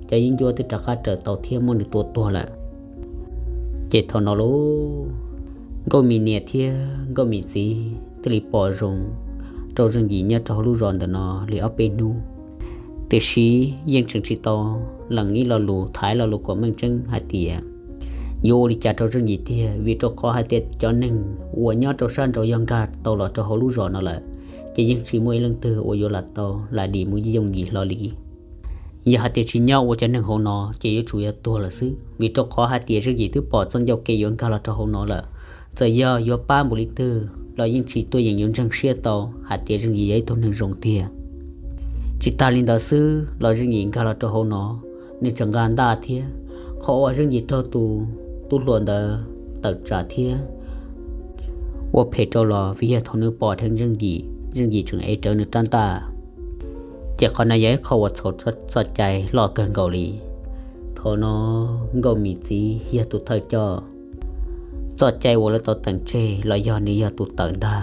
cov yeeb ncuab twb rov qab raws tau thiab muab nws tua tuag lawm. Ces thaum no lauj, Nkauj Mim niam thiab Nkauj Mim txiv thiaj li pom zoo rau Zeej Yim nyob rau hauv lub zos ntawm no li ob peb hnub. Tiam sis yeej tseem tsis tau lees ib lo lus, tham ib lo lus kom meej tseeb hais tias yuav ua li cas rau Zeej Yim tiag, vim rau qhov hais tias cov neeg uas nyob rau sab nraud yog nkag tau los rau hauv lub zos no lawm, ces yeej tsis muaj ib leej twg uas yuav lam tau lam dim mus yooj yim hlo li. Yog hais tias tsis nyob ua cov neeg hauv no ces yuav tsum yuav tuag lawm xwb, vim rau qhov hais tias Zeej Yim twb pom txoj ncauj ke yuav nkag los rau hauv no lawm. Txawm yog yuav pab npaum li twg los yeej tsis tuaj yeem yuav ntseeg siab tau hais tias Zeej Yim yog ib tug neeg zoo tiag. Tsis tas li ntawd xwb los Zeej Yim nkag los rau hauv no, nws tseem nqa ntaj thiab. Qhov uas Zeej Yim raug tus tub hluas ntawd tawm tsam thiab ua phem rau los vim yog thaum nws pom dheev Zeej Yim, Zeej Yim tseem ev rawv nws rab ntaj. Ces qhov no yog ib qho uas txhaum txoj cai loj kawg nkaus li. Thaum no Nkauj Mim txiv yog tus thawj coj, txoj cai uas lawv tau teem tseg los yog nws yog tus tawm ntag.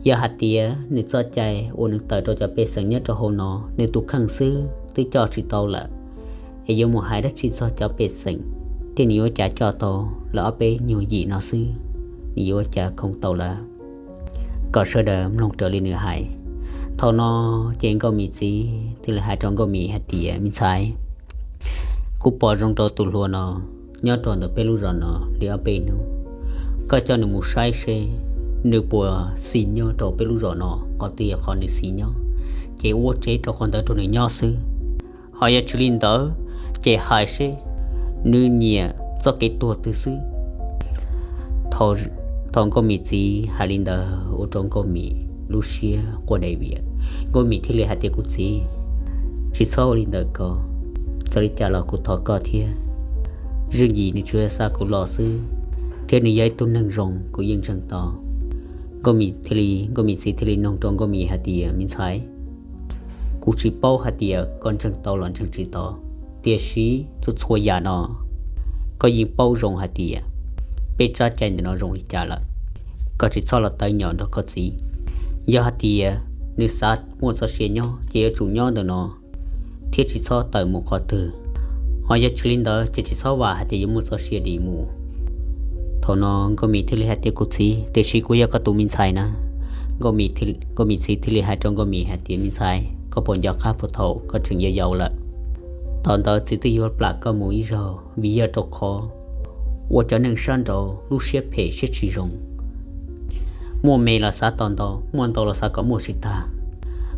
Yog hais tias nws txoj cai uas nws tawm rau cov pej xeem nyob rau hauv no, nws tus kheej xwb twb coj tsis tau lawm, es yuav mus hais dab tsi txog cov pej xeem, thiab nws yuav cas coj tau lawv ob peb nyuag yim no xwb, nws yuav ua cas khoom tau lawv. Kom sawv daws mloog raws li nws hais. Thaum no ces Nkauj Mim txiv thiaj li hais rau Nkauj Mim hais tias, Me ntxhais, Kuv pom zoo rau tus hluas no nyob rau ntawm peb lub zos no li ob peb hnub. Koj coj nws mus saib seb nws puas xis nyob rau peb lub zos no, qhov twg yog qhov nws xis nyob, ces ua tsev rau qhov ntawd rau nws nyob xwb. Ho yog tsis li ntawd, ces hais seb nws nyiam txoj kev tuag twg xwb. Thaum Nkauj Mim txiv hais li ntawd ua rau Nkauj Mim lub siab quaj dai vias. Nkauj Mim thiaj li hais tias, Kuv txiv, tsis txhob ua li ntawd ko. Txawm li cas los kuv thov koj thiab. Zeej Yim nws tsuas xa kuv los xwb, thiab nws yog ib tug neeg zoo kuv yeej ntseeg tau. Nkauj Mim thiaj li, Nkauj Mim txiv thiaj li nug rau Nkauj Mim hais tias, Me ntxhais, kuv tsis paub hais tias koj ntseeg tau los ntseeg tsis tau, tiam sis txhua txhua yam no koj yeej paub zoo hais tias peb tsab cai ntawm no zoo li cas lawm. Koj tsis txhob los tawv nyom nrog koj txiv. Yog hais tias nws xav muaj txoj sia nyob ces yuav tsum nyob ntawm no thiab tsis txhob tawm mus qhov twg. Ho yog tsis li ntawd ces tsis txhob vam hais tias yuav muaj txoj sia dim mus. Thaum no Nkauj Mim thiaj li hais tias, Kuv txiv, tiam sis kuv yog koj tus me ntxhais na. Nkauj Mim txiv thiaj li hais rau Nkauj Mim hais tias, Me ntxhais, koj puas nco qab puag thaum koj tseem yau yau lawm, thaum ntawd txiv twb yuav plam koj mus ib zaug vim yog rau qhov uas cov neeg sab nraud lub siab phem siab tsis zoo, muaj me los xav tau ntau, muaj ntau los xav kom muaj tsis tag.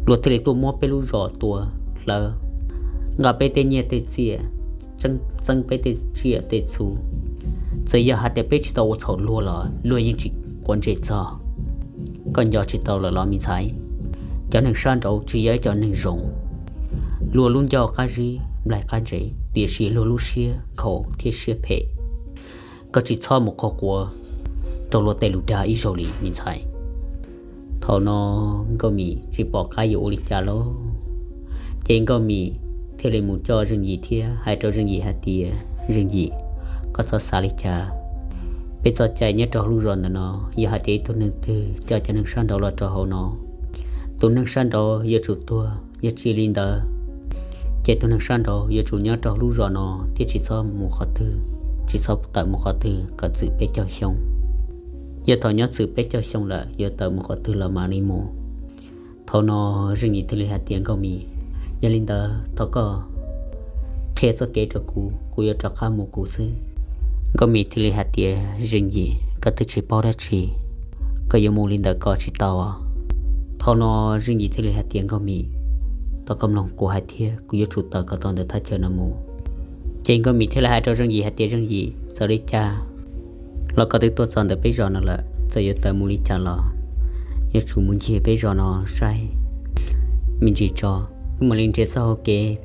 Luag thiaj li tuaj muab peb lub zos tua hlawv, nqa peb tej nyiaj tej txiaj, txeeb peb tej tsiaj tej txhu. Txawm yog hais tias peb tsis tau ua txhaum luag los luag yeej tsis quav ntsej txog. Koj nco tsis tau lawm los me ntxhais? Cov neeg sab nraud tsis yog ib cov neeg zoo. Luag lub ncauj qab zib nplaig qab ntse, tiam sis luag lub siab nkhaus thiab siab phem. Koj tsis txhob mus qhuas quav rau luag tej lus dag ib zaug li me ntxhais. Thaum no Nkauj Mim tsis pom qab yuav ua li cas lauj, ces Nkauj Mim thiaj li mus coj Zeej Yim thiab hais rau Zeej Yim hais tias, Zeej Yim, koj txhob xav li cas. Peb txoj cai nyob rau lub zos ntawm no, yog hais tias ib tug neeg twg coj cov neeg sab nraud los rau hauv no, tus neeg sab nraud yuav tsum tuag, yog tsis li ntawd ces tus neeg sab nraud yuav tsum nyob rau lub zos no thiab tsis txhob mus qhov twg, tsis txhob tawm mus qhov twg kom txwm peb caug xyoo. Yog thaum nyob txwm peb caug xyoo lawm yuav tawm mus qhov twg los mam li mus. Thaum no Zeej Yim thiaj li hais tias, Nkauj Mim, yog li ntawd thov koj qhia txoj kev rau kuv, kuv yuav rov qab mus kuv xwb. Nkauj Mim thiaj li hais tias, Zeej Yim, koj twb tsis paub dab tsi, koj yuav mus li ntawd koj tsis tau. Thaum no Zeej Yim thiaj li hais tias, Nkauj Mim, thov koj mloog kuv hais thiab, kuv yuav tsum tawm kom tau ntawm thaj chaw no mus. Ces Nkauj Mim thiaj li hais rau Zeej Yim hais tias, Zeej Yim, txawm li cas los koj twb tuaj txog ntawm peb zos no lawm, txawm yuav tawm mus li cas los yuav tsum mus ncig peb zos no saib me ntsis tso, wb mam li nrhiav txoj hau kev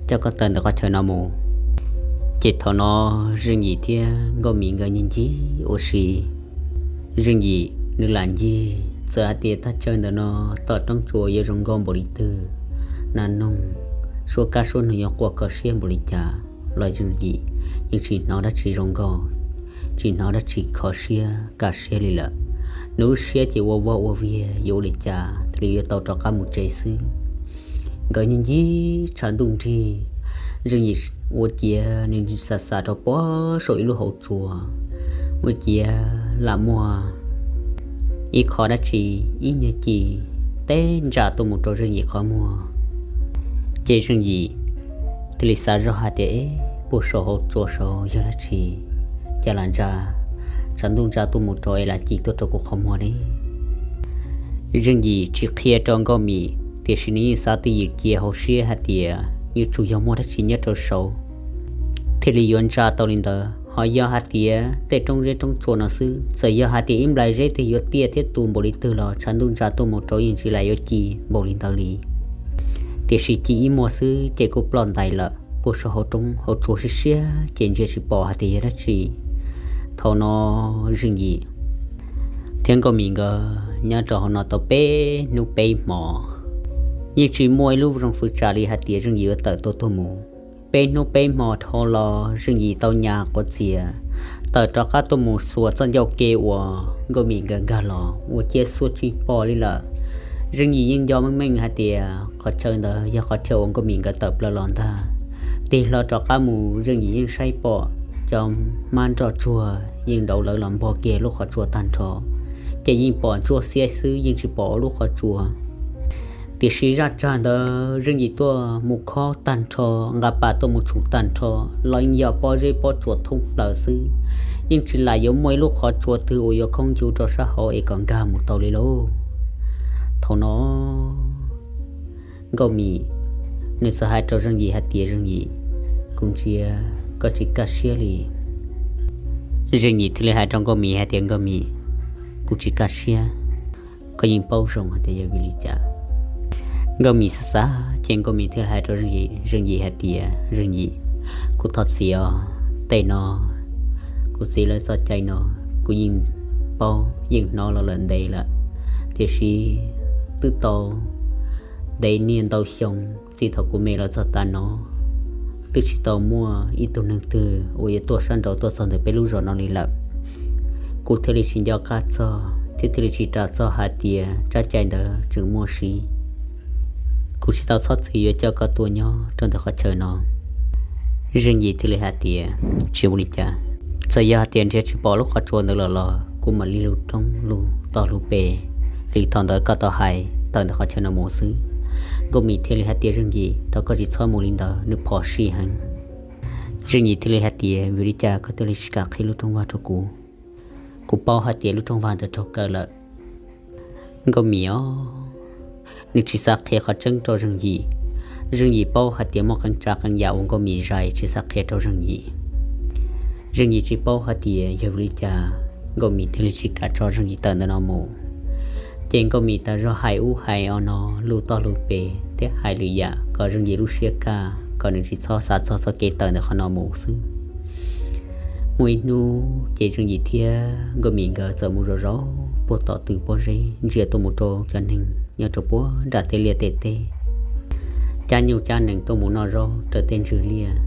coj koj tawm ntawm qhov chaw no mus. Ces thaum no Zeej Yim thiab Nkauj Mim nkawd ncig ncig ua si. Zeej Yim nws lam ncig, txawm hais tias thaj chaw ntawm no tom roob tsua yuav zoo nkauj npaum li twg, nas noog, suab kab suab noog yuav quaj kho siab npaum li cas los Zeej Yim yeej tsis hnov dab tsi zoo nkauj, tsis hnov dab tsi kho siab kaj siab li lawm. Nws lub siab ces ua vog ua viag yuav ua li cas thiaj li yuav tau rov qab mus tsev xwb. Nkawd ncig ncig tshav ntuj nrig, Zeej Yim ua ciav nws xav xav rau puag saum ib lub hauv tsua, ua ciav lam muaj ib qho dab tsi, ib nyuag ci teb ntsa tuaj mus rau Zeej Yim qhov muag. Ces Zeej Yim thiaj li xav zoj hais tias, Eb, puag saum hauv tsua saud yog dab tsi, cas lam ntsa, tshav ntuj ntsa tuaj mus rau es lam ci tuaj rau kuv qhov muag ne? Zeej Yim tsis qhia rau Nkauj Mim, tiam sis nws yeej xav twj ywm cia hauv siab hais tias yuav tsum yog muaj dab tsi nyob rau saud thiaj li yuav ntsa tau li ntawd. Ho yog hais tias tej roob zeb roob tsua no xwb, txawm yog hais tias ib nplais zeb twg yuav tiaj thiab tu npaum li twg los tshav ntuj ntsa tuaj mus rau yeej tsis lam yuav ci npaum li ntawd li. Tiam sis ci ib muag xwb ces kuj ploj ntais lawm, puag saum hauv roob hauv tsua siab siab ces ntsia tsis pom hais tias yog dab tsi. Thaum no Zeej Yim thiab Nkauj Mim nkawd nyob rau hauv no tau peb hnub peb hmo, yeej tsis muaj ib lub zoo fwv tsam li hais tias Zeej Yim yuav tawm tuaj tuaj mus. Peb hnub peb hmo dhau los Zeej Yim tau nyas quav txias, tawm rov qab tuaj mus xuas txoj ncauj ke uas Nkauj Mim nkawd nkag los ua ciav xuas tsis pom li lawm. Zeej Yim yeej nco meej meej hais tias qhov chaw ntawd yog qhov chaw uas Nkauj Mim nkawd tawm plaws los ntag. Tig hlo rov qab mus Zeej Yim yeej saib pom cov hmab nroj tsuag yeej nrauv lawv los npog kiag lub qhov tsua tag nrho, ces yeej pom ntsuab xiab xwb yeej tsis pom ua lub qhov tsua. Tiam sis zaj tsag ntawd Zeej Yim tuaj mus khob tag nrho, nqa pas tuaj mus tshum tag nrho los yeej yog pob zeb pob tsuas thoob plaws xwb, yeej tsis lam yuav muaj ib lub qhov tsua twg uas yuav khoob ncuv rau sab hauv es kom nkag mus tau li lauj. Thaum no Nkauj Mim nws txawm hais rau Zeej Yim hais tias, Zeej Yim, kuv ntsia koj tsis kaj siab li. Zeej Yim thiaj li hais rau Nkauj Mim hais tias, Nkauj Mim, kuv tsis kaj siab, koj yeej paub zoo hais tias yog vim li cas. Nkauj Mim xav xav ces Nkauj Mim thiaj hais rau Zeej Yim, Zeej Yim hais tias, Zeej Yim, kuv thov txim os, tej no kuv txiv lawv txoj cai no kuv yeej paub yeej hnov los lawm ntev lawm, tiam sis twb tau ntev niaj ntau xyoo txij thaum kuv me los txog tav no twb tsis tau muaj ib tug neeg twg uas yuav tuaj sab nraud tuaj txog ntawm peb lub zos no li lawm. Kuv thiaj li tsis nco qab txog thiab thiaj li tsis ras txog hais tias tsab cai ntawd tseem muaj siv. Kuv tsis tau txhob txwm yuav coj koj tuaj nyob rau ntawm qhov chaw no. Zeej Yim thiaj li hais tias, Tsis ua li cas, txawm yog hais tias nrhiav tsis pom lub qhov tsua ntawd lawm los kuv mam li lug roob lug toj lug pes li thaum ntawd koj tau hais tawm ntawm qhov chaw no mus xwb. Nkauj Mim thiaj li hais tias, Zeej Yim, thov koj tsis txhob mus li ntawd, nws phom sij heev. Zeej Yim thiaj li hais tias, Vim li cas koj thiaj li tsis kam qhib lub rooj vag rau kuv? Kuv paub hais tias lub rooj vag ntawd raug kaw lawm. Nkauj Mim os, nws tsis xav qhia qhov tseeb rau Zeej Yim. Zeej Yim paub hais tias muaj qee tsav qee yam uas Nkauj Mim zais tsis xav qhia rau Zeej Yim. Zeej Yim tsis paub hais tias yog vim li cas Nkauj Mim thiaj li tsis kam tso Zeej Yim tawm ntawm no mus. Ces Nkauj Mim tas zog hais ub hais o no, lug toj lug pes thiab hais lwm yam kom Zeej Yim lub siab kaj, kom nws tsis txhob xav txog txoj kev tawm ntawm qhov no mus xwb. Muaj ib hnub ces Zeej Yim thiab Nkauj Mim nkawd txawm mus zov zov puag tom tw pob zeb ntsia tuaj mus rau cov neeg nyob rau puag nram tej liaj tej teb, cab nyuj cab nees tuaj mus noj zaub raws tej ntsws liaj.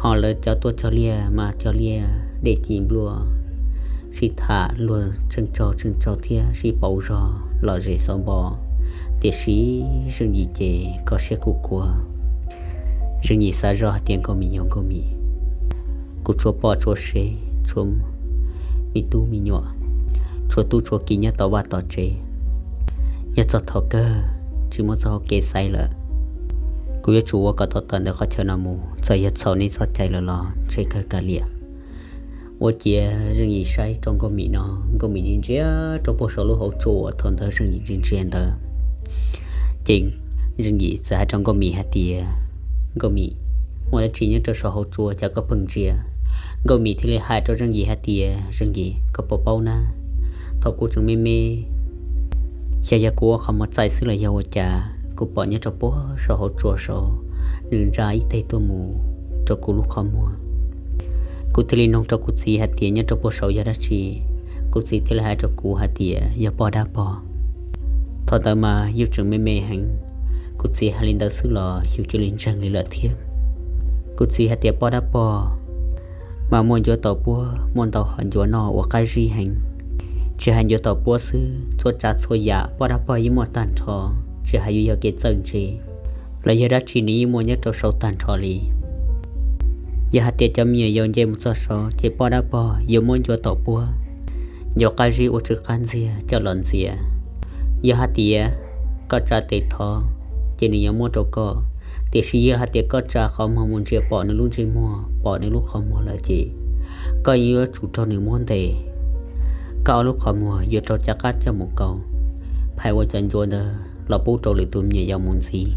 Ho lawv cov tuaj cog liaj mas cog liaj dej ci npluaj, sib tham luag tsheej tsaug tsheej tsaug thiab sib pauv zog lom zem xauv npo. Tiam sis Zeej Yim ces kho siab kuj kua. Zeej Yim xav zoj hais tias Nkauj Mim yog Nkauj Mim, kuv tshuav poj tshuav sev, tshuav me tub me nyuam, tshuav tub tshuav ki nyob tom vaj tom tsev. Yog txog thaum kawg tsis muaj txoj hau kev xaiv lawm, kuv yuav tsum ua kom tau tawm ntawm qhov chaw no mus, txawm yog txhaum nej txoj cai lawm los ntshe kawg kav liam. Ua ciav Zeej Yim saib rau Nkauj Mim no, Nkauj Mim ntsia ntsia rau puag saum lub hauv tsua uas thaum ntawd Zeej Yim ntsia ntsia ntawd. Ces Zeej Yim txawm hais rau Nkauj Mim hais tias, Nkauj Mim, muaj dab tsi nyob rau saum hauv tsua cas koj pheej ntsia? Nkauj Mim thiaj li hais rau Zeej Yim hais tias, Zeej Yim, koj puas paub na, thaum kuv tseem me me, xyov yog kuv ua qhov muag txaij xwb los yog ua cas, kuv pom nyob rau puag saum hauv tsua saud, nws ntsa ib teg tuaj mus rau kuv lub qhov muag. Kuv thiaj li noog rau kuv txiv hais tias nyob rau puag saud yog dab tsi. Kuv txiv thiaj li hais rau kuv hais tias yog poj dab pog. Thaum ntawd mas yus tseem me me heev, kuv txiv hais li ntawd xwb los yus cia li ntseeg li lawm thiab. Kuv txiv hais tias poj dab pog mas muaj ncuav taus puab, muaj ntau hom ncuav noj uas qab zib heev. Tsis hais ncuav taus puab xwb, txhua tsav txhua yam poj dab pog yeej muaj tag nrho, tsis hais yuav yog kev txawj ntse los yog dab tsi nws yeej muaj nyob rau saud tag nrho li. Yog hais tias cov me nyuam yaus nce mus txog saud ces poj dab pog yuav muab ncuav taus puab, ncuav qab zib ua tsw qab ntxiag coj los ntxias. Yog hais tias koj tsa tes thov ces nws yuav muab rau koj, tiam sis yog hais tias koj tsa qhov muag mus ntsia pom nws lub ntsej muag pom nws lub qhov muag lawm ces koj yuav tsum raug nws muab ntes. Koj ob lub qhov muag yuav raug cov qab coj mus kaus, phais ua cov ncuav ntawd los pub rau lwm tus me nyuam yaus mus ntxiv.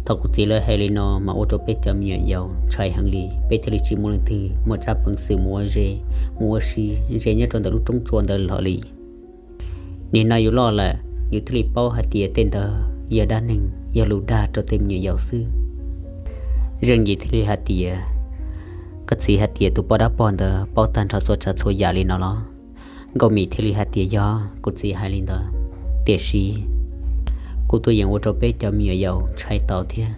Thaum kuv txiv lawv hais li no mas ua rau peb cov me nyuam yaus ntshai heev li, peb thiaj li tsis muaj leej twg muaj tsab peev xwm mus ua ze, mus ua si ze nyob rau ntawm lub roob tsua ntawd hlo li. Nim no yus loj lawm yus thiaj li paub hais tias tej ntawd yog dab neeg, yog lus dag rau tej me nyuam yaus xwb. Zeej Yim thiaj li hais tias, koj txiv hais tias tus poj dab pog ntawd paub tag nrho txhua tsav txhua yam li no los? Nkauj Mim thiaj li hais tias yog, kuv txiv hais li ntawd, tiam sis kuv tuaj yeem ua rau peb cov me nyuam yaus ntshai tau thiab.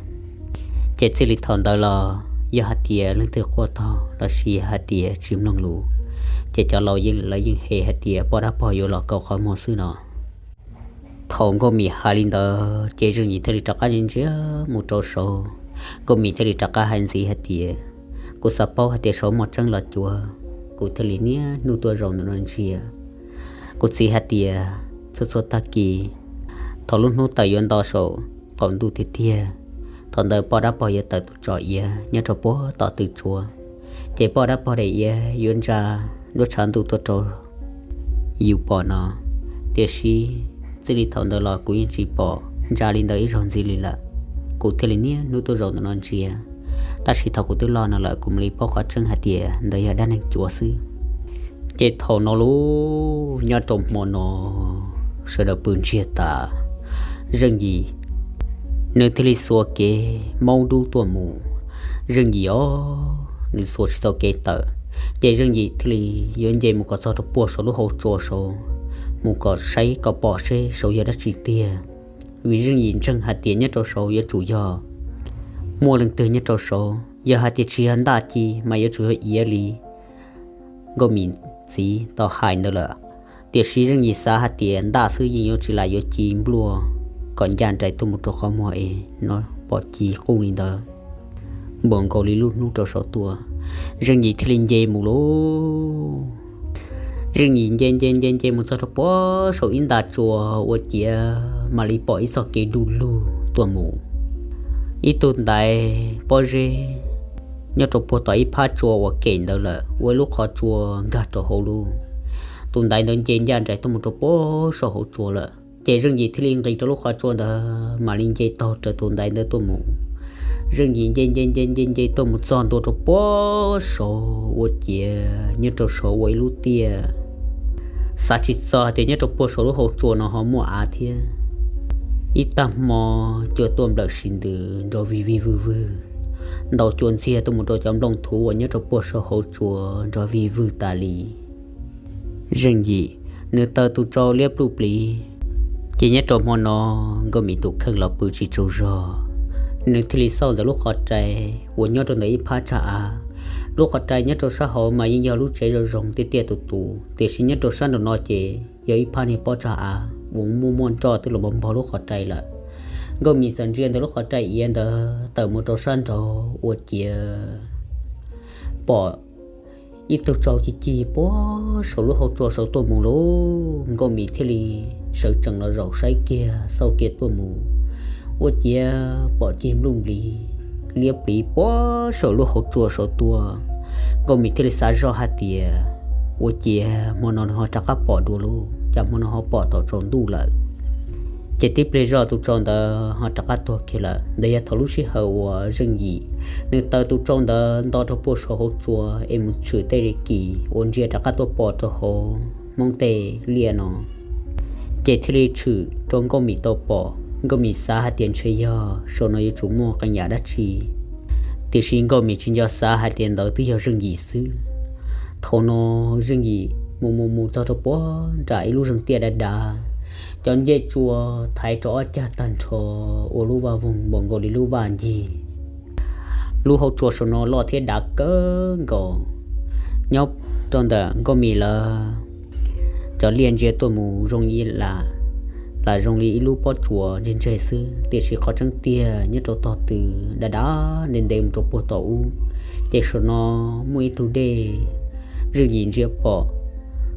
Ces txij li thaum ntawd los yog hais tias leej twg quaj tog los sis hais tias tsis mloog lus, ces cov laus yeej lawv yeej hem hais tias poj dab pog yuav los kaus qhov muag xwb no. Thaum Nkauj Mim hais li ntawd ces Zeej Yim thiaj li rov qab ntsia mus rau saud. Nkauj Mim thiaj li rov qab hais ntxiv hais tias, kuv xav paub hais tias saud muaj tseeb los cuav, kuv thiaj li niaj hnub tuaj zaum ntawm no ntsia. Kuv txiv hais tias txhua txhua tag kis Thaum lub hnub tawm yuav nto saum qaum ntuj tiag tiag, thaum ntawd poj dab pog yuav tawm tuaj tso iav nyob rau puag tom tw tsua, ces poj dab pog daim iav yuav ntsa nruab tshav ntuj tuaj rau yus pom no. Tiam sis txij li thaum ntawd los kuv yeej tsis pom ntsa li ntawd ib zaug ntxiv li lawm. Kuv thiaj li niaj hnub tuaj zaum ntawm no ntsia, tab sis thaum kuv twb loj no lawm kuv mam li paub qhov tseeb hais tias ntawd yog dab neeg cuav xwb. Ces thaum no lauj, nyob rau hmo no sawv daws pw ntsiag tas, Zeej Yim nws thiaj li xuas kev maub dub tuaj mus. Zeej Yim os, nws xuas tsis tau kev tawm, ces Zeej Yim thiaj li yuav nce mus kom txog rau puag saum lub hauv tsua saud, mus kom saib kom pom seb saud yog dab tsi tiag. Vim Zeej Yim ntseeg hais tias nyob rau saud yuav tsum yog muaj leej twg nyob rau saud, yog hais tias tsis yog ntaj ci mas yuav tsum yog iav li Nkauj Mim txiv tau hais ntawd lawm. Tiam sis Zeej Yim xav hais tias ntaj xwb yeej yuav tsis lam yuav ci npluaj kom ncaj nraim tuaj mus rau qhov muag es no pom ci quj li ntawd npaum nkaus li lub hnub rau saud tuaj. Zeej Yim thiaj li nce mus lauj. Zeej Yim nce nce nce nce mus txog rau puag saum ib nta tsua ua ciav mam li pom ib txoj kev du lug tuaj mus. Ib tug ntaiv pob zeb nyob rau puag tom ib phab tsua uas kem ntawd lawm ua ib lub qhov tsua nkag rau hauv lub. Tus ntaiv ntawd nce ncaj nraim tuaj mus rau puag saum hauv tsua lawm, ces Zeej Yim thiaj li nqis rau lub qhov tsua ntawd mam li nce taug raws tus ntaiv ntawd tuaj mus. Zeej Yim nce nce nce nce nce tuaj mus txog ntua rau puag saud ua ciav nyob rau saud ua ib lub tiaj. Xav tsis txog hais tias nyob rau puag saum lub hauv tsua no ho muaj av thiab. Ib tag hmo cua tuaj nplawm sis ntws nrov vig vig vwg vwg, ntaus cua ntxiag tuaj mus rau cov nplooj thuv uas nyob rau puag saum hauv tsua nrov vig vwg tas li. Zeej Yim nws taw tus tsau liab pluj pliv, ces nyob rau hmo no Nkauj Mim tus kheej los pw tsis tsaug zog, nws thiaj li xauj ntawm lub qhov rai uas nyob rau ntawm ib phab tsag av. Lub qhov rai nyob rau sab hauv mas yeej yog lub tsev zoo zoo tiaj tiaj tus tus, tiam sis nyob rau sab nraum no ces yog ib phab niag pob tsag av uas muaj muaj nroj twb los npog npog lub qhov rai lawm. Nkauj Mim txawm ntsia ntawm lub qhov rai iav ntawd tawm mus rau sab nraud ua ciav pom ib tug tsau ci ci puag saum lub hauv tsua saud tuaj mus lauj. Nkauj Mim thiaj li sawv tsees los zaum saib kiag xauj kiag tuaj mus, ua ciav pom cig npluj nplis liab pliv puag saum lub hauv tsua saud tuaj. Nkauj Mim thiaj li xav zoj hais tias, ua ciav hmo no nws ho rov qab pom dua lauj, cas hmo no ho pom thaum tsaus ntuj lawm. Ces tib pliag zoj tus tsau ntawd ho rov qab tuag kiag lawm. Ntawd yog thaum lub sij hawm uas Zeej Yim nws taw tus tsau ntawd nto rau puag saum hauv tsua es mus tshwm tej kis uas ntsia rov qab tuaj pom rau hauv Hmoob tej liaj no, ces thiaj li tshwm rau Nkauj Mim tau pom. Nkauj Mim xav hais tias ntshe yog saum no yuav tsum muaj qee yam dab tsi, tiam sis Nkauj Mim tsis nco xav hais tias ntawd twb yog Zeej Yim xwb. Thaum no Zeej Yim mus mus mus txog rau puag nram ib lub zeeg tiaj dav dav, cov ncej tsua thaiv rau ob cag tag nrho ua lub vaj voog npaum nkaus li lub vaj ncig. Lub hauv tsua saum no loj thiab dav kawg nkaus. Nyob rau ntawm Nkauj Mim lawv cov liaj ntsia tuaj mus zoo ib lam, lam zoo li ib lub pob tsuas ntseg ntseg xwb, tiam sis qhov tseeb tiag nyob rau tog tw dav dav ntev ntev mus rau puag tom ub, ces saum no muaj ib tug dej. Zeej Yim ntsia pom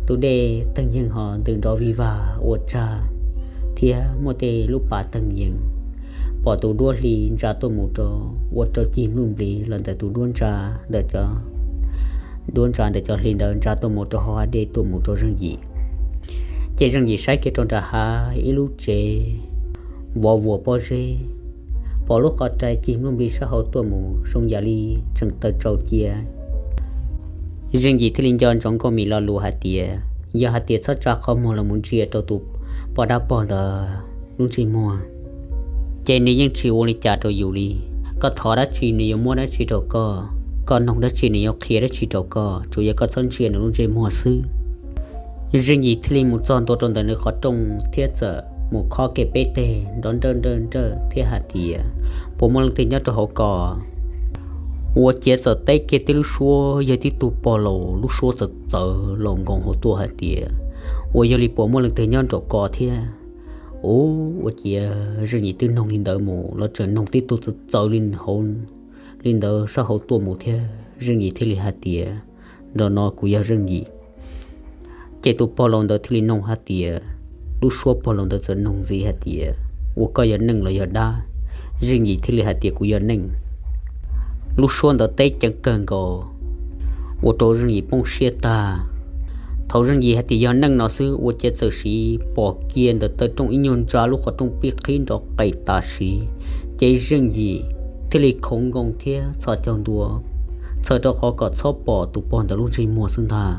tus dej teeg yeeg ho ntws nrov vig vag ua tsag, thiab muaj tej lub pas teeg yeeg. Pom tus duab hli ntsa tuaj mus rau, ua rau cig npluj nplis los ntawm tus duab ntsa ntawm cov, duab ntsa ntawm cov hli ntawd ntsa tuaj mus rau hauv hav dej tuaj mus rau Zeej Yim. Ces Zeej Yim saib kiag rau nram hav ib lub tsev vov vuas pob zeb, pom lub qhov rai cig npluj nplis sab hauv tuaj mus zoo yam li tseem taw tsau cia. Zeej Yim thiaj li nco ntsoov Nkauj Mim lo lus hais tias, yog hais tias txhob tsa qhov muag los mus ntsia rau tus poj dab pog ntawd lub ntsej muag, ces nws yeej tsis ua li cas rau yus li. Koj thov dab tsi nws yuav muab dab tsi rau koj, koj noog dab tsi nws yuav qhia dab tsi rau koj, tsuas yog koj txhob ntsia nws lub ntsej muag xwb. Zeej Yim thiaj li mus txog ntua rau ntawm nws qhov rooj thiab txawm mus khob kiag peb teg nrov nrawj nrawj nrawj thiab hais tias, puas muaj leej twg nyob rau hauv ko? Ua ciav txawm teb kiag tib lub suab yog tib tug pog laus, lub suab txawv txawv laus nkoos hauv tuaj hais tias, ua yog li puas muaj leej twg nyob nraum ko thiab? Ub, ua ciav Zeej Yim twb noog li ntawd mus los tseem noog tib tug txawv txawv li hauv li ntawd sab hauv tuaj mus thiab. Zeej Yim thiaj li hais tias, nraum no kuv yog Zeej Yim. Ces tus pog laus ntawd thiaj li noog hais tias, lub suab pog laus ntawd txawm nug ntxiv hais tias, ua koj yog neeg los yog dab? Zeej Yim thiaj li hais tias, kuv yog neeg. Lub suab ntawd teb ceev kawg nkaus, ua rau Zeej Yim poob siab tag. Thaum Zeej Yim hais tias yog neeg no xwb ua cas txawm siv pom kiag ntawm taw rooj ib nyuag ntsa lub qhov rooj pib qhib nrov qes tam sim. Ces Zeej Yim thiaj li khoov nkoos thiab txhos caug ntua, txhawm rau qhov kom txhob pom tus pog ntawd lub ntsej muag xwb ntag.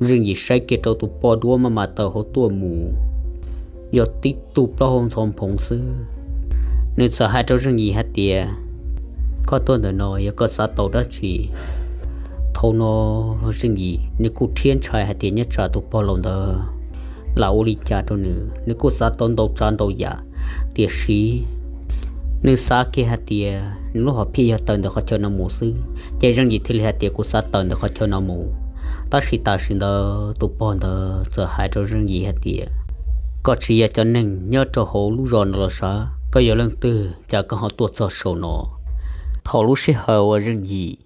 Zeej Yim saib kiag rau tus poj duab maj mam tawm hauv tuaj mus, yog tib tug plaub hau ntxhov nphoov xwb. Nws txawm hais rau Zeej Yim hais tias, koj tuaj ntawm no yog koj xav tau dab tsi? Thaum no Zeej Yim nws kuj rhiab ntshai hais tias nyob tsam tus pog laus ntawd lam ua li cas rau nws, nws kuj xav tau ntau tsav ntau yam. Tiam sis nws xav kiag hais tias nws lub hom phiaj yog tawm ntawm qhov chaw no mus xwb, ces Zeej Yim thiaj li hais tias, kuv xav tawm ntawm qhov chaw no mus. Tab sis tam sim ntawd tus pog ntawd txawm hais rau Zeej Yim hais tias, koj tsis yog cov neeg nyob rau hauv lub zos no los sav, koj yog leej twg cas koj ho tuaj txog saum no? Thaum lub sij hawm uas Zeej Yim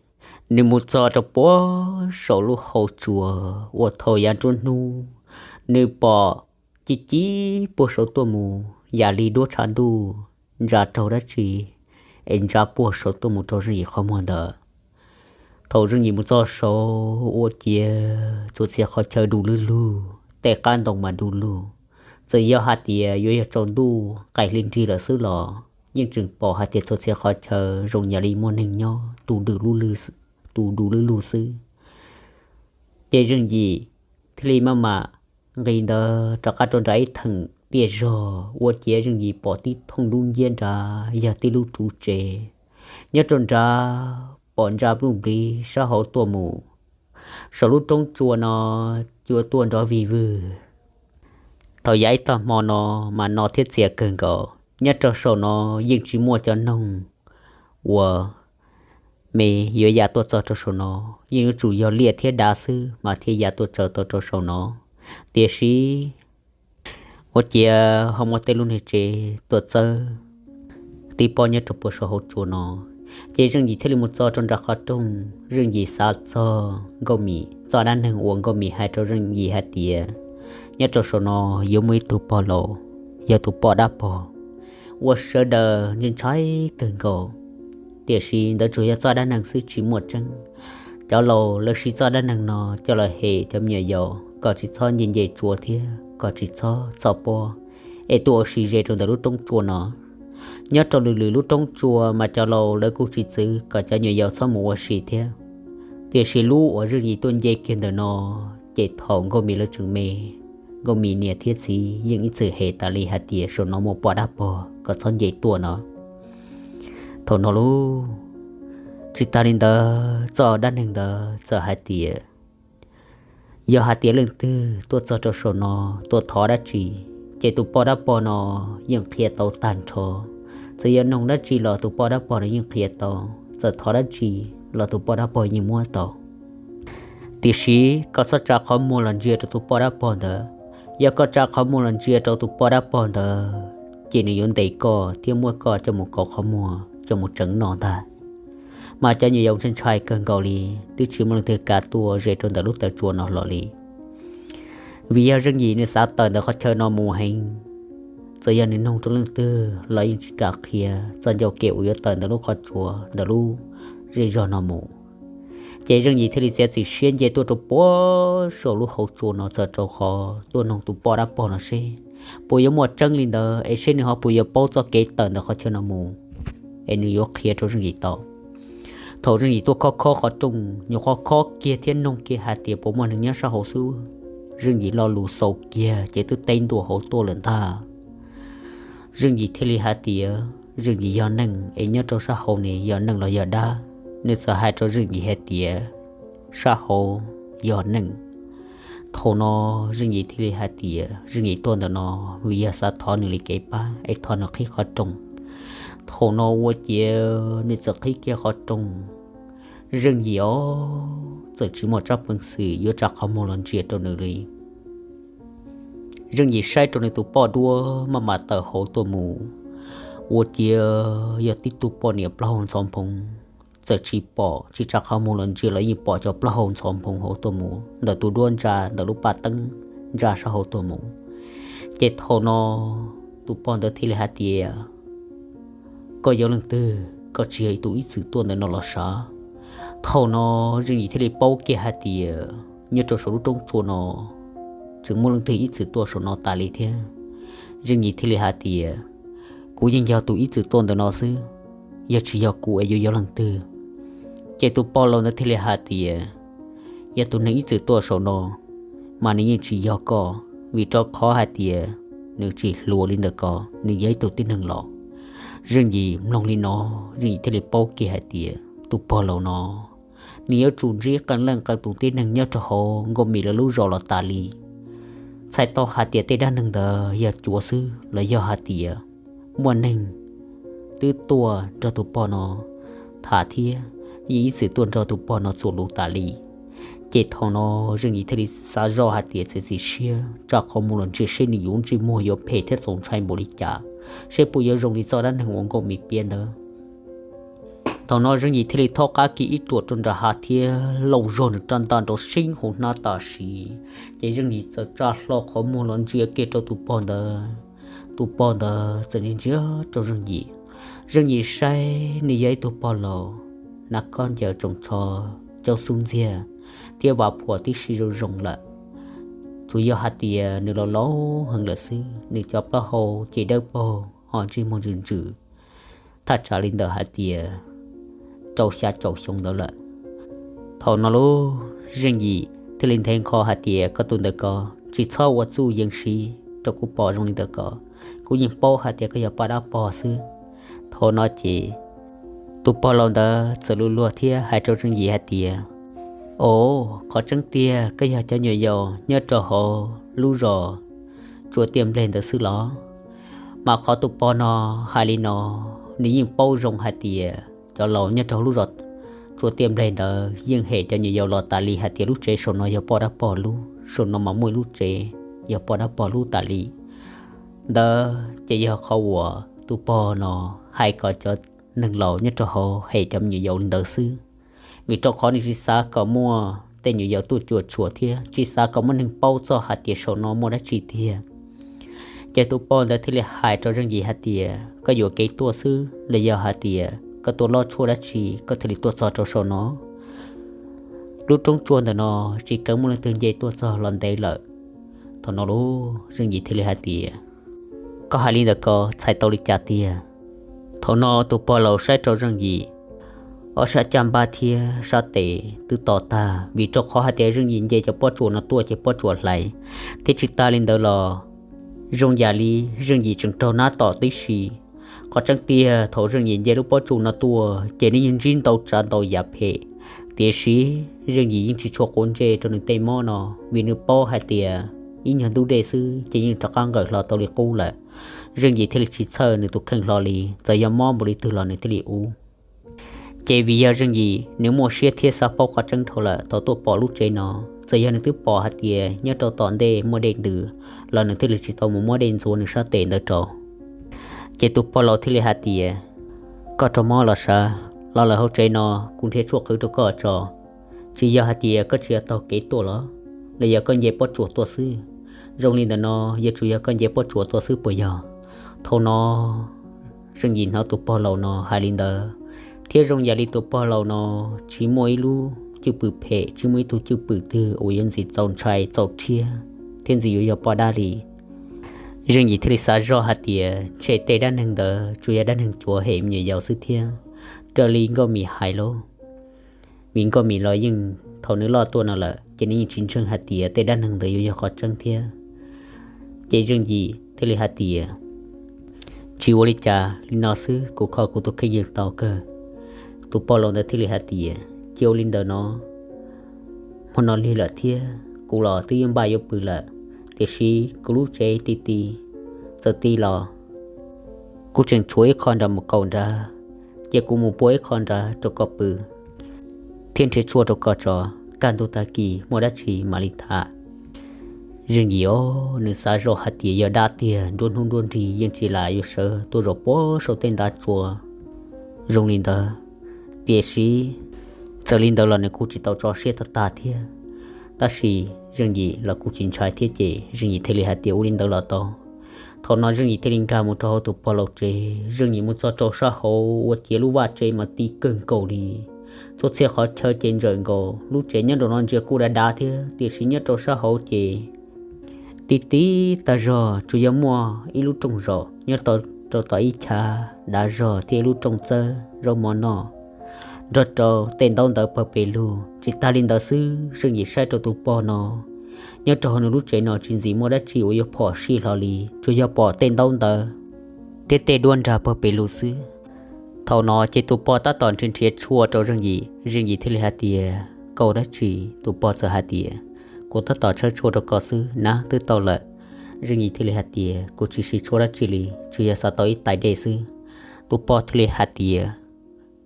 nws mus txog rau puag saum lub hauv tsua uas thaum yav nruab hnub nws pom ci ci puag saud tuaj mus yam li duab tshav ntuj ntsa raug dab tsi es ntsa puag saud tuaj mus rau Zeej Yim qhov muag ntawd. Thaum Zeej Yim mus txog saud ua ciav txhua txhia qhov chaw du lug lug, tej qab ntoo mas du lug. Txawm yog hais tias yuav yog tsaus ntuj qaij hli nrig lawm xwb los yeej tseem pom hais tias txhua txhia qhov chaw zoo yam li muaj neeg nyob, tu du lug lug xwb. Ces Zeej Yim thiaj li maj mam nqis ntawd rov qab rau nram ib theem tiaj zog ua ciav Zeej Yim pom tib thooj dub nciab nrad yog tib lub ruv tsev. Nyob rau nrad pom ntsa npluj npliv sab hauv tuaj mus. Saum lub roob tsua no cua tuaj nrov vig vwg. Thaum yav ib tag hmo no mas no thiab txias kawg nkaus, nyob rau saum no yeej tsis muaj cov noog uas me yuav ya tuaj txog rau saum no, yeej yuav tsum yog liaj thiab dav xwb mas thiaj ya tuaj tsaws tau rau saum no. Tiam sis ua ciav ho muaj tej lub niag tsev tuaj txawb tib pob nyob rau puag saum hauv tsua no. Ces Zeej Yim thiaj li mus txog rau nram qhov rooj, Zeej Yim xav txog Nkauj Mim txoj dab neeg uas Nkauj Mim hais rau Zeej Yim hais tias, nyob rau saum no yuav muaj ib tug pog laus, yog tus poj dab pog uas sawv daws ntshai ntshai kawg nkaus. Tiam sis ntawd tsuas yog txoj dab neeg xwb tsis muaj tseeb. Cov laus lawv siv txoj dab neeg no coj los hem cov me nyuam yaus kom tsis txhob nce nce tsua thiab kom tsis txhob txhoj pob es tuaj ua si ze rau ntawm lub roob tsua no. Nyob rau lwm lwm lub roob tsua mas cov laus lawv kuj tsis txwv kom cov me nyuam yaus txhob mus ua si thiab. Tiam sis lub uas Zeej Yim tuaj nce kiag ntawm no, ces thaum Nkauj Mim lawv tseem me, Nkauj Mim niam thiab txiv yeej ib txwm hem tas li hais tias saum no muaj poj dab pog kom txhob nce tuaj no. Thaum no lauj, tsis tas li ntawd txoj dab neeg ntawd txawm hais tias, yog hais tias leej twg tuaj txog rau saum no tuaj thov dab tsi, ces tus poj dab pog no yeej qhia tau tag nrho. Txawm yog nug dab tsi los tus poj dab pog no yeej qhia tau, txawm thov dab tsi los tus poj dab pog yeej muab tau. Tiam sis koj txhob tsa qhov muag los ntsia rau tus poj dab pog ntawd. Yog koj tsa qhov muag los ntsia rau tus poj dab pog ntawd, ces nws yuav ntes koj thiab muab koj coj mus kaus qhov muag coj mus tseev noj ntag. Mas cov me nyuam yaus ntshai ntshai kawg nkaus li, twb tsis muaj leej twg kav tuaj ze rau ntawm lub taw tsua no hlo li. Vim yog Zeej Yim nws xav tawm ntawm qhov chaw no mus heev, txawm yog nws nug rau leej twg los yeej tsis kam qhia, txoj ncauj ke uas yuav tawm ntawm lub qhov tsua ntawm lub zej zog no mus. Ces Zeej Yim thiaj li txiav txim siab nce tuaj rau puag saum lub hauv tsua no txog rau qhov tuaj nug tus poj dab pog no seb puas yuav muaj tseeb li ntawd es seb nws ho puas yuav paub txoj kev tawm ntawm qhov chaw no mus, es nws yuav qhia rau Zeej Yim tau. Thaum Zeej Yim tuaj khob khob qhov rooj, nyuam qhuav khob kiag thiab nug kiag hais tias puas muaj neeg nyob sab hauv xwb, Zeej Yim lo lus xaus kiag ces twb teb ntua hauv tuaj lawm ntag. Zeej Yim thiaj li hais tias Zeej Yim yog neeg es nyob rau sab hauv ne yog neeg los yog dab? Nws txawm hais rau Zeej Yim hais tias sab hauv yog neeg. Thaum no Zeej Yim thiaj li hais tias Zeej Yim tuaj ntawm no vim yog xav thov nws li kev pab es thov nws qhib qhov rooj. Thaum no ua ciav nws txawm qhib kiag qhov rooj. Zeej Yim os, txawm tsis muaj tsab peev xwm yuav tsa qhov muag los ntsia rau nws li. Zeej Yim saib rau nws tus poj duab maj mam tawm hauv tuaj mus, ua ciav yog tib tug poj niam plaub hau ntxhov nphoov, txawm tsis pom tsis tsa qhov muag los ntsia los yeej pom cov plaub hau ntxhov nphoov hauv tuaj mus ntawm tus duab ntsa ntawm lub paj teeb ntsa sab hauv tuaj mus. Ces thaum no tus pog ntawd thiaj li hais tias, koj yog leej twg, koj tsis yog tus ib txwm tuaj ntawm no los sav? Thaum no Zeej Yim thiaj li paub kiag hais tias nyob rau saum lub roob tsua no tseem muaj leej twg ib txwm tuaj saum no tas li thiab. Zeej Yim thiaj li hais tias, kuv yeej yog tus ib txwm tuaj ntawm no xwb, yog tsis yog kuv es yuav yog leej twg? Ces tus pog laus ntawd thiaj li hais tias, yog tus neeg ib txwm tuaj saum no mas nws yeej tsis yog koj, vim rau qhov hais tias nws tsis hluas li ntawm ko, nws yog ib tug tib neeg laus. Zeej Yim mloog li no, Zeej Yim thiaj li paub kiag hais tias tus pog laus no nws yuav tsum ntsib qee leej qee tus tib neeg nyob rau hauv Nkauj Mim lawv lub zos los tas li. Txhais tau hais tias tej dab neeg ntawd yog cuav xwb los yog hais tias muaj neeg twb tuaj nrog tus pog no tham thiab yeej ib txwm tuaj nrog tus pog no txuas lus tas li. Ces thaum no Zeej Yim thiaj li xav zoj hais tias txiav txim siab tsa qhov muag los ntsia seb nws yuav ntsej muag yuav phem thiab txaus ntshai npaum li cas, seb puas yuav zoo li txoj dab neeg uas Nkauj Mim piav ntawd. Thaum no Zeej Yim thiaj li thaub qab kiag ib ruam rau nram hav thiab lauj zog nws rab ntaj nrov seeb hauv hnab tam sim. Ces Zeej Yim txawm tsa hlo qhov muag los ntsia kiag rau tus pog ntawd. Tus pog ntawd txawm ntsia ntsia rau Zeej Yim. Zeej Yim saib nws yog ib tug pog laus, hnav khaub ncaws tsoos tsho, caub xub ntxiag thiab vas phuam tib si zoo zoo lawm. Tsuas yog hais tias nws laus laus heev lawm xwb, nws cov plaub hau ces dawb paug ho ntsej muag ntsws ntsws, thaj tsam li ntawm hais tias rau xya caum xyoo ntawd lawm. Thaum no lauj, Zeej Yim thiaj li nthe nqho hais tias, koj tus ntawm ko, tsis txhob ua txuj yees siv rau kuv pom zoo li ntawm ko, kuv yeej paub hais tias koj yog poj dab pog xwb. Thaum no ces tus pog laus ntawd txawm luag luag thiab hais rau Zeej Yim hais tias, o, qhov tseeb tiag koj yog cov nyuam yaus nyob rau hauv lub zos Tsua Tiaj Npleg ntawd xwb los? Mas qhov tus pog no hais li no, nws yeej paub zoo hais tias cov laus nyob rau hauv lub zos Tsua Tiaj Npleg ntawd yeej hem cov nyuam yaus los tas li hais tias lub tsev saum no yog poj dab pog lub, saum no mas muaj ib lub tsev yog poj dab pog lub tas li. Ntawd ces yog qhov uas tus pog no hais kom cov neeg laus nyob rau hauv hem cov me nyuam yaus li ntawd xwb, vim rau qhov nws tsis xav kom muaj tej nyuam yaus tuaj cuam tshuam thiab tsis xav kom muaj neeg paub txog hais tias saum no muaj dab tsi tiag. Ces tus pog ntawd thiaj li hais rau Zeej Yim hais tias, koj yuam kev tuaj xwb los yog hais tias koj tuaj loj tshuaj dab tsi koj thiaj li tuaj txog rau saum no? Lub roob tsua ntawm no tsis keev muaj leej twg nce tuaj txog los ntev lawm. Thaum no lauj, Zeej Yim thiaj li hais tias, koj hais li ntawm ko txhais tau li cas tiag? Thaum no tus pog laus saib rau Zeej Yim, ob sab caj npab thiab sab tes twb to tag, vim rau qhov hais tias Zeej Yim nce cov pob tsuas no tuaj ces pob tsuas hlais, thiab tsis tas li ntawd los zoo yam li Zeej Yim tseem raug nab tom tib si. Qhov tseeb tiag thaum Zeej Yim nce lub pob tsuas no tuaj ces nws yeej ntsib ntau tsav ntau yam phem, tiam sis Zeej Yim yeej tsis tshua quav ntsej rau nws tej mob no, vim nws paub hais tias ib nyuag ntub dej xwb ces yeej rov qab nqawm hlo tau li qub lawm. Zeej Yim thiaj li tsis txhawj nws tus kheej hlo li, txawm yog mob npaum li twg los nws thiaj li ua. Ces vim yog Zeej Yim nws muaj siab thiab xav paub qhov tseeb dhau lawm, thaum tuaj pom lub tsev no, txawm yog nws twb pom hais tias nyob rau tom ntej muaj dej ntws los nws thiaj li tsis tau mus muab dej ntxuav nws sab tes ntawd rau. Ces tus pog laus thiaj li hais tias, koj raug mob los sav, los lawm hauv tsev no kuv nrhiav tshuaj qhwv rau koj tso. Tsis yog hais tias koj tsis yog taug kev tuaj los, los yog koj nce pob tsuas tuaj xwb? Zoo li ntawm no yuav tsum yog koj nce pob tsuas tuaj xwb puas yog? Thaum no Zeej Yim hnov tus pog laus no hais li ntawd, thiab zoo yam li tus pog laus no tsis muaj ib lub cwj pwm phem, tsis muaj ib tug cwj pwm twg uas yuav ntxim txaus ntshai txaus rhiab thiab ntxim yuav yog poj dab li. Zeej Yim thiaj li xav zoj hais tias ntshe tej dab neeg ntawd tsuas yog dab neeg cuav hem me nyuam yaus xwb thiab, raws li Nkauj Mim hais lauj. Vim Nkauj Mim los yeej thaum nws loj tuaj no lawm ces nws yeej tsis ntseeg hais tias tej dab neeg ntawd yuav yog qhov tseeb thiab. Ces Zeej Yim thiaj li hais tias, tsis ua li cas, li no xwb kuv kho kuv tus kheej yeej tau kawg. Tus pog laus ntawd thiaj li hais tias, cia ua li ntawd no, hmo no lig lawm thiab kuv los twb yuav npaj yuav pw lawm, tiam sis kuv lub tsev ti ti, txawm ti los kuv tseem tshuav ib qho nram mus kaum nrad, cia kuv mus pua ib qho nrad rau koj pw thiab nrhiav tshuaj rau koj tso, kaj ntug tag kis muaj dab tsi mam li tham. Zeej Yim os, nws xav zoj hais tias yog dab tiag, nruab hnub nruab nrig yeej tsis lam yuav sawv tuaj zaum puag saum tej ntav tsua zoo li ntawd. Tiam sis txawm li ntawd los nws kuj tsis tau tso siab tag tag thiab. Tab sis Zeej Yim los kuj tsis ntshai thiab ces Zeej Yim thiaj li hais tias ua li ntawd los tau. Thaum no Zeej Yim thiaj li nkag mus rau hauv tus pog laus tsev. Zeej Yim mus txog rau sab hauv ua ciav lub vaj tsev mas ti kawg nkaus li. Txhua txhia qhov chaw ces ntsawm nkaus, lub tsev nyob rau no ntsia kuj dav dav thiab, tiam sis nyob rau sab hauv ces ti ti tag zog, tsuas yog muaj ib lub rooj zaum nyob rau tom ib chav dav zog thiab ib lub rooj txawb zaub mov noj nrog rau tej ntaub ntawv pawg pes lug. Tsis tag li ntawd xwb, Zeej Yim saib rau tus pog no, nyob rau hauv nws lub tsev no tsis ntxim muaj dab tsi uas yuav phom sij hlo li, tsuas yog pom tej ntaub ntawv thiab tej duab nrag pawg pes lug xwb. Thaum no ces tus pog tab tom nrhiav nrhiav tshuaj rau Zeej Yim. Zeej Yim thiaj li hais tias, Koj ua dab tsi? Tus pog txawm hais tias, Kuv tab tom tshawb tshuaj rau koj xwb na, twb tau lawm. Zeej Yim thiaj li hais tias, Kuv tsis siv tshuaj dab tsi li, tsuas yog xav tau ib tais dej xwb. Tus pog thiaj li hais tias,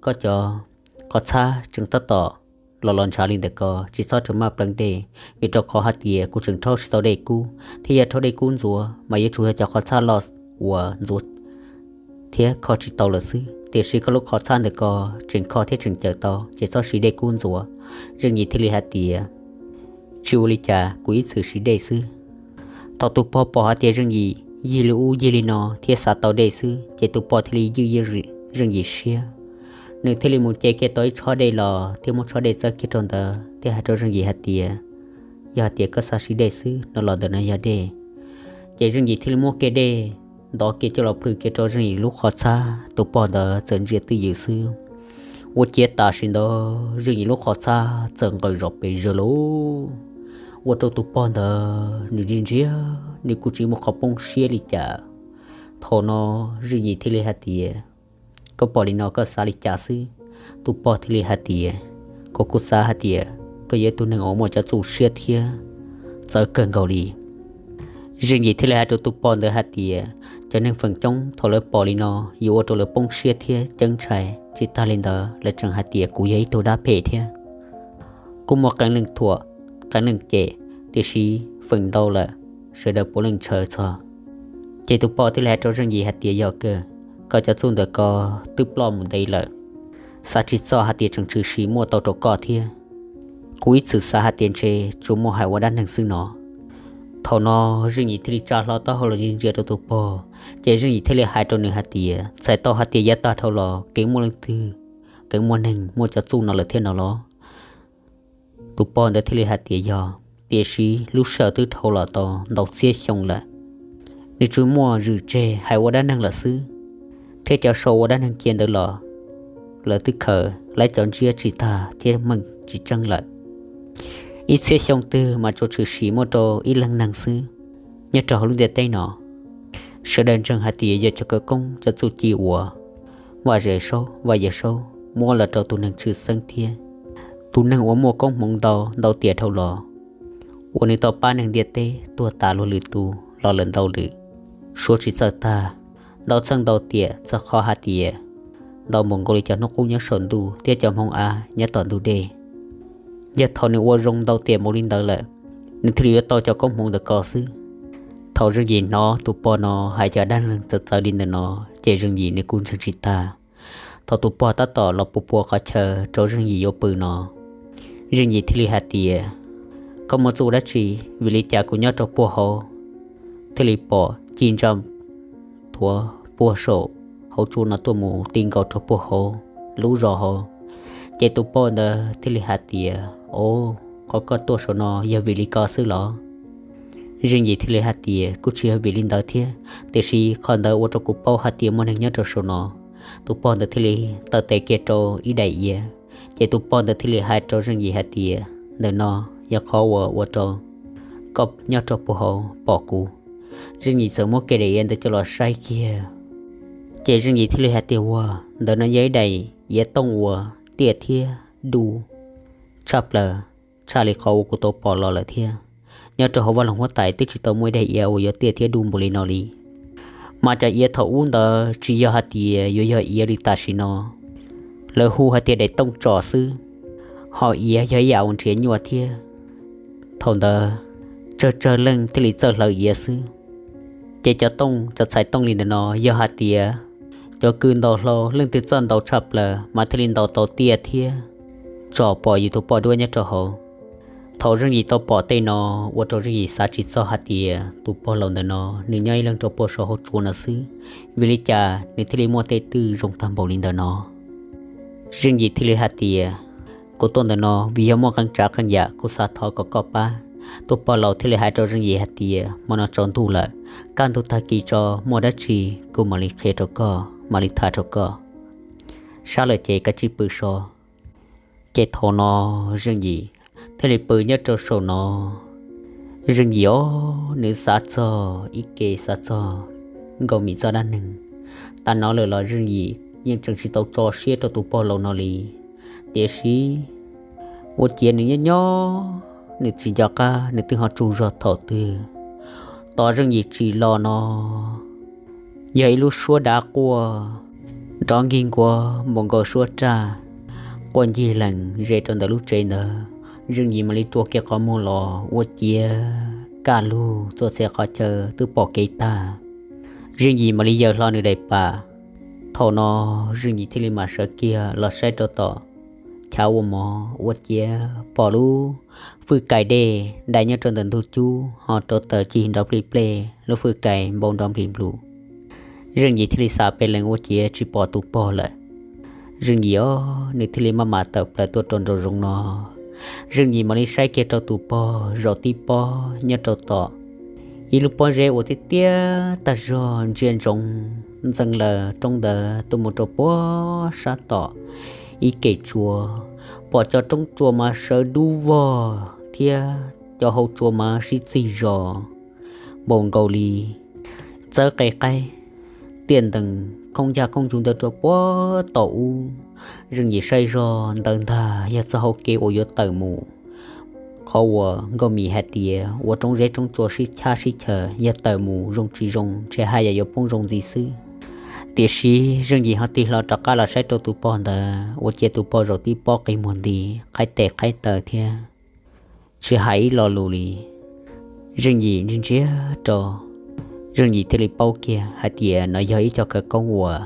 Koj cov qhov txhab tseem tab tom los los ntshav li ntawm ko, tsis txhob rau maj pleev dej, vim rau qhov hais tias kuv tseem rhaub tsis tau dej kub, thiab yog rhaub dej kub ntxuav mas yuav tsum yog cov qhov txhab loj uas ntxuav thiab kho tsis tau lawm xwb. Tiam sis koj lub qhov txhab ntawm ko tseem kho thiab tseem cawm tau, ces txhob siv dej kub ntxuav. Zeej Yim thiaj li hais tias, Tsis ua li cas, kuv ib txwm siv dej xwb. Thaum tus pog pom hais tias Zeej Yim yig li ub yig li no thiab xav tau dej xwb, ces tus pog thiaj li ywj Zeej Yim siab. Nws thiaj li mus ce kiag tau ib tshob dej los thiab muab tshob dej txawb kiag rau ntawd thiab hais rau Zeej Yim hais tias, Yog hais tias koj xav siv dej xwb no los ntawm no yog dej. Ces Zeej Yim thiaj li muab kiag dej ntov kiag coj los plhws kiag rau Zeej Yim lub qhov txhab. Tus pog ntawd txawm ntsia twj ywm xwb. Ua ciav tam sim ntawd Zeej Yim lub qhov txhab txawm nqawm zom pes zawg lauj. Ua rau tus pog ntawd nws ntsia ntsia, nws kuj tsis muaj qhov poob siab li cas. Thaum no Zeej Yim thiaj li hais tias, Koj pom li no koj xav li cas xwb? Tus pog thiaj li hais tias, Kuv kuj xav hais tias koj yog ib tug neeg uas muaj cov txuj siab thiab txawv kawg nkaus li. Zeej Yim thiaj li hais rau tus pog ntawd hais tias, Cov neeg feem coob thaum lawv pom li no yuav ua rau lawv poob siab thiab ceeb ntshai, tsis tag li ntawd lawv tseem hais tias kuv yog ib tug dab phem thiab. Kuj muaj qee leej thuam, qee leej cem, tiam sis feem ntau lawm sawv daws puav leej ntshaw txog. Ces tus pog thiaj li hais rau Zeej Yim hais tias, Yog kawg, koj cov txuj ntawm ko twb ploj mus ntev lawm, xav tsis txog hais tias tseem tshwm sim muaj tau rau koj thiab. Kuv ib txwm xav hais tias ntshe tsuas muaj hais ua dab neeg xwb no. Thaum no Zeej Yim thiaj li tsa hlo taub hau los ntsia ntsia rau tus pog, ces Zeej Yim thiaj li hais rau nws hais tias, Txhais tau hais tias yav tag dhau los kev muaj leej twg, kev muaj neeg muaj cov txuj no lawm thiab no los? Tus pog ntawd thiaj li hais tias, Yog, tiam sis lub sij hawm twb dhau los tau ntau txhiab xyoo lawm, nws tsuas muaj zwm tseg hais ua dab neeg lawm xwb, thiab cov sau ua dab neeg cia ntawd los lawv twb khaws lawv cov ntsiab tsis tag thiab meej tsis tseeb lawm. Ib txhiab xyoo twg mas tsuas tshwm sim muaj rau ib leeg neeg xwb nyob rau hauv lub ntiaj teb no. Sawv daws ntseeg hais tias yog cov khawv koob cov txuj ci uas Vaj Zam Saub, Vaj Yawm Saub muab los rau tus neeg tshwj xeeb thiab tus neeg uas muaj koob hmoov ntau ntau tiam dhau los, uas nws tau pab neeg ntiaj teb tuag tas luag lwm tus los lawm ntau lwm, suav tsis txawj tag, ntau txheej ntau tiam txog qhov hais tias ntau npaum nkaus li cov hnub qub nyob saum ntuj thiab cov hmoov av nyob tom ntug dej. Yog thaum nws ua zoo ntau tiam npaum li ntawd lawm, nws thiaj li yuav tau cov koob hmoov ntawm ko xwb. Thaum Zeej Yim hnov tus pog no hais cov dab neeg txawv txawv li ntawm no, ces Zeej Yim nws kuj ntseeg tsis tag. Thaum tus pog tab tom los pua pua qhov chaw rau Zeej Yim yuav pw no, Zeej Yim thiaj li hais tias, Koj muaj txuj dab tsi? Vim li cas kuv nyob rau puag hauv thiaj li pom ci ntsa thuav puag saum hauv tsua no tuaj mus ti nkaus rau puag hauv lub zos hauv? Ces tus pog ntawd thiaj li hais tias, O, qhov koj tuaj saum no yog vim li ko xwb los? Zeej Yim thiaj li hais tias, Kuj tsis yog vim li ntawd thiab, tiam sis qhov ntawd ua rau kuv paub hais tias muaj neeg nyob rau saum no. Tus pog ntawd thiaj li taw tes kiag rau ib daim iav, ces tus pog ntawd thiaj li hais rau Zeej Yim hais tias, Ntawm no yog qhov uas ua rau koj nyob rau puag hauv pom kuv. Zeej Yim txawm muab kiag daim iav ntawd coj los saib kiag, ces Zeej Yim thiaj li hais tias, Ua, ntawm no yog ib daim iav tooj uas tiaj thiab du tshaj plaws, tshaj li qhov uas kuv tau pom los lawm thiab. Nyob rau hauv vaj loog huab tais twb tsis tau muaj ib daim iav uas yuav tiaj thiab du npaum li no li. Mas cov iav thaum ub ntawd tsis yog hais tias yuav yog iav li tam sim no, lawv hu hais tias daim tooj tsom xwb, ho iav yog ib yam uas nrhiav nyuaj thiab. Thaum ntawd tsawg tsawg leej thiaj li txawj hlawv iav xwb. Ces cov tooj, cov txhais tooj li ntawm no yog hais tias cov kws ntaus hlau leej twg txawj ntaus tshaj plaws mas thiaj li ntaus tau tiaj thiab tsom pom yus tus poj duab nyob rau hauv. Thaum Zeej Yim tau pom tej no, ua rau Zeej Yim xav tsis txog hais tias tus pog laus ntawm no nws nyob ib leeg rau puag saum hauv tsua no xwb, vim li cas nws thiaj li muaj tej twj zoo tag npaum li ntawm no. Zeej Yim thiaj li hais tias, kuv tuaj ntawm no vim yog muaj qee tsav qee yam kuv xav thov kom koj pab. Tus pog laus thiaj li hais rau Zeej Yim hais tias, hmo no tsaus ntuj lawm, kaj ntug tag kis tso, muaj dab tsi kuv mam li qhia rau koj, mam li tham rau koj. Sab lawm ces koj cia li pw so. Ces thaum no Zeej Yim thiaj li pw nyob rau saum no. Zeej Yim os, nws xav txog ib ke xav txog Nkauj Mim txoj dab neeg. Tam no lawm los Zeej Yim yeej tseem tsis tau tso siab rau tus pog laus no li. Tiam sis ua ciav nws nyob nyob, nws tsis nco qab nws twb ho tsaug zog thaum twg. Tos Zeej Yim tsim los no yog ib lub suab dav quaj nrov nkig nkuav npaum nkaus suab raj, quaj ncig lees ze rau ntawm lub tsev ntawd. Zeej Yim mam li rua kiag qhov muag los ua ciav kaj lug txhua txhia qhov chaw twb pom kev tag. Zeej Yim mam li yaws hlo nws daim pam. Thaum no Zeej Yim thiaj li mam sawv kiag los saib rau tom chav ua mov ua ciav pom lub fwj kais dej dai nyob rau ntawm ntug cub ho rau taws cig nrov plij plej, lub fwj kais npau nrov nplig nplus. Zeej Yim thiaj li xav pem lees ua ciav tsis pom tus pog lawm. Zeej Yim os, nws thiaj li maj mam tawm plaws tuaj rau nraum zoov no. Zeej Yim mam li saib kiag rau tus pog zaum tib pob nyob rau tom ib lub pob zeb uas tiaj tiaj tag zog ntsia ntsoov ntxeev lawm roob ntawd tuaj mus rau puag sab tom ib ke tsua. Pom cov roob tsua mas sawv dub vog thiab cov hauv tsua mas sib txig zos npaum nkaus li txawb qe qaib, tiaj ntees khoob ncaj khoob ncuv ntawd rau puag tom ub. Zeej Yim saib zog ntawd ntag yog txoj hau kev uas yuav tawm mus qhov uas Nkauj Mim hais tias ua roob zeb roob tsua sib chab sib chaws, yog tawm mus zoo tsis zoo ntshe haj yam yuav poob zoo ntxiv xwb. Tiam sis Zeej Yim ho tig hlo rov qab los saib rau tus pog ntawd ua ciav tus pog zaum tib pob qi muag nti, qhaib tes qhaib taw thiab tsis hais ib lo lus li. Zeej Yim ntsia ntsia rau, Zeej Yim thiaj li paub kiag hais tias no yog ib co khawv koob uas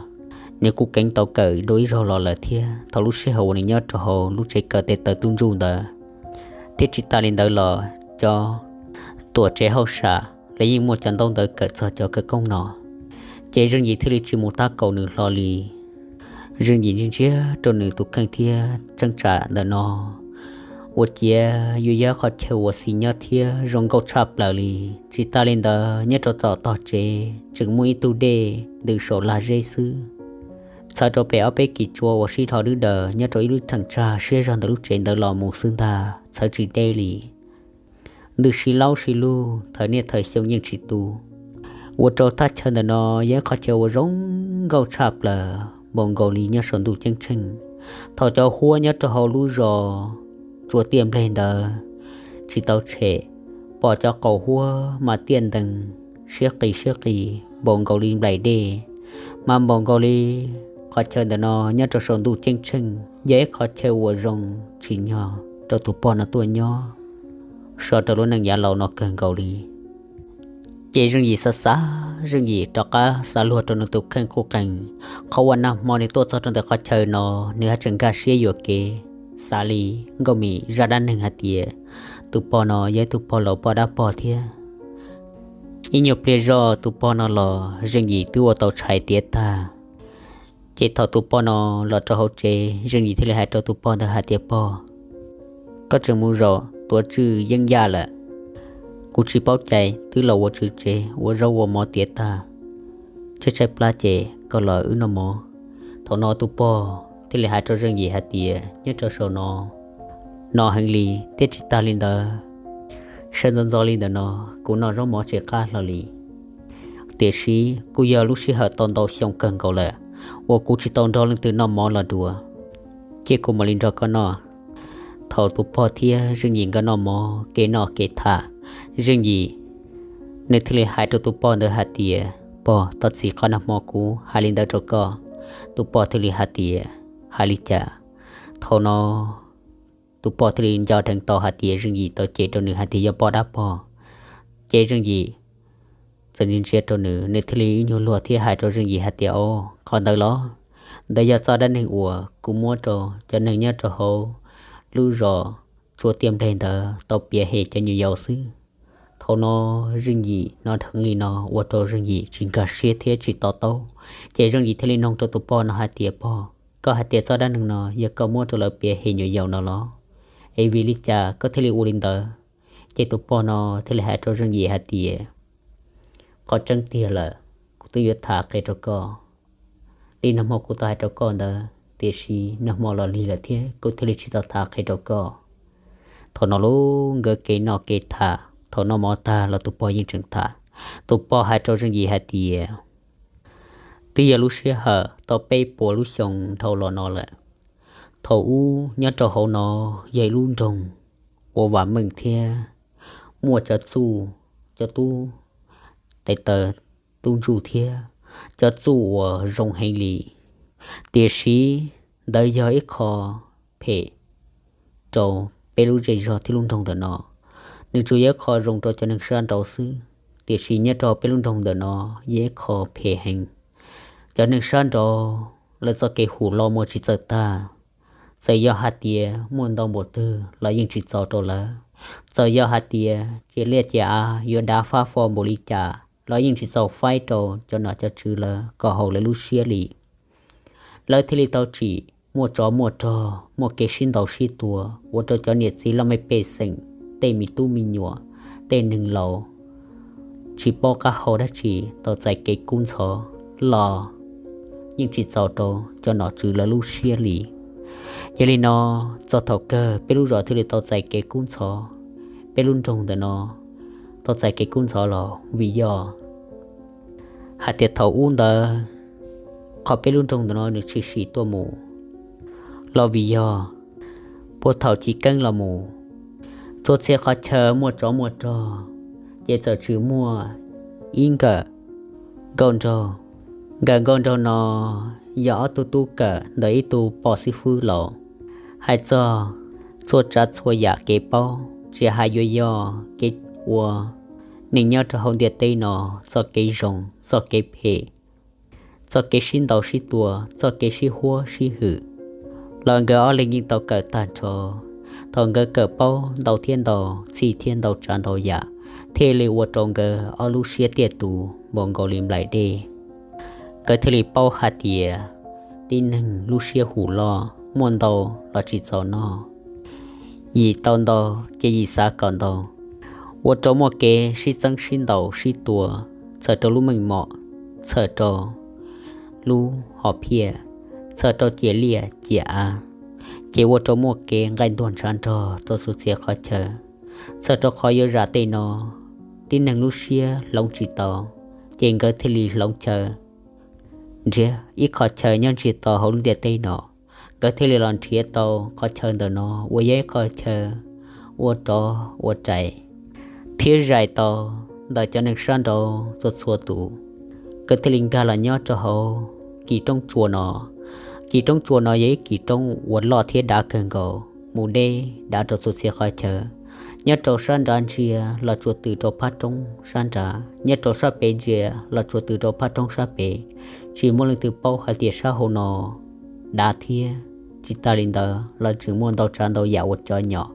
nws kuj keev tau kawm dua ib zaug los lawm thiab. Thaum lub sij hawm uas nws nyob rau hauv lub tsev kawm tes taw tub ntsuj ntawd, thiab tsis tas li ntawd los cov tuam tsev hauj sam los yeej muaj cov ntaub ntawv kawm txog cov khawv koob no. Ces Zeej Yim thiaj li tsis mus tab kaum nws hlo li. Zeej Yim ntsia ntsia rau nws tus kheej thiab tseem tsam ntawm no ua ciav yuav yog qhov chaw uas xis nyob thiab zoo nkauj tshaj plaws li. Tsis tas li ntawd nyob rau tom tog tsev tseem muaj ib tug dej ntws saum lag zeb xwb. Txhawv rau pem ob peb kis tsua uas sib dhos dwb daws nyob rau ib lub theem tsag siab zog ntawm lub tsev ntawd los mus xwb ntag, txhawv tsis deb li. Ntws si laub si lug thawm niaj thawm xyoo yeej tsis tu, ua rau thaj chaw ntawm no yog ib qhov chaw uas zoo nkauj tshaj plaws npaum nkaus li nyob saum ntuj ceeb tsheej. Thaum cov huab nyob rau hauv lub zos Tsua Tiaj Npleg ntawd tsis tau tshem, pom cov qaum huab mas tiaj ntees siab qis siab qis npaum nkaus li nplaim dej, mas npaum nkaus li qhov chaw ntawm no nyob rau saum ntuj ceeb tsheej yog ib qhov chaw uas zoo tsim nyog rau tus pog no tuaj nyob so rau lub neej yav laus no kawg nkaus li. Ces Zeej Yim xav xav, Zeej Yim rov qab xav luag rau nws tus kheej qub qees, qhov uas nag hmo nws tuaj txog rau ntawm qhov chaw no, nws haj tseem nkag siab yuam kev xav li Nkauj Mim zaj dab neeg hais tias tus pog no yog ib tug pog laus poj dab pog thiab. Ib nyuag pliag zog tus pog no los Zeej Yim twb ua tau tshais tiav tag. Ces thaum tus pog no los rau hauv tsev, Zeej Yim thiaj li hais rau tus pog ntawd hais tias, pog, koj tseem mus zaum tuav tswj yeeb yaj lawm. Kuv tsis paub cai twb los ua tswv tsev ua zaub ua mov tiav tag, tshaib tshaib plab ces koj los wb noj mov. Thaum no tus pog thiaj li hais rau Zeej Yim hais tias, nyob rau saum no no heev li thiab tsis tas li ntawd, sawv ntxov ntxov li ntawm no kuv noj zaub mov tsis qab hlo li. Tiam sis kuj yog lub sij hawm tau ntau xyoo kawg nkaus lawm uas kuv tsis tau nrog leej twg noj mov los dua, ces kuv mam li nrog koj noj. Thaum tus pog thiab Zeej Yim nkawd noj mov kev noj kev tham, Zeej Yim nws thiaj li hais rau tus pog ntawd hais tias, pog, thov txim qhov nag hmo kuv hais li ntawd rau koj. Tus pog thiaj li hais tias, hais li cas? Thaum no tus pog thiaj li nco dheev tau hais tias Zeej Yim tau cem rau nws hais tias yog poj dab pog. Ces Zeej Yim txawm ntsia ntsia rau nws, nws thiaj li ib nyuag luag thiab hais rau Zeej Yim hais tias, o, qhov ntawd los, ntawd yog txoj dab neeg uas kuv muab rau cov neeg nyob rau hauv lub zos tsuas tiaj nplej ntawd tau piav hem cov nyuam yaus xwb. Thaum no Zeej Yim hnov dheev li no ua rau Zeej Yim tsis nkag siab thiab tsis to taub. Ces Zeej Yim thiaj li noog rau tus pog no hais tias, Pog, koj hais tias txoj dab neeg no yog koj muab rau lawv piav hem nyuam yaus no los? Es vim li cas koj thiaj li ua li ntawd? Ces tus pog no thiaj li hais rau Zeej Yim hais tias, Qhov tseeb tiag lawm, kuv twb yuav tham qhia rau koj li nag hmo kuv tau hais rau koj ntawd, tiam sis nag hmo los lig lawm thiab kuv thiaj li tsis tau tham qhia rau koj. Thaum no lub nkawd kev noj kev tham thaum noj mov tag los tus pog yeej tseem tham. Tus pog hais rau Zeej Yim hais tias, Twb yog lub sij hawm tau peb puas lub xyoo dhau los no lawm. Thaum ub nyob rau hauv no yog ib lub nroog uas vam meej thiab muaj cov txuj, cov tub tes taw tub ntsuj thiab cov txuj uas zoo heev li. Tiam sis ntawd yog ib qho phem rau peb lub zej zog thiab lub nroog ntawm no. Nws tsuas yog ib qho zoo rau cov neeg sab nraud xwb, tiam sis nyob rau peb lub nroog ntawm no yog ib qho phem heev. Cov neeg sab nraud lawv txoj kev hum loj muaj tsis txawj tag. Txawm yog hais tias muaj ntau npaum twg los yeej tsis txaus rau lawv. Txawm yog hais tias ciam liaj ciam av yuav dav fab fo npaum li cas los yeej tsis txaus faib rau cov nom cov tswv lawv kom haum lawv lub siab li. Lawv thiaj li tau tsim muaj tsov muaj rog, muaj kev sib ntaus sib tua, ua rau cov niam txiv laj mej pej xeem, tej me tub me nyuam, tej neeg laus tsis paub qab hau dab tsi tau txais kev kub ntxhov los yeej tsis txaus rau cov nom tswv lawv lub siab li. Yog li no, txog thaum kawg peb lub zos thiaj li tau txais kev kub ntxhov, peb lub nroog ntawm no tau txais kev kub ntxhov los vim yog hais tias thaum ub ntawd qhov peb lub nroog ntawm no nws tshwm sim tuaj mus los vim yog puag thaum chiv keeb los mus, txhua txhia qhov chaw muaj tsov muaj rog, ces txawm tsis muaj ib nkawm nkauj nraug. Nkawm nkauj nraug no yog ob tug tub kawm ntawm ib tug poj xib fwb laus. Hais txog txhua tsav txhua yam kev paub, tsis hais yuav yog kev ua neej nyob rau hauv ntiaj teb no, txoj kev zoo, txoj kev phem, txoj kev sib ntaus sib tua, txoj kev sib huab sib hwm, los nkawd ob leeg yeej tau kawm tag nrho. Thaum nkawd kawm paub ntau thiab ntau, txhij thiab ntau tsav ntau yam, thiaj li ua rau nkawd ob lub siab tiaj tus npaum nkaus li nplaim dej. Nkawd thiaj li paub hais tias tib neeg lub siab hum loj, muaj ntau los tsis txaus noj, yim tau ntau ces yim xav kom ntau, ua rau muaj kev sib txeeb sib ntaus sib tua, txhawm rau lub meej mom, txhawm rau lub hom phiaj, txhawm rau ciam liaj ciam av, ces ua rau muaj kev nqaij ntuag ntshav nrog rau txhua txhia qhov chaw. Txhawm rau qhov yuav zam tej no, tib neeg lub siab hloov tsis tau, ces nkawd thiaj li hloov chaw nrhiav ib qhov chaw nyob ntsiag to hauv lub ntiaj teb no. Nkawd thiaj li los nrhiav tau qhov chaw ntawm no uas yog ib qhov chaw ua rov ua rais thiab zais tau ntawm cov neeg sab nraud txhua txhua tus. Nkawd thiaj li nkag los nyob rau hauv kis roob tsua no. Kis roob tsua no yog ib kis roob uas loj thiab dav kawg nkaus, mus deb dav rau txhua txhia qhov chaw. Nyob rau sab nrad ntsia los tsuas tws rau phab roob sab nrad, nyob rau sab pem ntsia los tsuas tws rau phab roob sab pem. Tsis muaj leej twg paub hais tias sab hauv no dav thiab. Tsis tas li ntawd los tseem muaj ntau tsav ntau yam uas cov nyom,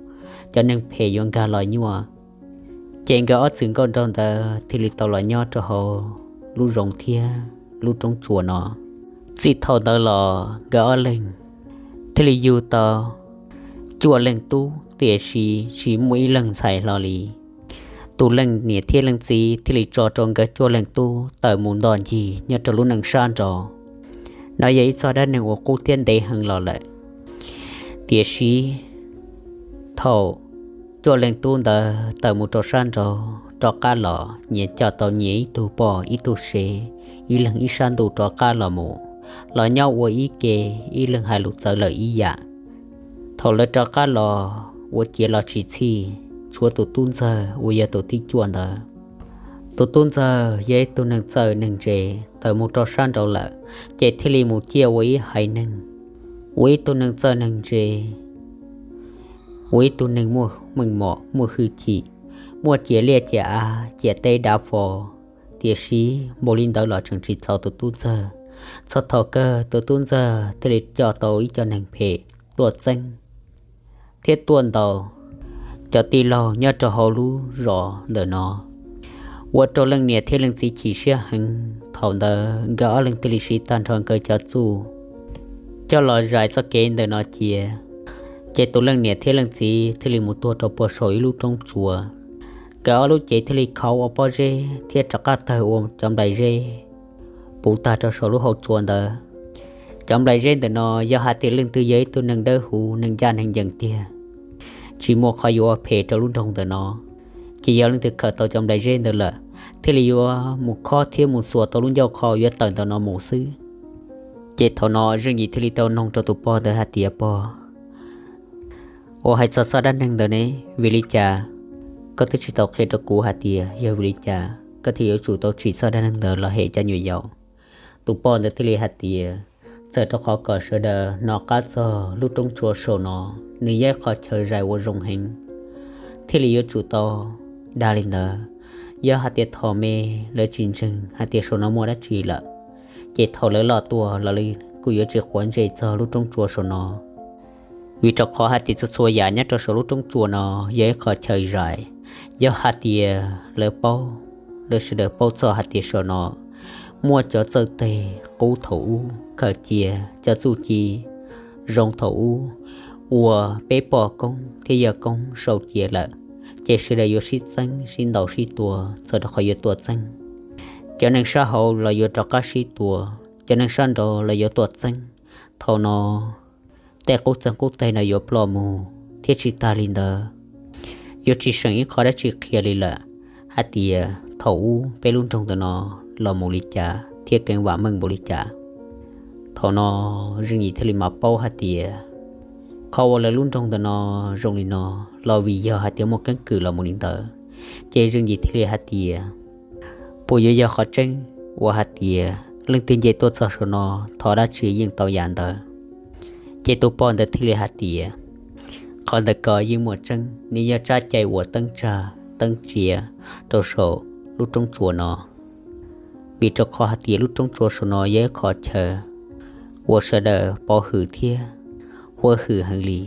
cov neeg phem yuav nkag los nyuaj. Ces nkawd ob txwm nkauj nraug ntawd thiaj li tau los nyob rau hauv lub zoov thiab lub roob tsua no. Txij thaum ntawd los nkawd ob leeg thiaj li yug tau cuaj leeg tub, tiam sis tsis muaj ib leeg ntxhais hlo li. Tus leej niam thiab leej txiv thiaj li tso rau nkawd cuaj leeg tub tawm mus ntoj ncig nyob rau lub neej sab nraud. No yog ib txoj dab neeg uas qub thiab ntev heev los lawm. Tiam sis thaum cuaj leeg tub ntawd tawm mus rau sab nraud rov qab los, nyias coj tau nyias ib tug poj ib tug sev, ib leeg ib sab ntuj rov qab los mus, los nyob ua ib ke, ib leeg hais lus txawv lawm ib yam. Thaum lawv rov qab los ua ciav los tsis txhij, tshuav tus tub ntxawg uas yog tus thib cuaj ntawd. Tus tub ntxawg yog ib tug neeg txawj neeg ntse, tawm mus rau sab nraud lawm, ces thiaj li mus ciaj ua ib haiv neeg, ua ib tug neeg txawj neeg ntse, ua ib tug neeg muaj meej mom muaj hwj chim, muaj ciam liaj ciam av ciam teb dav fo. Tiam sis npaum li ntawd los tseem tsis txaus tus tub ntxawg. Txog thaum kawg tus tub ntxawg thiaj li coj tau ib co neeg phem tuaj txeeb thiab tuaj ntaus cov tij laug nyob rau hauv lub zos ntawm no, ua rau leej niam thiab leej txiv chim siab heev. Thaum ntawd nkawd ob leeg thiaj li siv tag nrho nkawd cov txuj coj los zais txoj kev ntawm no cia. Ces tus leej niam thiab leej txiv thiaj li mus tuag rau puag saum ib lub roob tsua. Nkawd ob lub cev thiaj li khauv ua pob zeb thiab rov qab tawg ua cov nplais zeb puv tag rau saum lub hauv tsua ntawd. Cov nplais zeb ntawm no yog hais tias leej twg yog ib tug neeg dawb huv, neeg ncaj neeg ncees tiag, tsis muaj qhov yuav ua phem rau lub nroog ntawm no, ces yog leej twg khaws tau cov nplais zeb ntawd lawm, thiaj li yuav mus khob thiab mus xuas tau lub ncauj qhov yuav tawm ntawm no mus xwb. Ces thaum no Zeej Yim thiaj li tau noog rau tus pog ntawd hais tias, Pog, ua hais txog txoj dab neeg ntawd ne, vim li cas koj twb tsis tau qhia rau kuv hais tias yog vim li cas koj thiaj yuav tsum tau tsim txoj dab neeg ntawd los hem cov nyuam yaus? Tus pog ntawd thiaj li hais tias, txawm rau qhov kom sawv daws hnov qab txog lub roob tsua saum no, nws yog ib qho chaw zais uas zoo heev, thiaj li yuav tsum tau dag li ntawd. Yog hais tias thaum me lawv tsis ntseeg hais tias saum no muaj dab tsi lawm, ces thaum lawv loj tuaj los lawv kuj yuav tsis quav ntsej txog lub roob tsua saum no. Vim rau qhov hais tias txhua txhua yam nyob rau saum lub roob tsua no yog ib qho chaw zais. Yog hais tias lawv paub, lawv sawv daws paub txog hais tias saum no muaj cov txawj tes qub thaum ub khaws cia, cov txuj ci zoo thaum ub uas peb poj koob thiab yawg koob sau cia lawm, ces sawv daws yuav sib txeeb sib ntaus sib tua txog rau qhov yuav tuaj txeeb. Cov neeg sab hauv los yuav rov qab sib tua, cov neeg sab nraud los yuav tuaj txeeb. Thaum no tej qub txeeg qub teg no yuav ploj mus thiab tsis tag li ntawd, yuav tsis seem ib qho dab tsi qhia li lawm hais tias thaum ub peb lub nroog ntawm no los mus li cas thiab keev vam meej npaum li cas. Thaum no Zeej Yim thiaj li mam paub hais tias qhov uas lawv lub nroog ntawm no zoo li no los vim yog hais tias muaj keeb kwm los mus li ntawd. Ces Zeej Yim thiaj li hais tias, puas yuav yog qhov tseeb uas hais tias leej twg nce tuaj txog saum no thov dab tsi yeej tau yam ntawd? Ces tus pog ntawd thiaj li hais tias, qhov ntawd ko yeej muaj tseeb, nws yog tsab cai uas teeb tsag teeb tsiav rau saum lub roob tsua no. Vim rau qhov hais tias lub roob tsua saum no yog ib qho chaw uas sawv daws pov hwm thiab huab hwm heev li.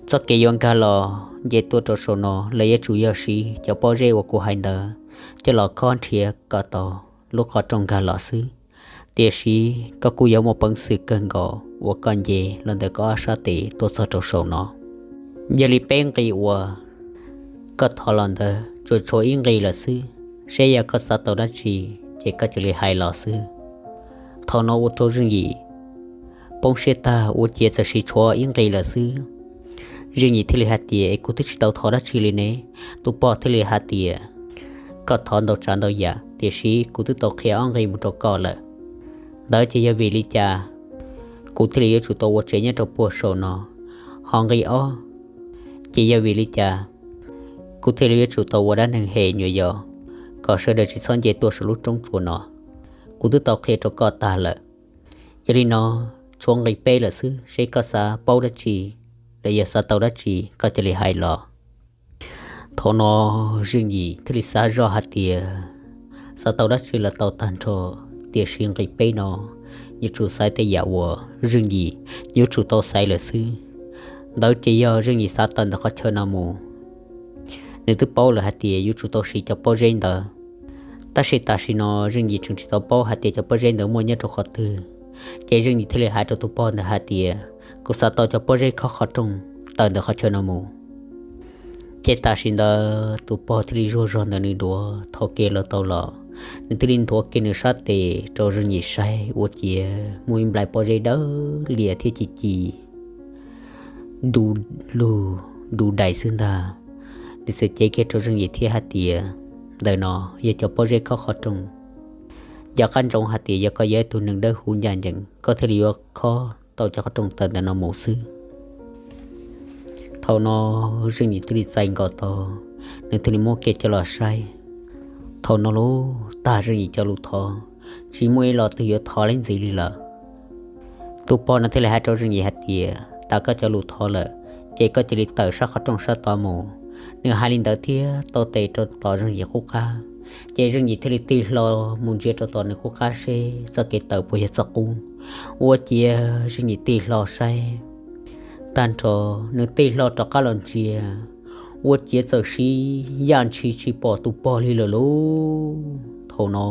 Txoj kev yuav nkag los nce tuaj rau saum no los yuav tsum yog siv cov pob zeb uas kuv hais ntawd coj los khob nrhiav kom tau lub qhov rooj nkag los xwb. Tiam sis koj kuj yuav muaj peev xwm kawg nkaus uas koj nce los ntawm koj ob sab tes tuaj txog rau saum no. Yog li peb nqi uas koj thov los ntawd tsuas tshuav ib nqi lawm xwb, seb yog koj xav tau dab tsi ces koj cia li hais los xwb. Thaum no ua rau Zeej Yim poob siab tag, ua ciav txawm siv tshuav ib nqi lawm xwb. Zeej Yim thiaj li hais tias, es kuv twb tsis tau thov dab tsi li ne. Tus pog thiaj li hais tias, koj thov ntau tsav ntau yam, tiam sis kuv twb tau qhia ob nqi mus rau koj lawm. Ntawd ces yog vim li cas kuv thiaj li yuav tsum tau ua tsev nyob rau puag saum no? Ho nqi ob ces yog vim li cas kuv thiaj li yuav tsum tau ua dab neeg hem nyuam yaus kom sawv daws tsis txhob nce tuaj saum lub roob tsua no? Kuv twb tau qhia rau koj tag lawm. Yog li no, tshuav nqi peb lawm xwb, seb koj xav paub dab tsi los yog xav tau dab tsi koj cia li hais los. Thaum no Zeej Yim thiaj li xav zoj hais tias, xav tau dab tsi los tau tag nrho, tiam sis nqi peb no yuav tsum xaiv tej yam uas Zeej Yim yuav tsum tau xaiv lawm xwb. Ntawd ces yog Zeej Yim xav tawm ntawm qhov chaw no mus, nws twb paub lawm hais tias yuav tsum tau siv cov pob zeb ntawd. Tab sis tam sim no Zeej Yim tseem tsis tau paub hais tias cov pob zeb ntawd muaj nyob rau qhov twg. Ces Zeej Yim thiaj li hais rau tus pog ntawd hais tias, kuv xav tau cov pob zeb khob qhov rooj tawm ntawm qhov chaw no mus. Ces tam sim ntawd tus pog thiaj li zuag zog ntawm nws duav thaum kev los tau los, nws thiaj li nthuav kiag nws sab tes rau Zeej Yim saib, ua ciav muaj ib nplais pob zeb dawb lias thiab ci ci du lug du dais xwb ntag. Nws txawm cev kiag rau Zeej Yim thiab hais tias, ntawm no yog cov pob zeb khob qhov rooj. Nco qab ntsoov hais tias yog koj yog ib tug neeg dawb huv ncaj ncees, koj thiaj li yuav khob tau cov qhov rooj tawm ntawm no mus xwb. Thaum no Zeej Yim thiaj li txais nkaus tau, nws thiaj li muab kiag coj los saib. Thaum no los tag Zeej Yim cov lus thov, tsis muaj ib lo twg yuav thov leej ntxiv li lawm. Tus pog no thiaj li hais rau Zeej Yim hais tias, tas koj cov lus thov lawm, ces koj cia li tawm sab qhov rooj sab tod mus. Nws hais li ntawd thiab taw tes rau tom Zeej Yim qub qab, ces Zeej Yim thiaj li tig hlo mus ntsia rau tom nws qub qab seb txoj kev tawm puas yog txoj qub. Ua ciav Zeej Yim tig hlo saib tag nrho, nws tig hlo rov qab los ntsia, ua ciav txawm siv yaj ntshis tsis pom tus pog li lawm lauj. Thaum no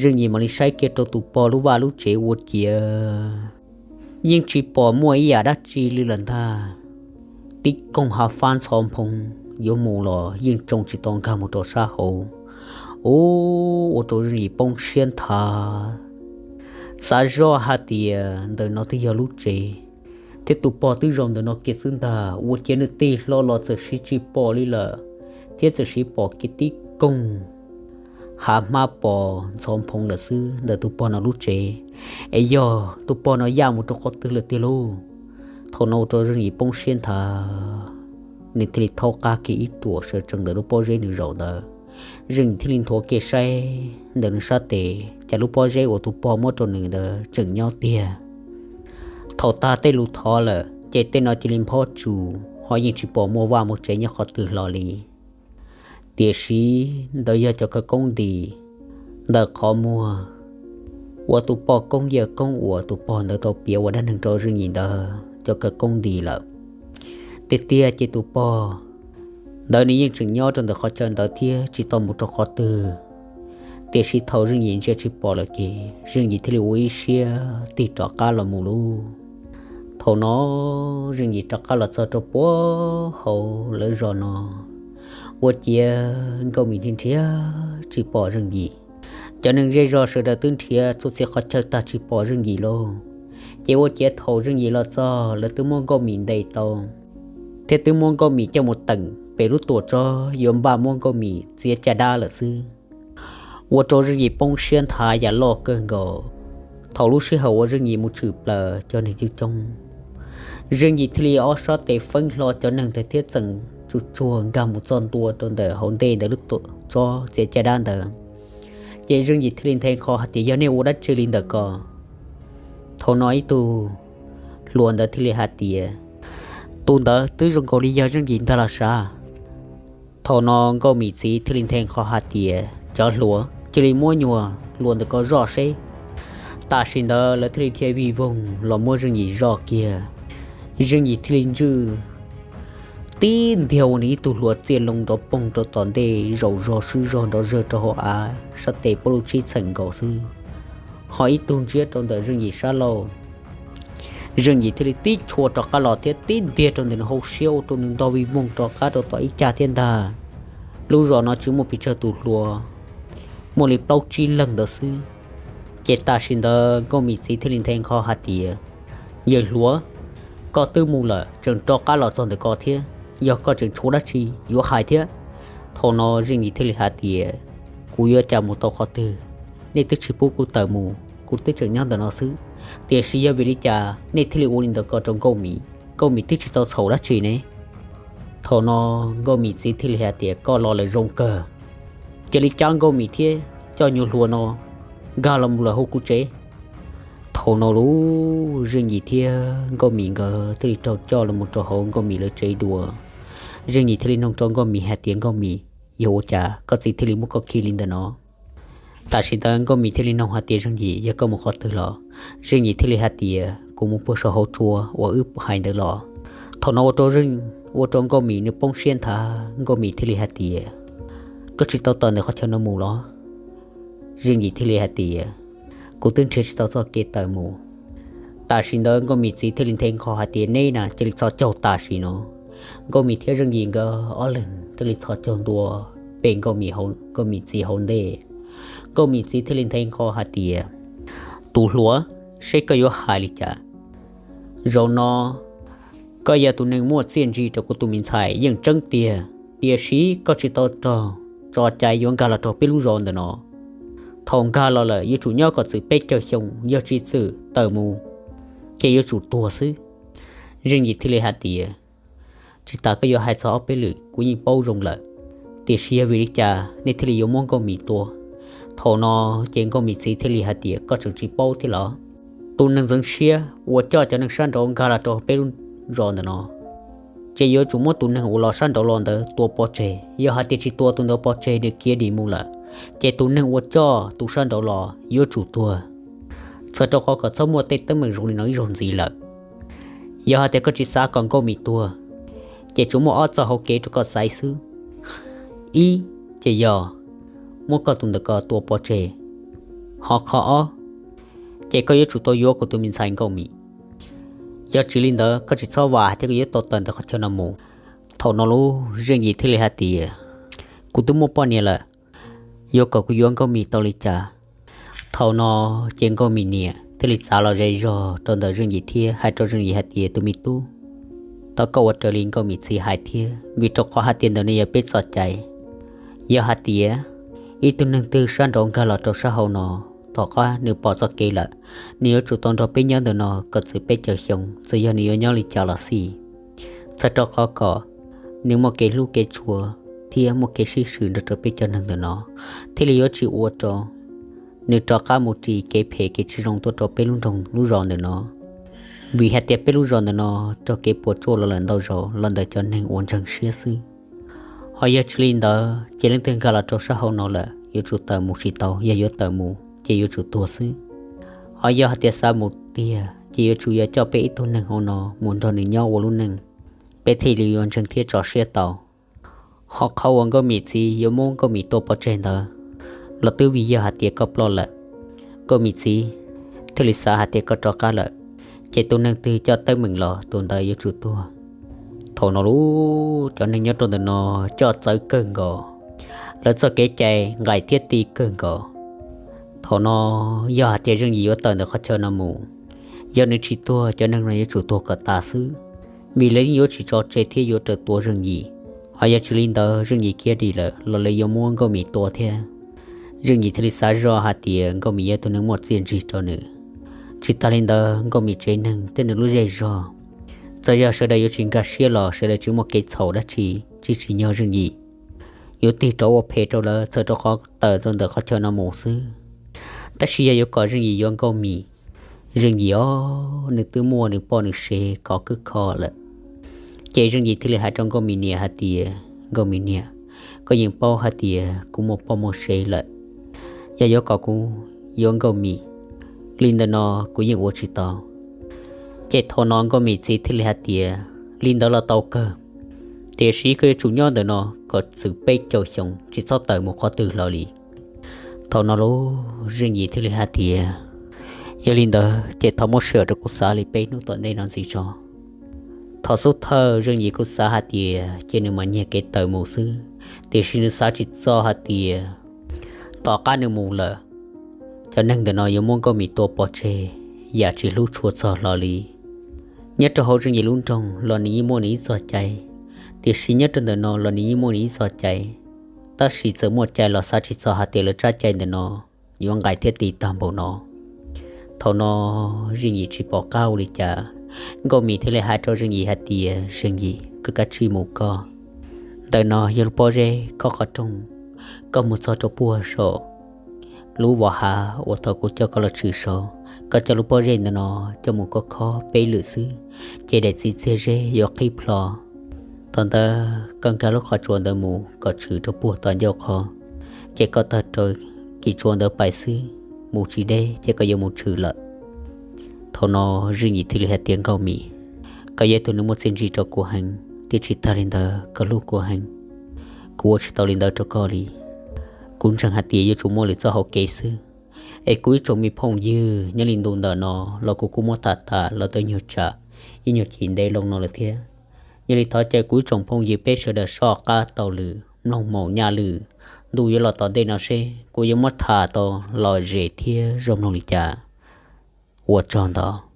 Zeej Yim mam li saib kiag rau tus pog lub vaj lub tsev ua ciav yeej tsis pom muaj ib yam dab tsi li lawm ntag. Tib koog hav fab ntxhov nphoo yuav mus los yeej tsoo tsis tau nkag mus rau sab hauv. Ub, ua rau Zeej Yim poob siab nthav, xav zoj hais tias ntawm no twb yog lub tsev thiab tus pog twb zaum ntawm no kiag xwb ntag, ua ciav nws tig hlo los txawm siv tsis pom li lawm, thiab txawm siv pom kiag tib koog hav hmab pos ntxhov nphoo lawm xwb ntawm tus pog no lub tsev. Es yog tus pog no yaj mus rau qhov twg lawm tiag lauj? Thaum no ua rau Zeej Yim poob siab nthav, nws thiaj li thaub qab kiag ib ruam sawv tsees ntawm lub pob zeb nws zaum ntawd. Zeej Yim thiaj li nthuav kiag saib ntawm nws sab tes, cas lub pob zeb uas tus pog muab rau nws ntawd tseem nyob tiag. Thaum tag tej lus thov lawm ces tej no cia li nphob tsus ho yeej tsis pom muaj vaj muaj tsev nyob qhov twg hlo li. Tiam sis ntawd yog cov khawv koob nti ntawm qhov muag uas tus poj koob yawg koob uas tus pog ntawd tau piav ua dab neeg rau Zeej Yim ntawd cov khawv koob nti lawm. Tiag tiag ces tus pog ntawd nws yeej tseem nyob rau ntawm qhov chaw ntawd thiab tsis tau mus rau qhov twg. Tiam sis thaum Zeej Yim ntsia tsis pom lawm ces Zeej Yim thiaj li ua ib siab tig rov qab los mus lauj. Thaum no Zeej Yim rov qab los txog rau puag hauv lawv zos no, ua ciav Nkauj Mim nrhiav nrhiav tsis pom Zeej Yim. Cov neeg zej zos sawv daws twb nrhiav txhua txhia qhov chaw tag tsis pom Zeej Yim lauj. Ces ua ciav thaum Zeej Yim los txog lawv twb muab Nkauj Mim ntes tau, thiab twb muab Nkauj Mim coj mus teem pem lub tuam tsob yuav npaj muab Nkauj Mim txiav caj dab lawm xwb. Ua rau Zeej Yim poob siab nthav yam loj kawg nkaus. Thaum lub sij hawm uas Zeej Yim mus tshwm plaws cov neeg coob coob, Zeej Yim thiaj li ob sab tes feeb hlo cov neeg ntawd thiab txeem tsuj tsuag nkag mus txog ntua rau ntawm hauv ntej ntawm lub tuam tsob txiav caj dab ntawd. Ces Zeej Yim thiaj li nthe nqho hais tias, Yog nej ua dab tsi li ntawm ko? Thaum no ib tug hluas ntawd thiaj li hais tias, Tus ntawd twb zoo nkaus li yog Zeej Yim ntag los sav. Thaum no Nkauj Mim txiv thiaj li nthe nqho hais tias, Cov hluas, cia li muab nyuag hluas ntawm ko zoj seb. Tam sim ntawd lawv thiaj li dhia vij voog los muab Zeej Yim zoj kiag. Zeej Yim thiaj li ntswj tib ntiag ua nws ib tug hluas txiaj loo nrov poog rau tom ntej zaum zog swb zog nrov zawg rau hauv av, sab tes puab lub tshib txheem nkaus xwb, ho ib tug ntsiab rau ntawm Zeej Yim sab laug. Zeej Yim thiaj li tib tshua rov qab los thiab tib ntiag rau ntawm nws hauv siab ua rau nws ntog vij voog rov qab rau tom ib cag thiab ntag. Lub zos no tsis muaj pes tsawg tus hluas, muaj li plaub tsib leeg ntawd xwb. Ces tam sim ntawd Nkauj Mim txiv thiaj li nthe nqho hais tias, Yawg hluas, koj twb mus lawm tseem rov qab los txog ntawm ko thiab, yog koj tseem tshuav dab tsi yuav hais thiab? Thaum no Zeej Yim thiaj li hais tias, Kuv yuav cas mus tau qhov twg? Nej twb tsis pub kuv tawm mus, kuv twb tseem nyob ntawm no xwb. Tiam sis yog vim li cas nej thiaj li ua li ntawd ko rau Nkauj Mim? Nkauj Mim twb tsis tau txhaum dab tsi ne. Thaum no Nkauj Mim txiv thiaj li hais tias, Koj los lawm zoo kawg, cia li cab Nkauj Mim thiab coj nyuag hluas no nkag los mus lawm hauv kuv tsev. Thaum no lub Zeej Yim thiab Nkauj Mim nkawd thiaj li raug coj los mus rau hauv Nkauj Mim lawv tsev dua. Zeej Yim thiaj li nug rau Nkauj Mim hais tias, Nkauj Mim, yog ua cas koj txiv thiaj li muab koj khi li ntawm no? Tam sim ntawd Nkauj Mim thiaj li nug hais tias, Zeej Yim, yog koj mus qhov twg los? Zeej Yim thiaj li hais tias, Kuv mus puag saum hauv tsua uas wb hais ntawd los. Thaum no ua rau Zeej, ua rau Nkauj Mim nws poob siab nthav, Nkauj Mim thiaj li hais tias, Koj tsis tau tawm ntawm qhov chaw no mus los? Zeej Yim thiaj li hais tias, Kuv twb nrhiav tsis tau txoj kev tawm mus. Tam sim ntawd Nkauj Mim txiv thiaj li nthe nqho hais tias, Neb na cia li txhob caug tam sim no. Nkauj Mim thiab Zeej Yim nkawd ob leeg thiaj li txhos caug ntua pem Nkauj Mim txiv hauv ntej. Nkauj Mim txiv thiaj li nthe nqho hais tias, Tus hluas, seb koj yuav hais li cas? Zaum no koj yog tus neeg muaj txiaj ntsig rau kuv tus me ntxhais yeej tseeb tiag, tiam sis koj tsis tau raug tso cai yuav nkag los rau peb lub zos ntawm no. Thaum nkag los lawm yuav tsum nyob kom txwm peb caug xyoo, yog tsis txwm tawm mus ces yuav tsum tuag xwb. Zeej Yim thiaj li hais tias, Tsis tas koj yuav hais txog ob peb lwm kuv yeej paub zoo lawm, tiam sis yog vim li cas nej thiaj li yuav muab Nkauj Mim tua? Thaum no ces Nkauj Mim txiv thiaj li hais tias, Koj tseem tsis paub thiab los? Tus neeg ntxeev siab uas coj cov neeg sab nraud nkag los rau peb lub zos ntawm no, ces yuav tsum muab tus neeg uas los sab nraud los ntawd tua pov tseg. Yog hais tias tsis tua tus ntawd pov tseg, nws khiav dim mus lawm, ces tus neeg uas coj tus sab nraud los yuav tsum tuag, txhawm rau qhov kom txhob muaj tej teeb meem zoo li no ib zaug ntxiv lawm. Yog hais tias koj tsis xav kom Nkauj Mim tuag, ces tsuas muaj ob txoj hauv kev rau koj xaiv xwb. Ib, ces yog muab koj tus ntawm ko tua pov tseg, ho qhov ob, ces koj yuav tsum tau yuav kuv tus me ntxhais Nkauj Mim. Yog tsis li ntawd koj tsis txhob vam thiab koj yuav tau tawm ntawm qhov chaw no mus. Thaum no lub Zeej Yim thiaj li hais tias, kuv twb muaj poj niam lawm, yuav kom kuv yuav Nkauj Mim tau li cas? Thaum no ces Nkauj Mim niam thiaj li xav los ze zog rau ntawm Zeej Yim thiab hais rau Zeej Yim hais tias, tus me tub, tau koj ua raws li Nkauj Mim txiv hais thiab, vim rau qhov hais tias ntawm no yog peb txoj cai. Yog hais tias ib tug neeg twg sab nraud nkag los rau sab hauv no, tom qab nws pom txoj kev lawm, nws yuav tsum tau nrog peb nyob ntawm no kom txwm peb caug xyoo, txawm yog nws yuav nyob li cas los xij. Txawm rau qhov kom nws muaj kev hlub kev tshua thiab muaj kev sib swm nrog rau peb cov neeg ntawm no, thiaj li yuav tsis ua rau nws rov qab mus ris kev phem kev tsis zoo tuaj rau peb lub nroog lub zos ntawm no. Vim hais tias peb lub zos ntawm no raug kev puas tsuaj los lawm ntau zaus los ntawm cov neeg uas ntseeg siab xwb. Ho yog tsis li ntawd ces leej twg nkag los rau sab hauv no lawm yuav tsum tawm mus tsis tau, yog yuav tawm mus ces yuav tsum tuag xwb. Ho yog hais tias xav mus tiag ces yuav tsum yog coj peb ib tug neeg hauv no mus nrog nws nyob ua lub neej, peb thiaj li yuav ntseeg thiab tso siab tau. Ho qhov uas Nkauj Mim txiv yuav muab Nkauj Mim tua pov tseg ntawd los twb vim yog hais tias koj ploj lawm, Nkauj Mim txiv thiaj li xav hais tias koj rov qab lawm, ces tus neeg twg coj teeb meem los tus ntawd yuav tsum tuag. Thaum no lub cov neeg nyob rau ntawm no coj txawv kawg nkaus, lawv txoj kev cai nqaim thiab ti kawg nkaus. Thaum no yog hais tias Zeej Yim yuav tawm ntawm qhov chaw no mus, yog nws tsis tuag cov neeg no yuav tsum tuag kom tas xwb, vim lawv yeej yuav tsis tso tseg thiab yuav raws tua Zeej Yim. Ho yog tsis li ntawd Zeej Yim khiav dim lawm los lawv yuav muab Nkauj Mim tua thiab. Zeej Yim thiaj li xav zoj hais tias Nkauj Mim yog tus neeg muaj txiaj ntsig rau nws. Tsis tas li ntawd Nkauj Mim tsev neeg thiab nws lub zej zog, txawm yog sawv daws yuav tsis nkag siab los sawv daws tsis muaj kev txhaum dab tsi, tsis tsim nyog Zeej Yim yuav tig rov ua phem rau lawv txhawm rau qhov tawm rau ntawm qhov chaw no mus xwb. Tab sis yog yuav kom Zeej Yim yuav Nkauj Mim, Zeej Yim os, nws twb muaj nws poj nws sev kov kwb kho lawm. Ces Zeej Yim thiaj li hais rau Nkauj Mim niam hais tias, Nkauj Mim niam, koj yeej paub hais tias kuv muaj poj muaj sev lawm, yog yuav kom kuv yuav Nkauj Mim, li ntawm no kuv yeej ua tsis tau. Ces thaum no Nkauj Mim txiv thiaj li hais tias, li ntawd los tau kawg, tiam sis koj yuav tsum nyob ntawm no kom txwm peb caug xyoo tsis txhob tawm mus qhov twg hlo li. Thaum no lub Zeej Yim thiaj li hais tias, yog li ntawd ces thov muab sij hawm rau kuv xav li peb hnub tom ntej no ntxiv tso. Thaum xub thawj Zeej Yim kuj xav hais tias ces nws mam nyiag kev tawm mus xwb, tiam sis nws xav tsis txog hais tias tom qab nws mus lawm, cov neeg ntawm no yuav muab Nkauj Mim tua pov tseg yam tsis hlub tshua txog hlo li. Nyob rau hauv Zeej Yim lub nroog los nws yeej muaj nws ib txoj cai, tiam sis nyob rau ntawm no los nws yeej muaj nws ib txoj cai, tab sis txawm muaj cai los xav tsis txog hais tias lawv tsab cai ntawm no yuav nqaim thiab ti tag npaum no. Thaum no Zeej Yim tsis pom qab ua li cas, Nkauj Mim thiaj li hais rau Zeej Yim hais tias, Zeej Yim, koj kav tsij mus koj. Ntawm no yog lub pob zeb khob qhov rooj, koj mus txog rau puag saum lub vos hav uas thaum kuv coj koj los tshwm saud, koj coj lub pob zeb ntawm no coj mus khob khob peb lwm xwb, ces daim txiv txiag zeb yuav qhib plho. Thaum ntawd koj nkag lub qhov tsua ntawd mus kom tshwm rau puag tom ncauj qhov, ces koj taug rau kis tsua ntawd pais xwb, mus tsis deb ces koj yuav mus tshwm lawm. Thaum no Zeej Yim thiaj li hais tias, Nkauj Mim, koj yog tus neeg muaj txiaj ntsig rau kuv heev, thiab tsis tag li ntawd koj hlub kuv heev, kuv ua tsis tau li ntawd rau koj li. Kuv ntseeg hais tias yuav tsum muaj lwm txoj hauv kev xwb, es kuv ib tsoom me phooj ywg nyob li ntu ntawm no los kuv kuj muab tham tas los tau nyuag tsam ib nyuag chim ntev loo no lawm thiab. Yog li thov caw kuv ib tsoom phooj ywg peb sawv daws soj qab taug lwm mloog maum nyaj lwm ntu yuav los tom ntej no seb kuv yuav muab tham tau lom zem thiab zoo mloog li cas. Ua tsaug ntau.